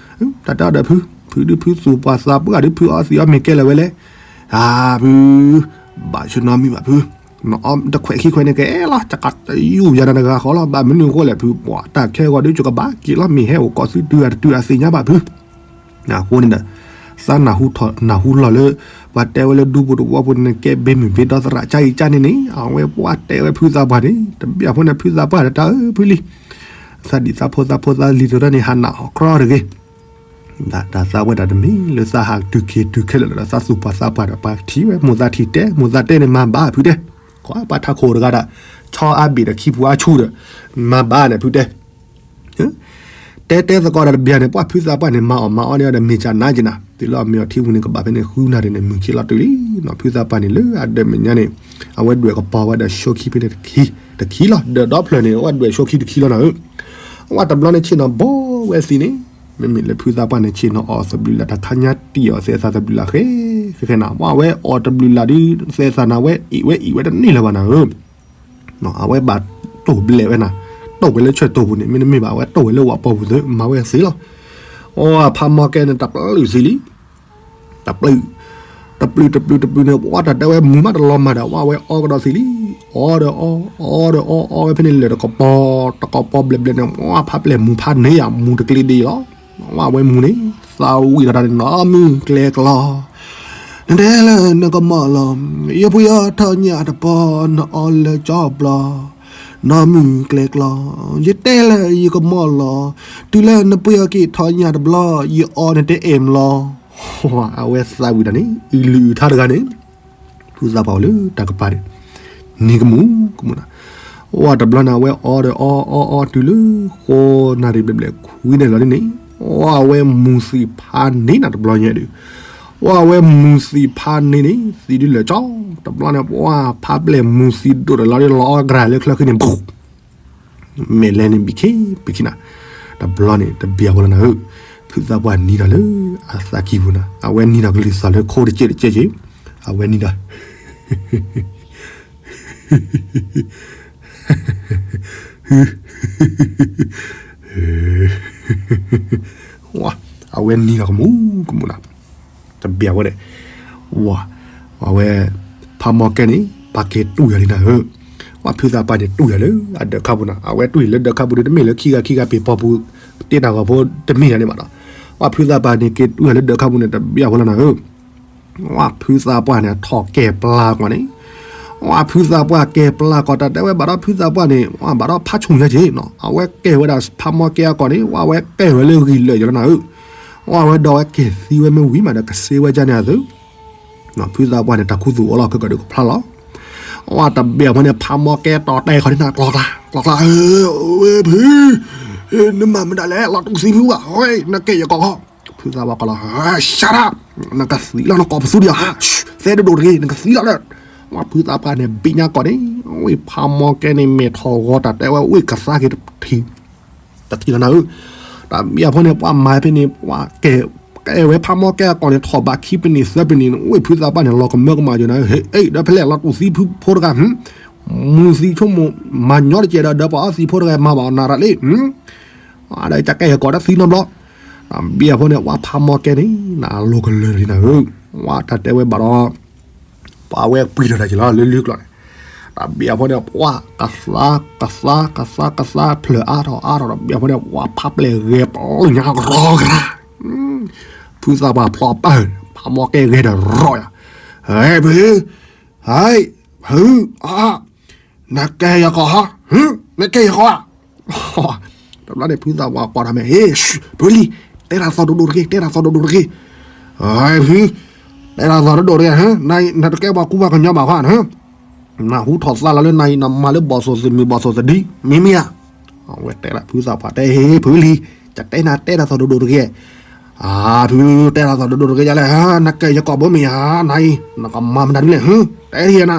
တၢ်တဲအီၤဒီးဖု, ဖုဒုးဖုသူၣ်ပှၢ်သးပှၢ်ဒုးဖုအီသံးအီမ့ၢ်ကဲလၢာ်ဝဲလဲၣ်, ဖု ဘၣ်ဆိနီတမံၤဘၣ်ဖု, နအီတခွဲးခံခွဲးန့ၣ်ကအဲၣ်လီၤ, တယူးယၤနတဂၤဃီလီၤ, ဘၣ်မနုၤအဃိလဲၣ်ဖု, ပှၤတၢ်ခဲဂီၤဒုးကဘၣ်က့ၤလီၤ, မ့ၢ်ဟဲအိၣ်ကီၢ်သုတုၤအတတုၤအသ့ၣ်ညါဘၣ်ဖု, အဃိန့ၣ်ဒီး သးနၢ်ဟူထီၣ်နၢ်ဟူလီၤလၢ ပှၤတဲဝဲလၢဒူပူၤတဝီပူၤန့ၣ် ကဲဘ့မုၢ်ဘ့ဒီသရၣ်ကါအံၤကါန့ၣ်န့ၣ် အဝဲပှၤတဲဝဲဖုသးပှၢ်န့ၣ် တဘၣ်ဖိန့ၣ်ဖုသးပှၢ်ဒီးတၢ်ဧၢဖုလံ, သးဒံးသးဖိသးဖိသးလံၤတရၢန့ၣ် ဟးနၢ်ဟီၣ်ကြီတဂ့ၤ တၢ်သးဝဲဒၣ်တမ့ၢ်လၢသးဟးတုၤက့ၤတုၤခဲလၢာ်လီၤဒီး သးသူၣ်ပှၢ်သးပှၢ်ဒီး ပှၤထံၣ်ဝဲမိၢ်သးထံၣ်တဲ မိၢ်သးတဲန့ၣ် မၤဘၣ်ဖုတဲ, ကွၢ်ပှၤထးခိၣ်တဂၤဒီး ဆီအါဘ့ၣ်ဒီးခံပူၤအါဆူၣ်ဒီး မၤဘၣ်န့ၣ်ဖုတဲ, တဲတဲသကိးဒီးတဘျီန့ၣ် ပှၤဖုသးပှၢ်န့ၣ် မၤအီၣ်မၤအီန့ၣ်ဒီး မ့ၢ်ကနၣ်က့ၤနၤ တုၤလၢအမ့ၢ်အီၤထံပူၤန့ၣ် ကဘၣ်ဖဲန့ၣ် ဃုနၣ်ရံၣ်န့ၣ် မုၢ်ဆ့ၣ်လီၤတုၤလံနီၤ ဖုသးပှၢ်န့ၣ် လၢအဒၢးမဲာ်ညါန့ၣ် အဝဲဒွဲၣ်ကပီၤဝဲဒီး ဆိခံဖဲန့ၣ်တခံ တခံလီၤ ဒၢးဒီဖျၢၣ်န့ၣ် အဝဲဒွဲၣ်ဆိခံတခံလီၤနၤဧၢ, အဝဲတဘျီန့ၣ် ဆ့ၣ်နီၤဘီဝဲသံးန့ၣ် မ့မ့ၢ်လၢဖုသးပှၢ်န့ၣ် ဆ့ၣ်နီၤအီၣ်သဘျုးလၢ်တခါညါတံၢ်အီၤ သဲးသးသဘျုးလၢ်ဃဲ ဃဲဃဲနၤ ပှၤအဝဲအီၣ်တဘျုးလၢ်ဒီး သဲးသးနၤဝဲအ့ၣ်ဝဲအ့ၣ်ဝဲတန့ၢ်လၢၤဘၣ်နၤဧၢ အဝဲဘၣ်တိၢ်ဘျဲးဝဲနၤ, တိၢ်ဝဲလၢဆၢၣ်တိၢ်ပူၤန့ၣ် မ့တမ့ၢ်ဘၣ် အဝဲတိၢ်ဝဲလၢဝၣ်ပီၢ်ပူၤသ့ မၤဝဲသ့လီၤ. အဖးမီၢ်ကဲန့ၣ် တပျုၢ်သံလံ, တပျုၢ်, တပျုၢ်တပျုၢ်တပျုၢ်န့ၣ် ပှၤတၢ်တဲဝဲမူၤမးတလီၤမၢ်ဒီး ဝဲအီကဒီးသံလံ, အီဒီးအီ, အီဒီးအီ, အီဝဲဖဲန့ၣ်လၢာ်တကပီၤ, တကပီၤဘျဲးဘျဲးန့ၣ် ဝဲဖးပျဲၢ်မူၤဖးန့ၢ်ယၤ မူၤတကျ့ဒ်အံၤလီၤ. ဝဲမူၤန့ၣ် သးဝံၣ်ထီၣ်တၢ်န့ၣ် နီၢ်မုၢ်ကျဲကျီ နတဲလၢနကမီၢ်လီၤ, ယဖှံအီၣ်ထီၣ်ညၣ်တပီၤ နအီလၢကၠီပျီ, နီၢ်မုၢ်ကျဲကျီ, ယတဲလၢယကမီၢ်လီၤ, တုၤလၢနဖှံအီၣ်က့ၤထီၣ်ညၣ်တဘျီ ယအီနတအဲၣ်မလီၤ. အဝဲသးဝံၣ်တၢ်န့ၣ် အံၤလုၢ်အုၣ်ထါတဂၤန့ၣ် ဖုသးပှၢ်အိၣ်လၢတၢ်ကပၤန့ၣ် နံၤကမူၣ်ကမူၣ်နၤ, ဝဲတဘျီန့ၣ် အဝဲအီဒီးအီအီအီတုၤလၢ ဃိးနၣ်ရံၣ်ဘျဲၣ်ဘျဲၣ်ခွံနၣ်ရံၣ်လီၤန့ၣ်, ဝဲအဝဲမူၤသံဖးန့ၢ်နၤတဘျီညါဒီး, ဝဲအဝဲမူၤသံဖးန့ၢ်န့ၣ် သံဒုလၢာ်ကၠီ, တဘျီန့ၣ် ပှၤဖးပျဲၢ်မူၤသံဒိၣ်တလီၤဒီး လီၤအီၣ်ကြၢးလၢချၢဃံန့ၣ် မဲာ်လဲၤန့ၣ်ဘံၣ်ခ့ဘံၣ်ခ့နၤ, တဘျီန့ၣ် တဘျီဃီလီၤနၤဧၢ, ဖုသးပှၢ်နံၤဒီးလၢအသးကံၢ်ပူၤနၤ, အဝဲနံၤဒီးကလုၢ်သီၣ်လၢခိတကဲးတကဲးက့ၤ, အဝဲနံၤဒီး အဝဲနံၤဒီးကမူၣ်ကမူၣ်နၤ, တဘျီဃီန့ၣ် ဝဲ အဝဲ ဖးမီၢ်ကဲန့ၣ် ပာ်ကဲတူၢ်ယၤလံနၤဧၢ, ဝဲဖုသးပှၢ်န့ၣ်တူၢ်ယၤလၢအဒၢးခါပူၤနၤ, အဝဲတူၢ်ယၤလၢဒၢးခါပူၤဒီး တမ့ၢ်လၢခံဂၤခံဂၤပ့ၤပီၢ်ပူၤ တ့တၢ်ဂီၤဖိတမ့ၢ်ယၤန့ၣ်ဘၣ်ဒီး, ဝဲဖုသးပှၢ်န့ၣ် က့ၤတူၢ်ယၤလၢဒၢးခါပူၤန့ၣ် တဘျီဃီလီၤနၤဧၢ ဝဲဖုသးပှၢ်န့ၣ် ထီၣ်ကဲၤပျၢ်ကီၢ်န့ၣ်, ဝဲဖုသးပှၢ်ကဲၤပျၢ်ကီၢ် တၢ်တဲဝဲဘၣ်ဒီးဖုသးပှၢ်န့ၣ် ဝဲဘၣ်ဒီးဖးဆူၣ်ညါက့ၤနီၤ, အဝဲကဲၤဝဲဒၣ်ဖးမီၢ်ကဲအကီၢ်န့ၣ် ဝဲအဝဲကဲၤဝဲလၢဂံၢ်လၢာ်ယလီၤနၤဧၢ, ဝဲအဝဲဒီးဝဲကဲၤသံဝဲမ့ၢ်ဝံၤမးဒီး ကစ့ဝဲကန့ၣ်အသု ဖုသးပှၢ်န့ၣ် တၢ်ခူသူၣ်အိၣ်လီၤခဲကီၢ်ဒီးကဖျါလီၤ, ဝဲတဘျီဃီန့ၣ် ဖးမီၢ်ကဲတီၤတဲခီန့ၣ် ကျီကျီ ကျီကျီ ဝဲဖု နမၤမတၤလဲၣ် လီၤတူၢ်သံဖုဘၣ် နကဲၤယကီၢ် ဖုသးပှၢ်ကီၢ်လီၤ, ရှဲဒၣ်, နကသံလီၤနကိးပသူဒံးဧါ, သဲဒိၣ်ဒိၣ်တဂ့ၤ နကသံလီၤလၢ, ဝဲဖုသးပှၢ်န့ၣ် ဘံၣ်ညါကီၢ်န့ၣ် ဝဲဖးမီၢ်ကဲန့ၣ် မဲာ်ထီၣ်ဂီၤတၢ်တဲဝဲ ဝဲကသါက့ၤတထံၣ် တထံၣ်လီၤနၤဧၢ, တၢ်ဘံၣ်အဖီန့ၣ် ပှၤမၤဖဲန့ၣ် ပှၤကဲ ကဲဝဲဖးမီၢ်ကဲအကီၢ်န့ၣ် ထီၣ်ဘးခံပနံၣ်သၢပနံၣ်န့ၣ် ဝဲဖုသးပှၢ်န့ၣ် လီၤကမၢကမၣ်ယိာ်နၤဧၢ, ဟဲအံၤ ဒီးဖဲလဲၣ် လီၤတူၢ်သံဖုဖိတဂၤ မူၤသံဆိကမိၣ် မၤညီတကဲၤဒီး ဒီးပှၤအီသံးဖိတဂၤမၤဘၣ်အီၤနၤရၣ်လံ, ဒီးကကဲယကီၢ်တၢ်သံနီတဘျီ, ဘံၣ်အဖီန့ၣ် ပှၤဖးမီၢ်ကဲန့ၣ် နလိၤကလၢာ်လံနၤဧၢ, ဝဲတၢ်တဲဝဲဘၣ်ဒီး ပှၤဝဲပှံၤထီၣ်တၢ်က့ၤလီၤလၢလၢကျီၢ်န့ၣ်, တၢ်ဘံၣ်အဖီန့ၣ် ပှၤကသါ ကသါ ကသါ ကသါ ဖျၢၣ်အါထီၣ်အါထီၣ် တၢ်ဘံၣ်အဖီန့ၣ် ပှၤဖးပျဲၢ်ဂဲၤပလီၢ်ညါကရီကရၤ ဖုသးပှၢ်ဖျီပၢၢ် ဖးမီၢ်ကဲဂဲၤဒီးရီၣ်ယၤ, ဟဲဖု, ဟဲ, ဖု, အါ, နကဲယကီၢ်ဟါ, နကဲယကီၢ်ဧါ, တဘျီန့ၣ် ဖုသးပှၢ်ကွၢ်တၢ်မဲာ် ဟ့, ဖုလံ, တဲတၢ်သီၣ်ဒိၣ်ဒိၣ်တဂ့ၤ, တဲတၢ်သီၣ်ဒိၣ်ဒိၣ်တဂ့ၤ, ဟဲဖု, တဲတၢ်သီၣ်ဒိၣ်ဒိၣ်တဂ့ၤ, နတကဲပှၤကူပှၤကညီဘၣ်ဃီဧါ, နဟူထီၣ်သါလီၤလၢနၤအံၤ နမၤလၢဘီၣ်သိၣ်သနူဘီၣ်သိၣ်သဒံ မ့မ့ၢ်ဧါ, အဝဲတဲလၢဖုသးပှၢ်တဲ ဟ့ ဖုလံ, ယတဲနၤတဲတၢ်သီၣ်ဒိၣ်ဒိၣ်တဂ့ၤ, အါဖု, တဲတၢ်သီၣ်ဒိၣ်ဒိၣ်တဂ့ၤယလဲၣ်, နကဲယကီၢ်ဘၣ်မ့ၢ်ဧါ, နအံၤ နကမၤမတၤဒ်လဲၣ်, တဲဒ်ယဲနၤ,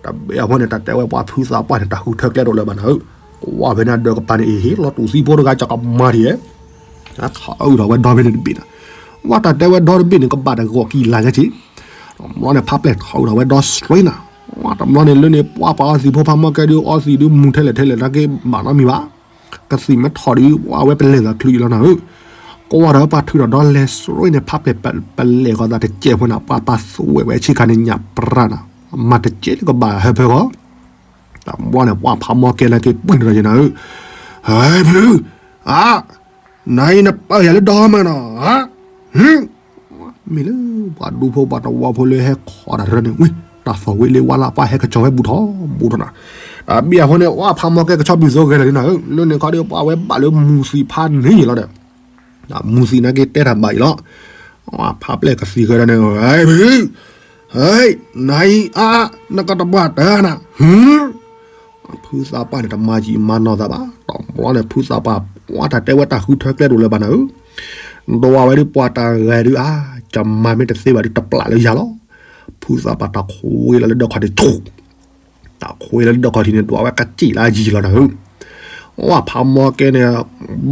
တဘံၣ်အဖီန့ၣ် တၢ်တဲဝဲပှၤဖုသးပှၢ်န့ၣ် တၢ်ဃုထၢကျဲဒိၣ်လၢၤဘၣ်နၤဧၢ, ကွၢ်ဖဲန့ၣ်ဒီးကပၤန့ၣ် အ့ဟ့ လီၤတူၢ်သံဖိတဂၤ ကကမၤဒ်လဲၣ်, ထီၣ်အုၣ်ထီၣ်ဝဲဒီဖဲန့ၣ်တဘ့ၣ်နၤ, ဝဲတၢ်တဲဝဲဒီတဘ့ၣ်န့ၣ် ကဘၣ်တဂီၢ်ကံလၤညါက့ၤ, တဘျီန့ၣ် ဖးပျဲၢ်ထီၣ်အုၣ်ထီၣ်ဝဲဒီစရ့နၤ, ဝဲတဘျီန့ၣ်လၢန့ၣ် ပှၤပှၤအီသံးဖိဖးမီၢ်ကဲဒုး အီသံးဒုးမူၤထဲလဲၣ်ထဲလဲၣ် နာ်က့ဘၣ်နီတမံၤဘၣ် ကသံၣ်မ့ၢ်ထီၣ်ဒီး ပှၤဝဲပလဲၤသးချုးအံၤလီၤနၤဧၢ, ကွၢ်ဒီးပှၤထုးထီၣ်ဒီလဲၤစရ့န့ၣ် ဖးပျဲၢ်ပလဲၤဃီသးတကဲးဖိနၤ ပှၤပာ်သူဝဲဝဲဆ့ခါန့ၣ်ညၣ်ပြၢနၤ, မၤတကဲးလၢကဘၣ်ဟၢဖၢဃီ, တဘျီန့ၣ် ပှၤဖးမီၢ်ကဲလၢက့ၤပှ့ၤထီၣ်ယဲနၤဧၢ, ဟဲဖု, အါ, နအံၤနပၢၢ်ယၤလၢဒီမးနီၤ, ဟ မ့ၢ်လၢ ပှၤဒူဖိပှၤတဝီဖိလၢဟဲခီတၢ်ရၢန့ၣ် ဝံၤ တၢ်သီၣ်ဝံၤလၢဝါလၢပှၤဟဲကစီၤဝဲဘူးထီၣ်ဘူးထီၣ်နၤ, တၢ်ဘံၣ်အဃိန့ၣ် ဝဲဖးမီၢ်ကဲကဆီဘုၣ်သိဂဲၤလၢာ်လံနၤဧၢ, လၢန့ၣ်ခီဒီး ပှၤဝဲဘၣ်လၢမူၤသံးဖးန့ၢ်ယဲလီၤဒီး, မူၤသံးနာ်က့တဲတၢ်ဘၣ်အံၤလီၤ, ဖးပျဲၢ်ကသံၣ်ဃဲဒီးန့ၣ် ဟဲဖု, ဟဲ, နအံၤအါ, နကတပှၢ်တၢၢ်နၤ, ဟ ဖုသးပှၢ်န့ၣ် တမၤယံာ်မၤနီၢ်သးဘၣ်, တဘျီန့ၣ် ဖုသးပှၢ် ပှၤတၢ်တဲဝဲတၢ်ဃုထၢကျဲဒိၣ်လၢၤဘၣ်နၤဧၢ, ဒိးဝဲဒုးပှၤတၢ်ဂဲၤဒုးအါ, ကမၤမ့ၢ်တသ့ဘၣ်ဒုးတပျၢ်လၢယၤလီၤ, ဖုသးပှၢ်တၢ်ခွ့လီၤလၢဒၢးခီၣ်ထံးဆူၣ်, တၢ်ခွ့လီၤလၢဒၢးခီၣ်ထံးန့ၣ် ဒွးဝဲကစံၣ်လၢအယံာ်လီၤနၤဧၢ, ဝဲဖးမီကဲန့ၣ်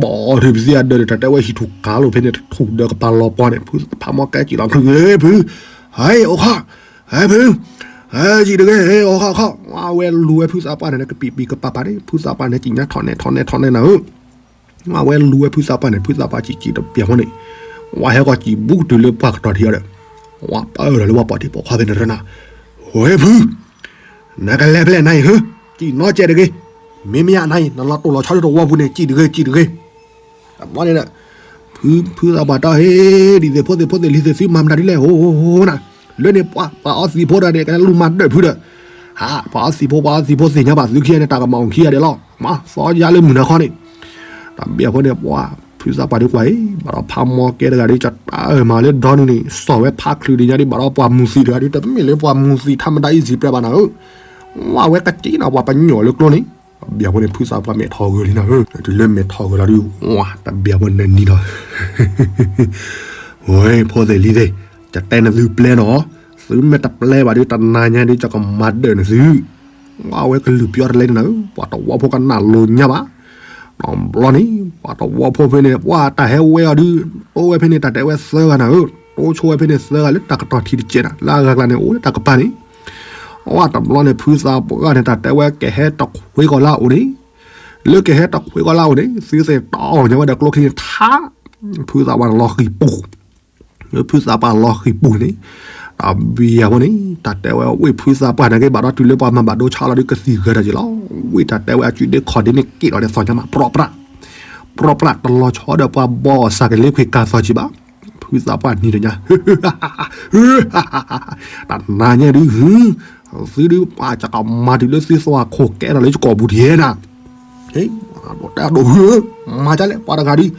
ဘီၣ်ထုးပသံအဒၢးန့ၣ် တၢ်တဲဝဲဟံၣ်ထူၣ်ကၤလိာ်ဖဲန့ၣ် တထူၣ်ဒီးကပၤလီၤပှီၢ်န့ၣ် ဖးမီကဲစံးလီၤဖု ဖု ဟဲအိၣ်ခီ ဟဲဖု ဟဲစံးတဂ့ၤ ဟဲအိၣ်ခီခီ ဝဲလူၤဝဲဖုသးပှၢ်န့ၣ် ကပံာ်ပံာ်ကပၤပၤန့ၣ် ဖုသးပှၢ်န့ၣ် ကံၣ်ညါထီၣ်နဲထီၣ်နဲထီၣ်နဲနၤဧၢ ဝဲလူၤဝဲဖုသးပှၢ်န့ၣ် ဖုသးပှၢ်စံးစံးတပျၢ်ဖိန့ၣ် ဝဲဟဲကီၢ်စံးဘူးကတုၤလၢပှၢ်ကတီၢ်ထံအီၤဒီး ဝဲပၢၢ်ဒီးလၢဝဲပီၢ်ထံပီၢ်ခီဖဲန့ၣ်ရၢနၤ ဝဲဖု နကလဲၤဖဲလဲၣ်နၤအံၤဟၢ စံၣ်နီၤကဲးတဂ့ၤ မ့မ့ၢ်အနၤအံၤ နလီၤတိၢ်လီၤဆီဒ်တဝီပူၤန့ၣ် စံၣ်တဂ့ၤ စံၣ်တဂ့ၤ တဘျီန့ၣ်ဒီး ဖု ဖုသးပှၢ်တီၢ်ဟ့ၣ် ဒ်သိးဖိသ့ၣ်ဖိသ့ၣ်လံၤသ့ၣ်သုမၤမတၤဒ်လဲၣ် အိၣ်နၤ လၢန့ၣ်ပှၤ ပှၤအီသံးဖိတဂၤန့ၣ် ကလူၤမၤဒၢၣ်ဖုဒီး ဟး ပှၤအီသံးဖိ ပှၤအီသံးဖိသ့ၣ်ညါဘၣ်သုခံဂၤန့ၣ် တၢ်ကမၤအီၤခံဂၤဒဲးလီၤ မၤသီယါလၢမုၢ်နၤခီန့ၣ် တၢ်ဘံၣ်အဖိန့ၣ် ပှၤ ဖုသးပှၢ်ဒုးကွၢ်အံၤ ဘၣ်ဒီးဖးမီကဲတဂၤဒုး ကတၢၢ်မၤလၢဒီနုၤန့ၣ် စီၣ်ဝဲဖးချုးဒံးညါဒ် ဘၣ်ဒီးပှၤမူၤသံးတဂၤဒုး တမ့ၢ်လၢပှၤမူၤသံးထးမတၤအံၤစံးပျဲဘၣ်နၤဧၢ ဝဲကက့ၤနီၤ ပှၤပညိၣ်လၢကျိန့ၣ် တၢ်ဘံၣ်အဖိန့ၣ် ဖုသးပှၢ်မဲာ်ထီၣ်ဂၢၢ်လံနၤဧၢ တုၤလၢမဲာ်ထီၣ်ဂၢၢ်လီၤဒုး ဝဲ တၢ်ဘံၣ်အဖိန့ၣ်နံၤနီၤ ဝဲ ဖိသ့ၣ်လံၤသ့ၣ် ကတဲနသုပျဲနီၤ သုမ့ၢ်တပျဲဘၣ်ဒုး တနၤညါဒုး ကကမၤဒၢၣ်နသု ဝဲကလုၢ်ပျီတလဲနၤဧၢ ပှၤတဝီဖိကနၣ်လိၤညါဘၣ် တဘျီန့ၣ် ပှၤတဝီဖိဖဲန့ၣ် ပှၤတၢ်ဟဲဝဲအီၤဒုး တိဝဲဖဲန့ၣ် တၢ်တဲဝဲသၢဂၤနၤဧၢ တိဆိဝဲဖဲန့ၣ်သၢဂၤလၢတၢ်ကတီၢ်ထံတစဲးနၤ လၢအဂၤကျါန့ၣ် အိၣ်လၢတၢ်ကပၤန့ၣ် ဝဲတဘျီန့ၣ် ဖုသးပှၢ်န့ၣ် တၢ်တဲဝဲကဟဲတခွ့ကီၢ်လၢအအိၣ်န့ၣ် လၢကဟဲတခွ့ကီၢ်လၢအအိၣ်န့ၣ် သုသ့ၣ်တီၢ်ညါဝဲဒီးကျိချံန့ၣ်ထါ ဖုသးပှၢ်န့ၣ်လီၤဃံၤပူၤ လၢဖုသးပှၢ်လီၤဃံၤပူၤန့ၣ် တၢ်ဘံၣ်အဖိန့ၣ် တၢ်တဲဝဲဝ့ၢ်ဖုသးပှၢ်န့ၣ်က့ၤ ဘၣ်ဒီးတုၤလၢပှၤမၤဘၣ်ဒိဆါလီၤဒုးကသံၣ်ဂဲၤတၢ်က့ၤလီၤ ဝ့ၢ်တၢ်တဲဝဲအစုဒ့ခီၣ်ဒ့န့ၣ်က့ၤလီၤဒီးသီညါမး ပြီပြး ပြီပြး တလီၤဆီဒီးပှၤဘီအီၣ်စၢ်ကလ့ခွံကၤသီကံးဘၣ် ဖုသးပှၢ်နံၤတညါ တနၤညါဒုး သုဒုးပှၤကမၤတုၤလၢသုသွၣ်ခိၣ်ကဲထီၣ်လၢယကိာ်ပူၤဒံးနၤ ဒီးတဲဒိၣ်ဖု မၤဒ်လဲၣ် ပှၤတဂၤဒုး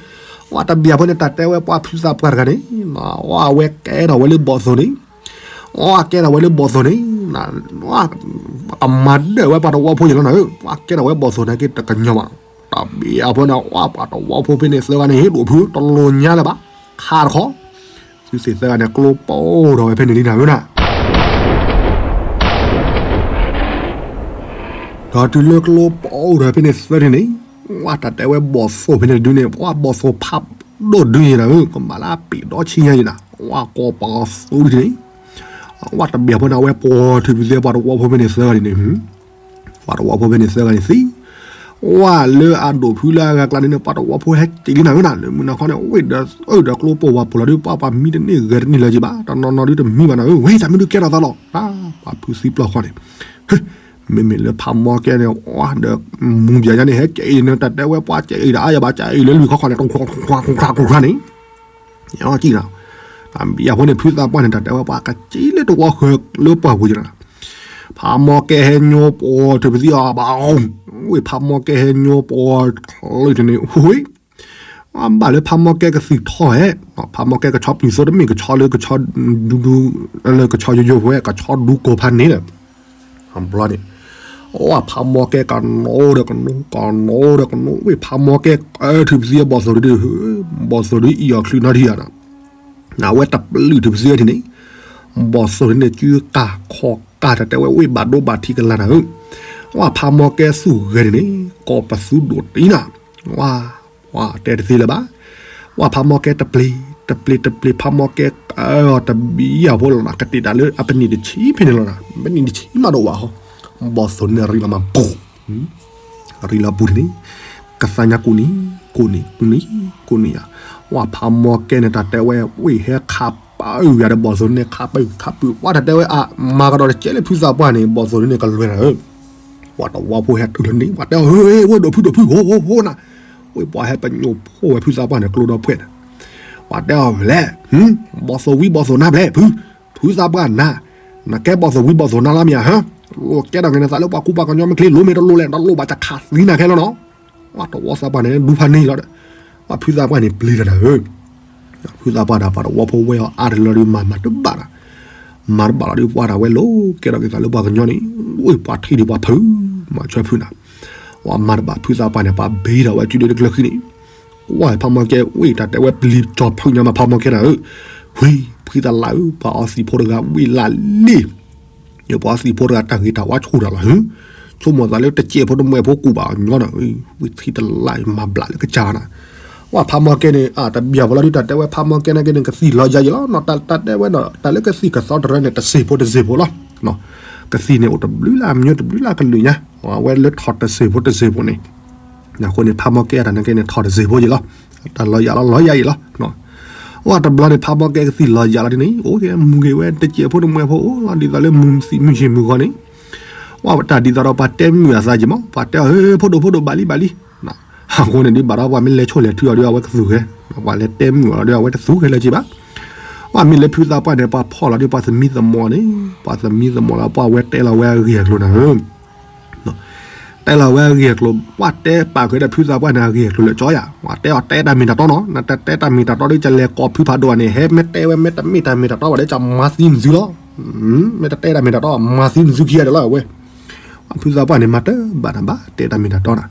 ဝဲတဘံၣ်အဖိန့ၣ် တၢ်တဲဝဲပှၤဖုသးပှၢ်တဂၤန့ၣ် ဝဲကဲထီၣ်ဝဲလၢဘီၣ်သိၣ်န့ၣ် ဝဲကဲထီၣ်ဝဲလၢဘီၣ်သိၣ်န့ၣ် ကမၤဒၢၣ်ဝဲပှၤတဝီဖိယံၤလီၤနၤဧၢ ပှၤကဲထီၣ်ဝဲဘီၣ်သိၣ်န့ၣ်က့ၤတကညီၤဘၣ် တၢ်ဘံၣ်အဖိန့ၣ် ဝဲပှၤတဝီဖိဖဲန့ၣ်သၢဂၤန့ၣ် ဟ့ၣ်ဒိၣ်ဖု တလိာ်ညါလၢၤဘၣ် ခါတခီ သုသ့ၣ်သၢဂၤန့ၣ် ကျိပိၢ်ထီၣ်ဝဲဖဲန့ၣ်လံနၤဧၢနၤ ဒီးတုၤလၢကျိပိၢ်ထီၣ်ဖဲန့ၣ်သၢန့ၣ်န့ၣ် ဝဲတၢ်တဲဝဲဘီၣ်သိၣ်ဖဲန့ၣ်ဒုးန့ၣ် ဝဲဘီၣ်သိၣ်ဖးဒိၣ်ဒုးယံၤနၤဧၢ ကမၤလၢအပ့ၤဒီဆံညါယံၤနၤ ဝဲကိးပှၤသိဒုန့ၣ် ဝဲတဘံၣ်အဖိန့ၣ် အဝဲပိာ်ထုးပသံပှၤတဝီဖိဖဲန့ၣ်သၢဂၤန့ၣ် ပှၤတဝီဖိဖဲန့ၣ်သၢဂၤန့ၣ်သံ ဝဲလၢအဒိၣ်ဖုလၢအဂၤကျါန့ၣ်န့ၣ် ပှၤတဝီဖိဟဲက့ၤလံနၤဧၢနၤ လၢမုၢ်နၤခီန့ၣ် ဝ့ၢ်ဒီးအၢဒီးကျိပိၢ်ဝဲပိၢ်လီၤဒုး ပှၤပှၤမံတန့ၢ်ဂဲၤတန့ၢ်လၢၤက့ၤဘၣ် တနီၤနီၤဒုးတမံဘၣ်နၤဧၢ ဝဲတၢ်မ့ၢ်ဒုးကဲထီၣ်သးလီၤ ပှၤဖုသံပျီၢ်ဃီန့ၣ် မ့မ့ၢ်လၢဖးမီကဲန့ၣ် ဝဲဒီး မူဘၣ်ညါန့ၣ် ဟဲက့ၤအံၤန့ၣ် တၢ်တဲဝဲပှၤက့ၤအံၤဒီး အါယၤဘၣ်က့ၤအံၤလၢလွံၢ်ခီခီန့ၣ် တခါခါခါန့ၣ် ယကံၣ်နၤ တၢ်ဘံၣ်အဖိန့ၣ် ဖုသးပှၢ်န့ၣ် တၢ်တဲဝဲပှၤကက့ၤလၢတဝီဃၢၤလၢပှၢ်ပူၤယံၤနၤ ဖးမီကဲဟဲညိပိာ်ထုးပသံအီၤဘၣ် ဝ့ၢ်ဖးမီကဲဟဲညိပိာ်ချၢတန့ၣ် ဝ့ၢ် ဘၣ်လၢဖးမီကဲကသုၣ်ထီၣ်ဟဲ ဖးမီကဲကဆီပျုၢ်သိတမ့ၢ်ကဆီလၢကဆီဒူဒူ လၢကဆီယိယိဝဲ ကဆီဒူကိၢ်ဖးန့ၣ်ဒီး ဘျီန့ၣ် အိၣ်ဖးမီကဲကနိဒီးကနိ ကနိဒီးကနိ ဝ့ၢ်ဖးမီကဲကထုးပသံအဘီၣ်သိၣ်ဒုး ဘီၣ်သိၣ်ဒုးအံၤအီၤချုးနီၤထံၣ်ဧါနီၤ အဝဲတပျုၢ်ထုးပသံဝဲထံၣ်န့ၣ် ဘီၣ်သိၣ်ဒုးန့ၣ်စုကၤခီၣ်ကၤတၢ်တဲဝဲဝ့ၢ်ဘၣ်ဒိဘၣ်ထံးကလာ်နၤဧၢ ဝဲဖးမီကဲသူၣ်ဂဲၤန့ၣ်န့ၣ် ကိးပသူဒိၣ်တံၢ်နၤ ဝဲ ဝဲတဲတသ့လၢၤဘၣ် ဝဲဖးမီကဲတပျ့ၤ တပျ့ၤ တပျ့ၤ ဖးမီကဲ တဘံၣ်အဖိလီၤနၤ ကတ့ၢ်တၢ်လၢအပနံၣ်တဆံဖဲန့ၣ်လီၤနၤ ပနံၣ်တဆံမးဒိၣ်ဝဲဟီ ဘီၣ်သိၣ်န့ၣ်ရံးလီၤမးပူၤ ရံးလီၤပူၤန့ၣ် ကသါညါကိးနံၤ ကိးနံၤ ကိးနံၤ ကိးနံၤဧါ ဝဲဖးမီကဲန့ၣ် တၢ်တဲဝဲ ဝ့ၢ်ဟဲခးပၢ်ဝံၤဒီးဘီၣ်သိၣ်န့ၣ် ခးပၢ်ခးပၢ် ဝဲတၢ်တဲဝဲအါ မၤကဒီးတကဲလၢဖုသးပှၢ်န့ၣ် ဘီၣ်သိၣ်န့ၣ်ကလွဲၤနၤဧၢ ပှၤတဝီဖိဟဲတုၤလၢန့ၣ် ပှၤတဲအီၤ ဟ့ ဝဲဒိၣ်ဖုဒိၣ်ဖု ဟိဟိဟိနၤ ဝ့ၢ်ပှၤဟဲပညိၣ်ဖိဝဲဖုသးပှၢ်န့ၣ် ကျိဒီဖှဲၣ်န့ၣ် ပှၤတဲအီၤလဲၣ် ဘီၣ်သိၣ်ဝံဘီၣ်သိၣ်နါဘျဲၣ်ဖု ဖုသးပှၢ်နၤ နကဲဘီၣ်သိၣ်ဝံဘီၣ်သိၣ်နါလီၤမ့ၢ်ဧါ ဟၢ လိၣ်ကဲထီၣ်က့ၤနသးလၢပှၤကူပှၤကညီမ့ၢ်ချ့ လိၣ်မ့ၢ်တလိၣ်လဲၣ် နလိၣ်ဘၣ်တခးသံနၤခဲလၢာ်နီၤ ပှၤတဝီသးပှၢ်န့ၣ် ဒူဖးန့ၢ်လီၤဒီး ပှၤဖုသးပှၢ်န့ၣ် ပျံၤတၢ်နၤဧၢ ဖုသးပှၢ်ဒီးပှၤတဝီဖိဝဲအီၤအါတလီၤဒုး မၤမၤတဘၣ်ဒီး မၤတဘၣ်လီၤဒုး ပှၤတၢ်ဝဲလိၣ်ကဲထီၣ်က့ၤသးလၢပှၤကညီန့ၣ် ဝ့ၢ်ပှၤထံၣ်ဒံးပှၤဖု မၤဆွဲဖုနၤ ပှၤမၤတဘၣ်ဖုသးပှၢ်န့ၣ် ပှၤဘ့ထီၣ်ဝဲစုဒုတကျၢၤဃံန့ၣ် ဝဲဖးမီကဲဝ့ၢ်တၢ်တဲဝဲပျံၤကၠီၤဖုညါမး ဖးမီကဲနၤဧၢ ဝံၤ ဖုသးလၢ်ဧၢ ပှၤအီသံးဖိတဂၤဝ့ၢ်လၢ်လံ ယပှၤအီသံးဖိတဂၤတၢ်ဂ့ၤတၢ်ဝါဆူၣ်တၢ်လီၤဧၢ ဆိကမိၣ်သးလၢတစဲးဖိတမှဲးဖိကူးဘၣ်အီၤညီဒီး ဝံၤထံတလၢ်မၤဘျးလၢကစၢ်နၤ, ဝဲဖးမီၢ်ကဲန့ၣ် အတဘၣ်ဖိလီၤဒုး တၢ်တဲဝဲဖးမီၢ်ကဲနာ်က့န့ၣ် ကသံၣ်လီၤယၤယံၤလီၤနီၤ, တၢ်တဲဝဲဒီး တၢ်လၢကသံၣ်ကသီတရၢန့ၣ် တစဲးဖိတစဲးဖိလီၤ. ကသံၣ်န့ၣ်အိၣ်တဘျုးလၢအမျိုးတဘျုးလၢအကလုာ်ညါ, အဝဲလၢထီၣ်တစဲးဖိတစဲးဖိန့ၣ် အဃိန့ၣ် ဖးမီၢ်ကဲအတၢ်နာ်က့န့ၣ် ထီၣ်တစဲးဖိယံၤလီၤ, တၢ်လီၤယၤလီၤ လီၤယၤယံၤလီၤ. ဝဲတဘျီန့ၣ် ဖးမီၢ်ကဲကသံၣ်လီၤယၤလီၤဒ်န့ၣ် အိၣ်က့ၤမူၤက့ၤဝဲတစဲးဖိတမှဲးဖိအိၣ်လီၤ ဒ်သိးလၢမုၢ်သံၣ်မုၢ်ဆ့ၣ်မုၢ်ဂီၤန့ၣ်, ဝဲတၢ်ဒ်သိးဒီးပှၤတဲမုာ်အသးက့ၤမး ပှၤတဲအီၤ ဖိဒိၣ်ဖိဒိၣ်ဘၣ်လံဘၣ်လံ အဃိန့ၣ်ဒ်ဘၣ်ဒီးပှၤမ့ၢ်လဲၤဆိၣ်လဲၤထုအီၤဒီးအဝဲကသူၣ်ဂဲၤ, ပှၤလဲၤတဲမုာ်အီၤဒီးအဝဲတသူၣ်ဂဲၤလၢၤက့ၤဘၣ်. ပှၤမ့ၢ်လၢဖုသးပှၢ်န့ၣ် ပှၤဖီၣ်လီၤဒ်ပှၤသမံသမိးန့ၣ်, ပှၤသမံသမိးလၢပှၤဝဲတဲလီၤဝဲအဂ့ၢ်အကျိၤနၤဧၢ, တဲလီၤဝဲအဂ့ၢ်အကျိၤ, ပှၤတဲပာ်ဃုာ်ဒီးဖုသးပှၢ်န့ၣ် အဂ့ၢ်အကျိၤလၢကၠီယၤ, ပှၤတဲအီၤတဲတၢ်မ့ၢ်တၢ်တီနီၤ, နတတဲတၢ်မ့ၢ်တၢ်တီဒီး ကလဲၤကိးဖုဖးဒိၣ်န့ၣ် ဟဲမ့ၢ်တဲဝဲမ့ၢ်တမ့ၢ်တၢ်မ့ၢ်တၢ်တီဘၣ်ဒီး ကမၤသံနသုလီၤ. မ့ၢ်တတဲတၢ်မ့ၢ်တၢ်တီ မၤသံနသုခံဂၤဒီးလီၤဝဲ. ဖုသးပှၢ်န့ၣ် မၤတဘၣ်နၤဘၣ် တဲတၢ်မ့ၢ်တၢ်တီနၤ,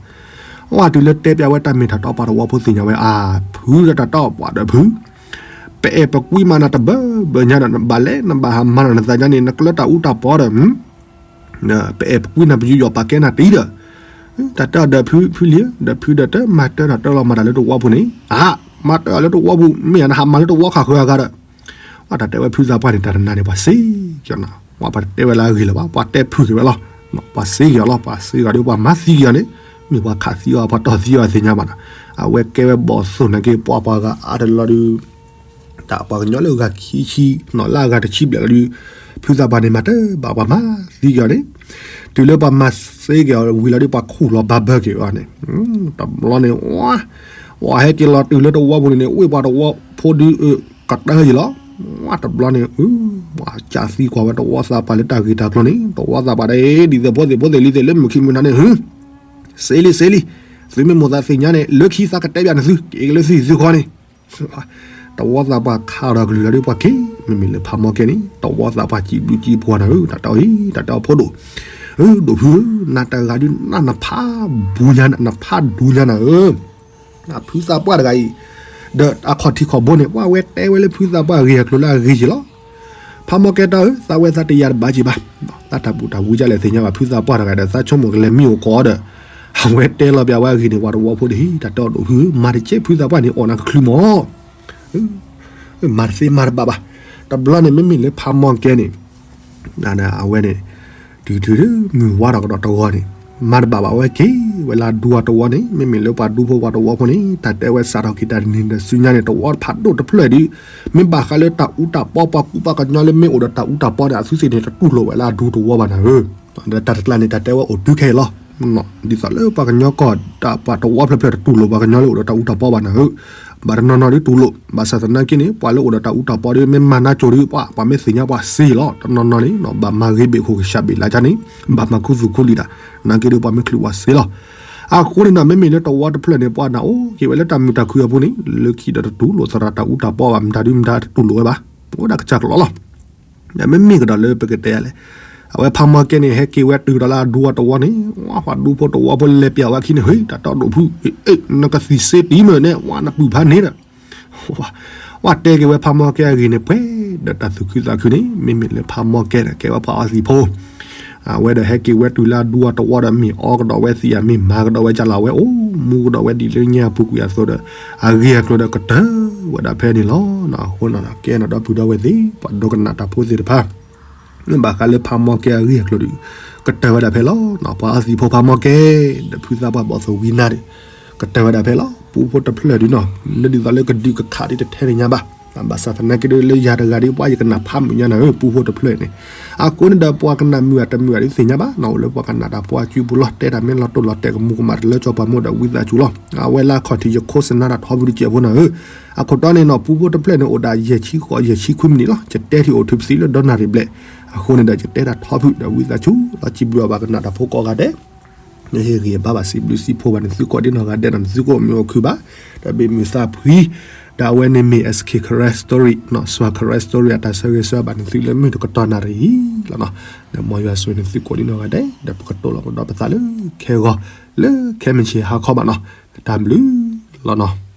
အဝဲတုၤလၢတဲပျးဝဲတၢ်မ့ၢ်တၢ်တီ ပှၤတဝီဖိသ့ၣ်ညါဝဲ အါ ဖုဒီးတၢ်တီပှၤဒီးဖု ပအဲၣ်ပကွံမးနၤတဘၢဘၢညါဒီး နဘၣ်လဲၤနဘၣ်ဟးမၤနၤနသးညါန့ၣ် နကျၢၤတၢ်အူတၢ်ပီဒီး ပအဲၣ်ပကွံနၤ ပယူးယီၣ်ပာ်ကဲနၤတအံၤဒီး, တၢ်တဲအီၤဒီးဖုဖုလံဧၢ, ဒီးဖုဒီးတမၤတၢ်တၢ်လီၤမၤတၢ်လၢတဝီပူၤန့ၣ်, အါ မၤတၢ်လၢတဝီပူၤ မ့ၢ်အနဟးမၤလၢတဝီခးဃၢၤအဂၤဒီး, တၢ်တဲဝဲဖုသးပှၢ်န့ၣ် တၢ်တနၤန့ၣ် ပှၤစ့က့ၤအီၤနၤ, ပှၤပတဲဝဲလၢအဂ့ၢ်လၢၤဘၣ် ပှၤတဲဖုက့ၤဝဲလီၤ, ပှၤစ့က့ၤအီၤလီၤ ပှၤစ့က့ၤအီၤဒီး ပှၤမၤသံက့ၤအီၤန့ၣ်, မ့ၢ်ပှၤခးသံအီၤ ပှၤတီၢ်သံအီၤသ့ၣ်ညါဘၣ်နၤ, အဝဲကဲဝဲဘီၣ်သိၣ်နာ်က့ ပှၤပှၤဂၤအါတလီၤဒီး တၢ်ပှၤကညီလၢဂၤခံဆံ, လၢအဂၤတဆံဘျဲၣ်လီၤဒီး, ဖုသးပှၢ်န့ၣ် မၤတဘၣ်ပှၤမၤသံက့ၤအီၤန့ၣ်, တုၤလၢပှၤမၤစ့က့ၤအီၤဝံၤလီၤဒီး ပှၤခူၣ်လီၤဘၣ်ဘၢက့ၤအီၤန့ၣ်, တဘျီန့ၣ်, ဝဲဟဲက့ၤလီၤတုၤလၢတဝီပူၤန့ၣ်န့ၣ် ဝ့ၢ်ပှၤတဝီဖိဒုး, ကတၢၢ်ယံၤလီၤ, တဘျီန့ၣ်, ပှၤကးသံကွၢ်ဝဲတဝီသးပှၢ်လၢတၢ်ဂ့ၢ်တၢ်ကျိၤန့ၣ် တဝီသးပှၢ်ဒ်အံၤ ဒ်သိးဖိသ့ၣ်ဖိသ့ၣ်လံသ့ၣ်လၢမုၢ်ခံမုၢ်နၤန့ၣ်, စ့လံ စ့လံ, သုမ့ၢ်မိၣ်သးသ့ၣ်ညါန့ၣ် လၢခံသးကတဲပျးနသု က့ၤက့ၤလၢသုဟံၣ်သုဃီန့ၣ် တဝီသးပှၢ်ခးဒီးကလုၢ်လီၤဒီး ပှၤက့ၤမ့မ့ၢ်လၢဖးမီၢ်ကဲန့ၣ် တဝီသးပှၢ်စံးဘျုးစံးဖှိၣ်နၤဧၢ, တၢ်တဲအီၤအံၤ တၢ်တဲအီၤဖိဒိၣ်, ဒိၣ်ဖုဧၢ, နၤတဂၤဒုးနၢ်နဖးဘူညါ နဖးဒူညါနၤဧၢ, ဖုသးပှၢ်တဂၤအံၤ, ဒီးအခီၣ်ထံးခီၣ်ဘိန့ၣ် ပှၤဝဲတဲဝဲလၢဖုသးပှၢ်အဂ့ၢ်အကျိၤလၢအဂ့ၤက့ၤလီၤ ဖးမီၢ်ကဲတီဧၢ, သးဝဲသးတယာ်တဘၣ်က့ၤဘၣ်, သးတၢ်ဘူၣ်တၢ်ဝံကလဲၣ်သ့ၣ်ညါဘၣ် ဖုသးပှၢ်တဂၤဒီး သးဆိကမိၣ်ကလဲၤမံအိၣ်ကိးဒီး, အဝဲတဲလီၤပျးဝဲအဂ့ၢ်န့ၣ် ပှၤတဝီဖိဒၣ်ဟံၣ် တၢ်တဲအီၤဒိၣ်ဖုဧၢ, မၤတကဲဖုသးပှၢ်န့ၣ် အီၣ်နၤကချုးမီၢ် မၤတသ့မၤတဘၣ်ဘၣ်, တဘျီန့ၣ် မ့မ့ၢ်လၢဖးမီၢ်ကဲန့ၣ်, အဝဲန့ၣ်, တုၤတုၤမုၢ်ဝါထီၣ်ကဒီးတဝီန့ၣ်, မၤတဘၣ်ဘၣ်ဝဲက့ၤဝဲလၢအဒူအတဝီန့ၣ် မ့မ့ၢ်လၢပှၤဒူဖိပှၤတဝီဖိန့ၣ် တၢ်တဲဝဲစးထီၣ်က့ၤတၢ်တနံၤဒီးဆူညါန့ၣ် တဝီဖးဒိၣ်တဖျၢၣ်ဒုး, မ့ၢ်ဘၣ်ဃးလၢတၢ်အူတၢ်ပီ ပှၤကူပှၤကညီလၢမ့ၢ်အိၣ်ဒီးတၢ်အူတၢ်ပီန့ၣ် အသုသ့ၣ်န့ၣ် တတူၢ်လိာ်ဝဲလၢအဒူတဝီဘၣ်နၤဧၢ, ဒီးတၢ်တကျါန့ၣ် တၢ်တဲဝဲအိၣ်တုၤခဲအံၤလီၤ ဒ်သိးလၢပှၤကညီကီၢ် ပှၤတဝီဖျၢၣ်ဖျၢၣ်တတူၢ်လိာ်ပှၤကညီလၢအိၣ်ဒီးတၢ်အူတၢ်ပီဘၣ်နၤဧၢ, ဘၣ်တနီၤနီၤဒုတူၢ်လိာ်, ဘၣ်ဆၣ်သနာ်က့န့ၣ် ပှၤလၢအိၣ်ဒီးတၢ်အူတၢ်ပီဒီး မ့ၢ်မၤနါစိၤဒုး ပှၤ ပှၤမ့ၢ်သ့ၣ်ညါပှၤစ့လီၤ, တနီၤနီၤန့ၣ် ဘၣ်မၤဂ့ၤဘ့ၣ်ခိၣ်ကစၢ်ဘ့ၣ်လါကန့ၣ်, ဘၣ်မၤခူသူၣ်ခူလံၤတၢ်, နာ်က့ဒီးပှၤမ့ၢ်ချုးပှၤစ့လီၤ, အဃိန့ၣ်ဒီး မ့မ့ၢ်လၢတဝီတဖျၢၣ်န့ၣ် ပှၤနၢ်အိၣ်က့ၤဝဲလၢတၢ်မုာ်တၢ်ခုၣ်အပူၤန့ၣ် လၢခံဒီးတတူၢ်လိာ်သရၣ်တၢ်အူတၢ်ပီဘၣ် မတၤဒုမတၤတတူၢ်လိာ်ဝဲဘၣ်, အိၣ်ဒၣ်ကစၢ်ကလီလီၤ မ့မ့ၢ်ကဒီးလၢပကတဲယၤလဲၣ်, အဝဲဖးမီၢ်ကဲန့ၣ် ဟဲက့ၤဝဲတုၤဒီးလၢအဒူအတဝီန့ၣ် ဝဲပှၤဒူဖိတဝီဖိလဲၤပျးဝဲခံန့ၣ် ဟ့ တၢ်တဲဒိၣ်ဖု, နကသံၣ်စ့တံၤမ့ၢ်န့ၣ် ဝဲနပုၢ်ဖးန့ၣ်ဒီး, ဝဲတဲက့ၤဝဲဖးမီၢ်ကဲအဂ့ၢ်န့ၣ် ပှဲၤဒီးတၢ်သူၣ်ခုသးခုန့ၣ် မ့မ့ၢ်လၢဖးမီၢ်ကဲဒီး ကဲဝဲပှၤအီသံးဖိ အဝဲဒီးဟဲက့ၤဝဲတုၤလၢအဒူအတဝီဒီး မ့ၢ်အီကဒီးဝဲသံးဧါ မ့ၢ်မၤကဒီးဝဲကၢ်လီၤ အဝဲအိၣ်မူကဒီးဝဲဒ်လၢညါအပူၤကွံာ်အသိးဒီး အဂ့ၢ်အကျိၤဒီးကတၢၢ်ဝဲဒၣ်ဖဲန့ၣ်လီၤ. အဃိန့ၣ် ကဲန့ၣ်ဒီပုၢ်ဒီဝဲၢ်သ့ၣ် ပှၤဒိကနၣ်တၢ်ဖိသ့ၣ်တဖၣ် ဘၣ်ဃးလၢဖးမီၢ်ကဲအဂ့ၢ်အကျိၤဒီး ကတၢၢ်ဝဲဒၣ်ဖဲလီၤ. ပှၤအီသံးဖိဖးမီၢ်ကဲ ဒီးဖုသးပှၢ်ဘီၣ်သိၣ်ဝံနါဒီး ကတၢၢ်ဝဲဒၣ်ဖဲလီၤ. ပူဖိတဖျၢၣ်ဒုးနီၤ လၢဒ်သိးလၢကဒုးကခးဒ်တထဲန့ၣ်ညါဘၣ်. ဘၣ်ဆၣ်သနာ်က့ဒီးလၢယၤတဂၤဒီး ပှၤယကနၣ်ဖးမုာ်ညါနၤဧၢ ပူဖိတဖျၢၣ်န့ၣ်. အဃိန့ၣ်ဒီးပှၤကနၣ်မုာ်အတမုာ်အဒုးသ့ၣ်ညါဘၣ်နီၤ အိၣ်လၢပှၤကနၣ်တၢ်ဖိအစုပူၤလီၤ တဲတၢ်မ့ၢ်လီၤတိၢ်လီၤတဲာ်ကမူၤကမၣ်တလၢစီၤပၤမိၢ်ဒီးဝံသးစူၤလီၤ. အဝဲလၢအခီၣ်ထံးယခိၣ်စနါတၢ်ထီဖုတစဲးဖိနၤဧၢ. အခိၣ်တီန့ၣ်နီၤ ပူဖိတဖျၢၣ်န့ၣ် အိၣ်ဒၣ်ယဲၢ်ဆံဃိးယဲၢ်ဆံခွံမံးနံးလီၤ. ယတဲထံၣ်အိၣ်ထုးပသံလၢဒီနၣ်ရံၣ်ဘျဲၣ်. အဃိန့ၣ်ဒီးယတဲတၢ်ထီဖုဒီးဝံသးစူၤလီၤ စံးဘျုးဘၣ်ကနၣ်တၢ်ဖိကိးဂၤဒဲး နဟ့ၣ်ဂံၢ်ဘါဘၣ်စံးဘျုးစံးဖှိၣ်ဘၣ်နသုကိးဒံနီၢ်ဂၤဒဲးဒီး နသုကအိၣ်မုာ်အိၣ်ခုၣ်ဘၣ်. ဒီးဘၣ်မုာ်သးဖှံ ဒီးအဝဲန့ၣ်မ့ၢ် S K Karen Story နီၤ စွၣ် Karen Story အတၢ်ဆၢဂ့ၤဆၢဝါဘၣ်နသုလၢမုၢ်တကတီၢ်နၣ်ရံၣ်လီၤနီၤ. ဒီးမ်ယွၤဆိၣ်ဂ့ၤနသုကိးဒံနီၢ်ဂၤဒဲး ဒီးပကတိၤလီၤကဒီးပသးလၢခဲဂီၤ လၢခဲမုၢ်ဆ့ၣ်ဟါခီဘၣ်နီၤ. တၢ်ဘျုးလီၤနီၤ.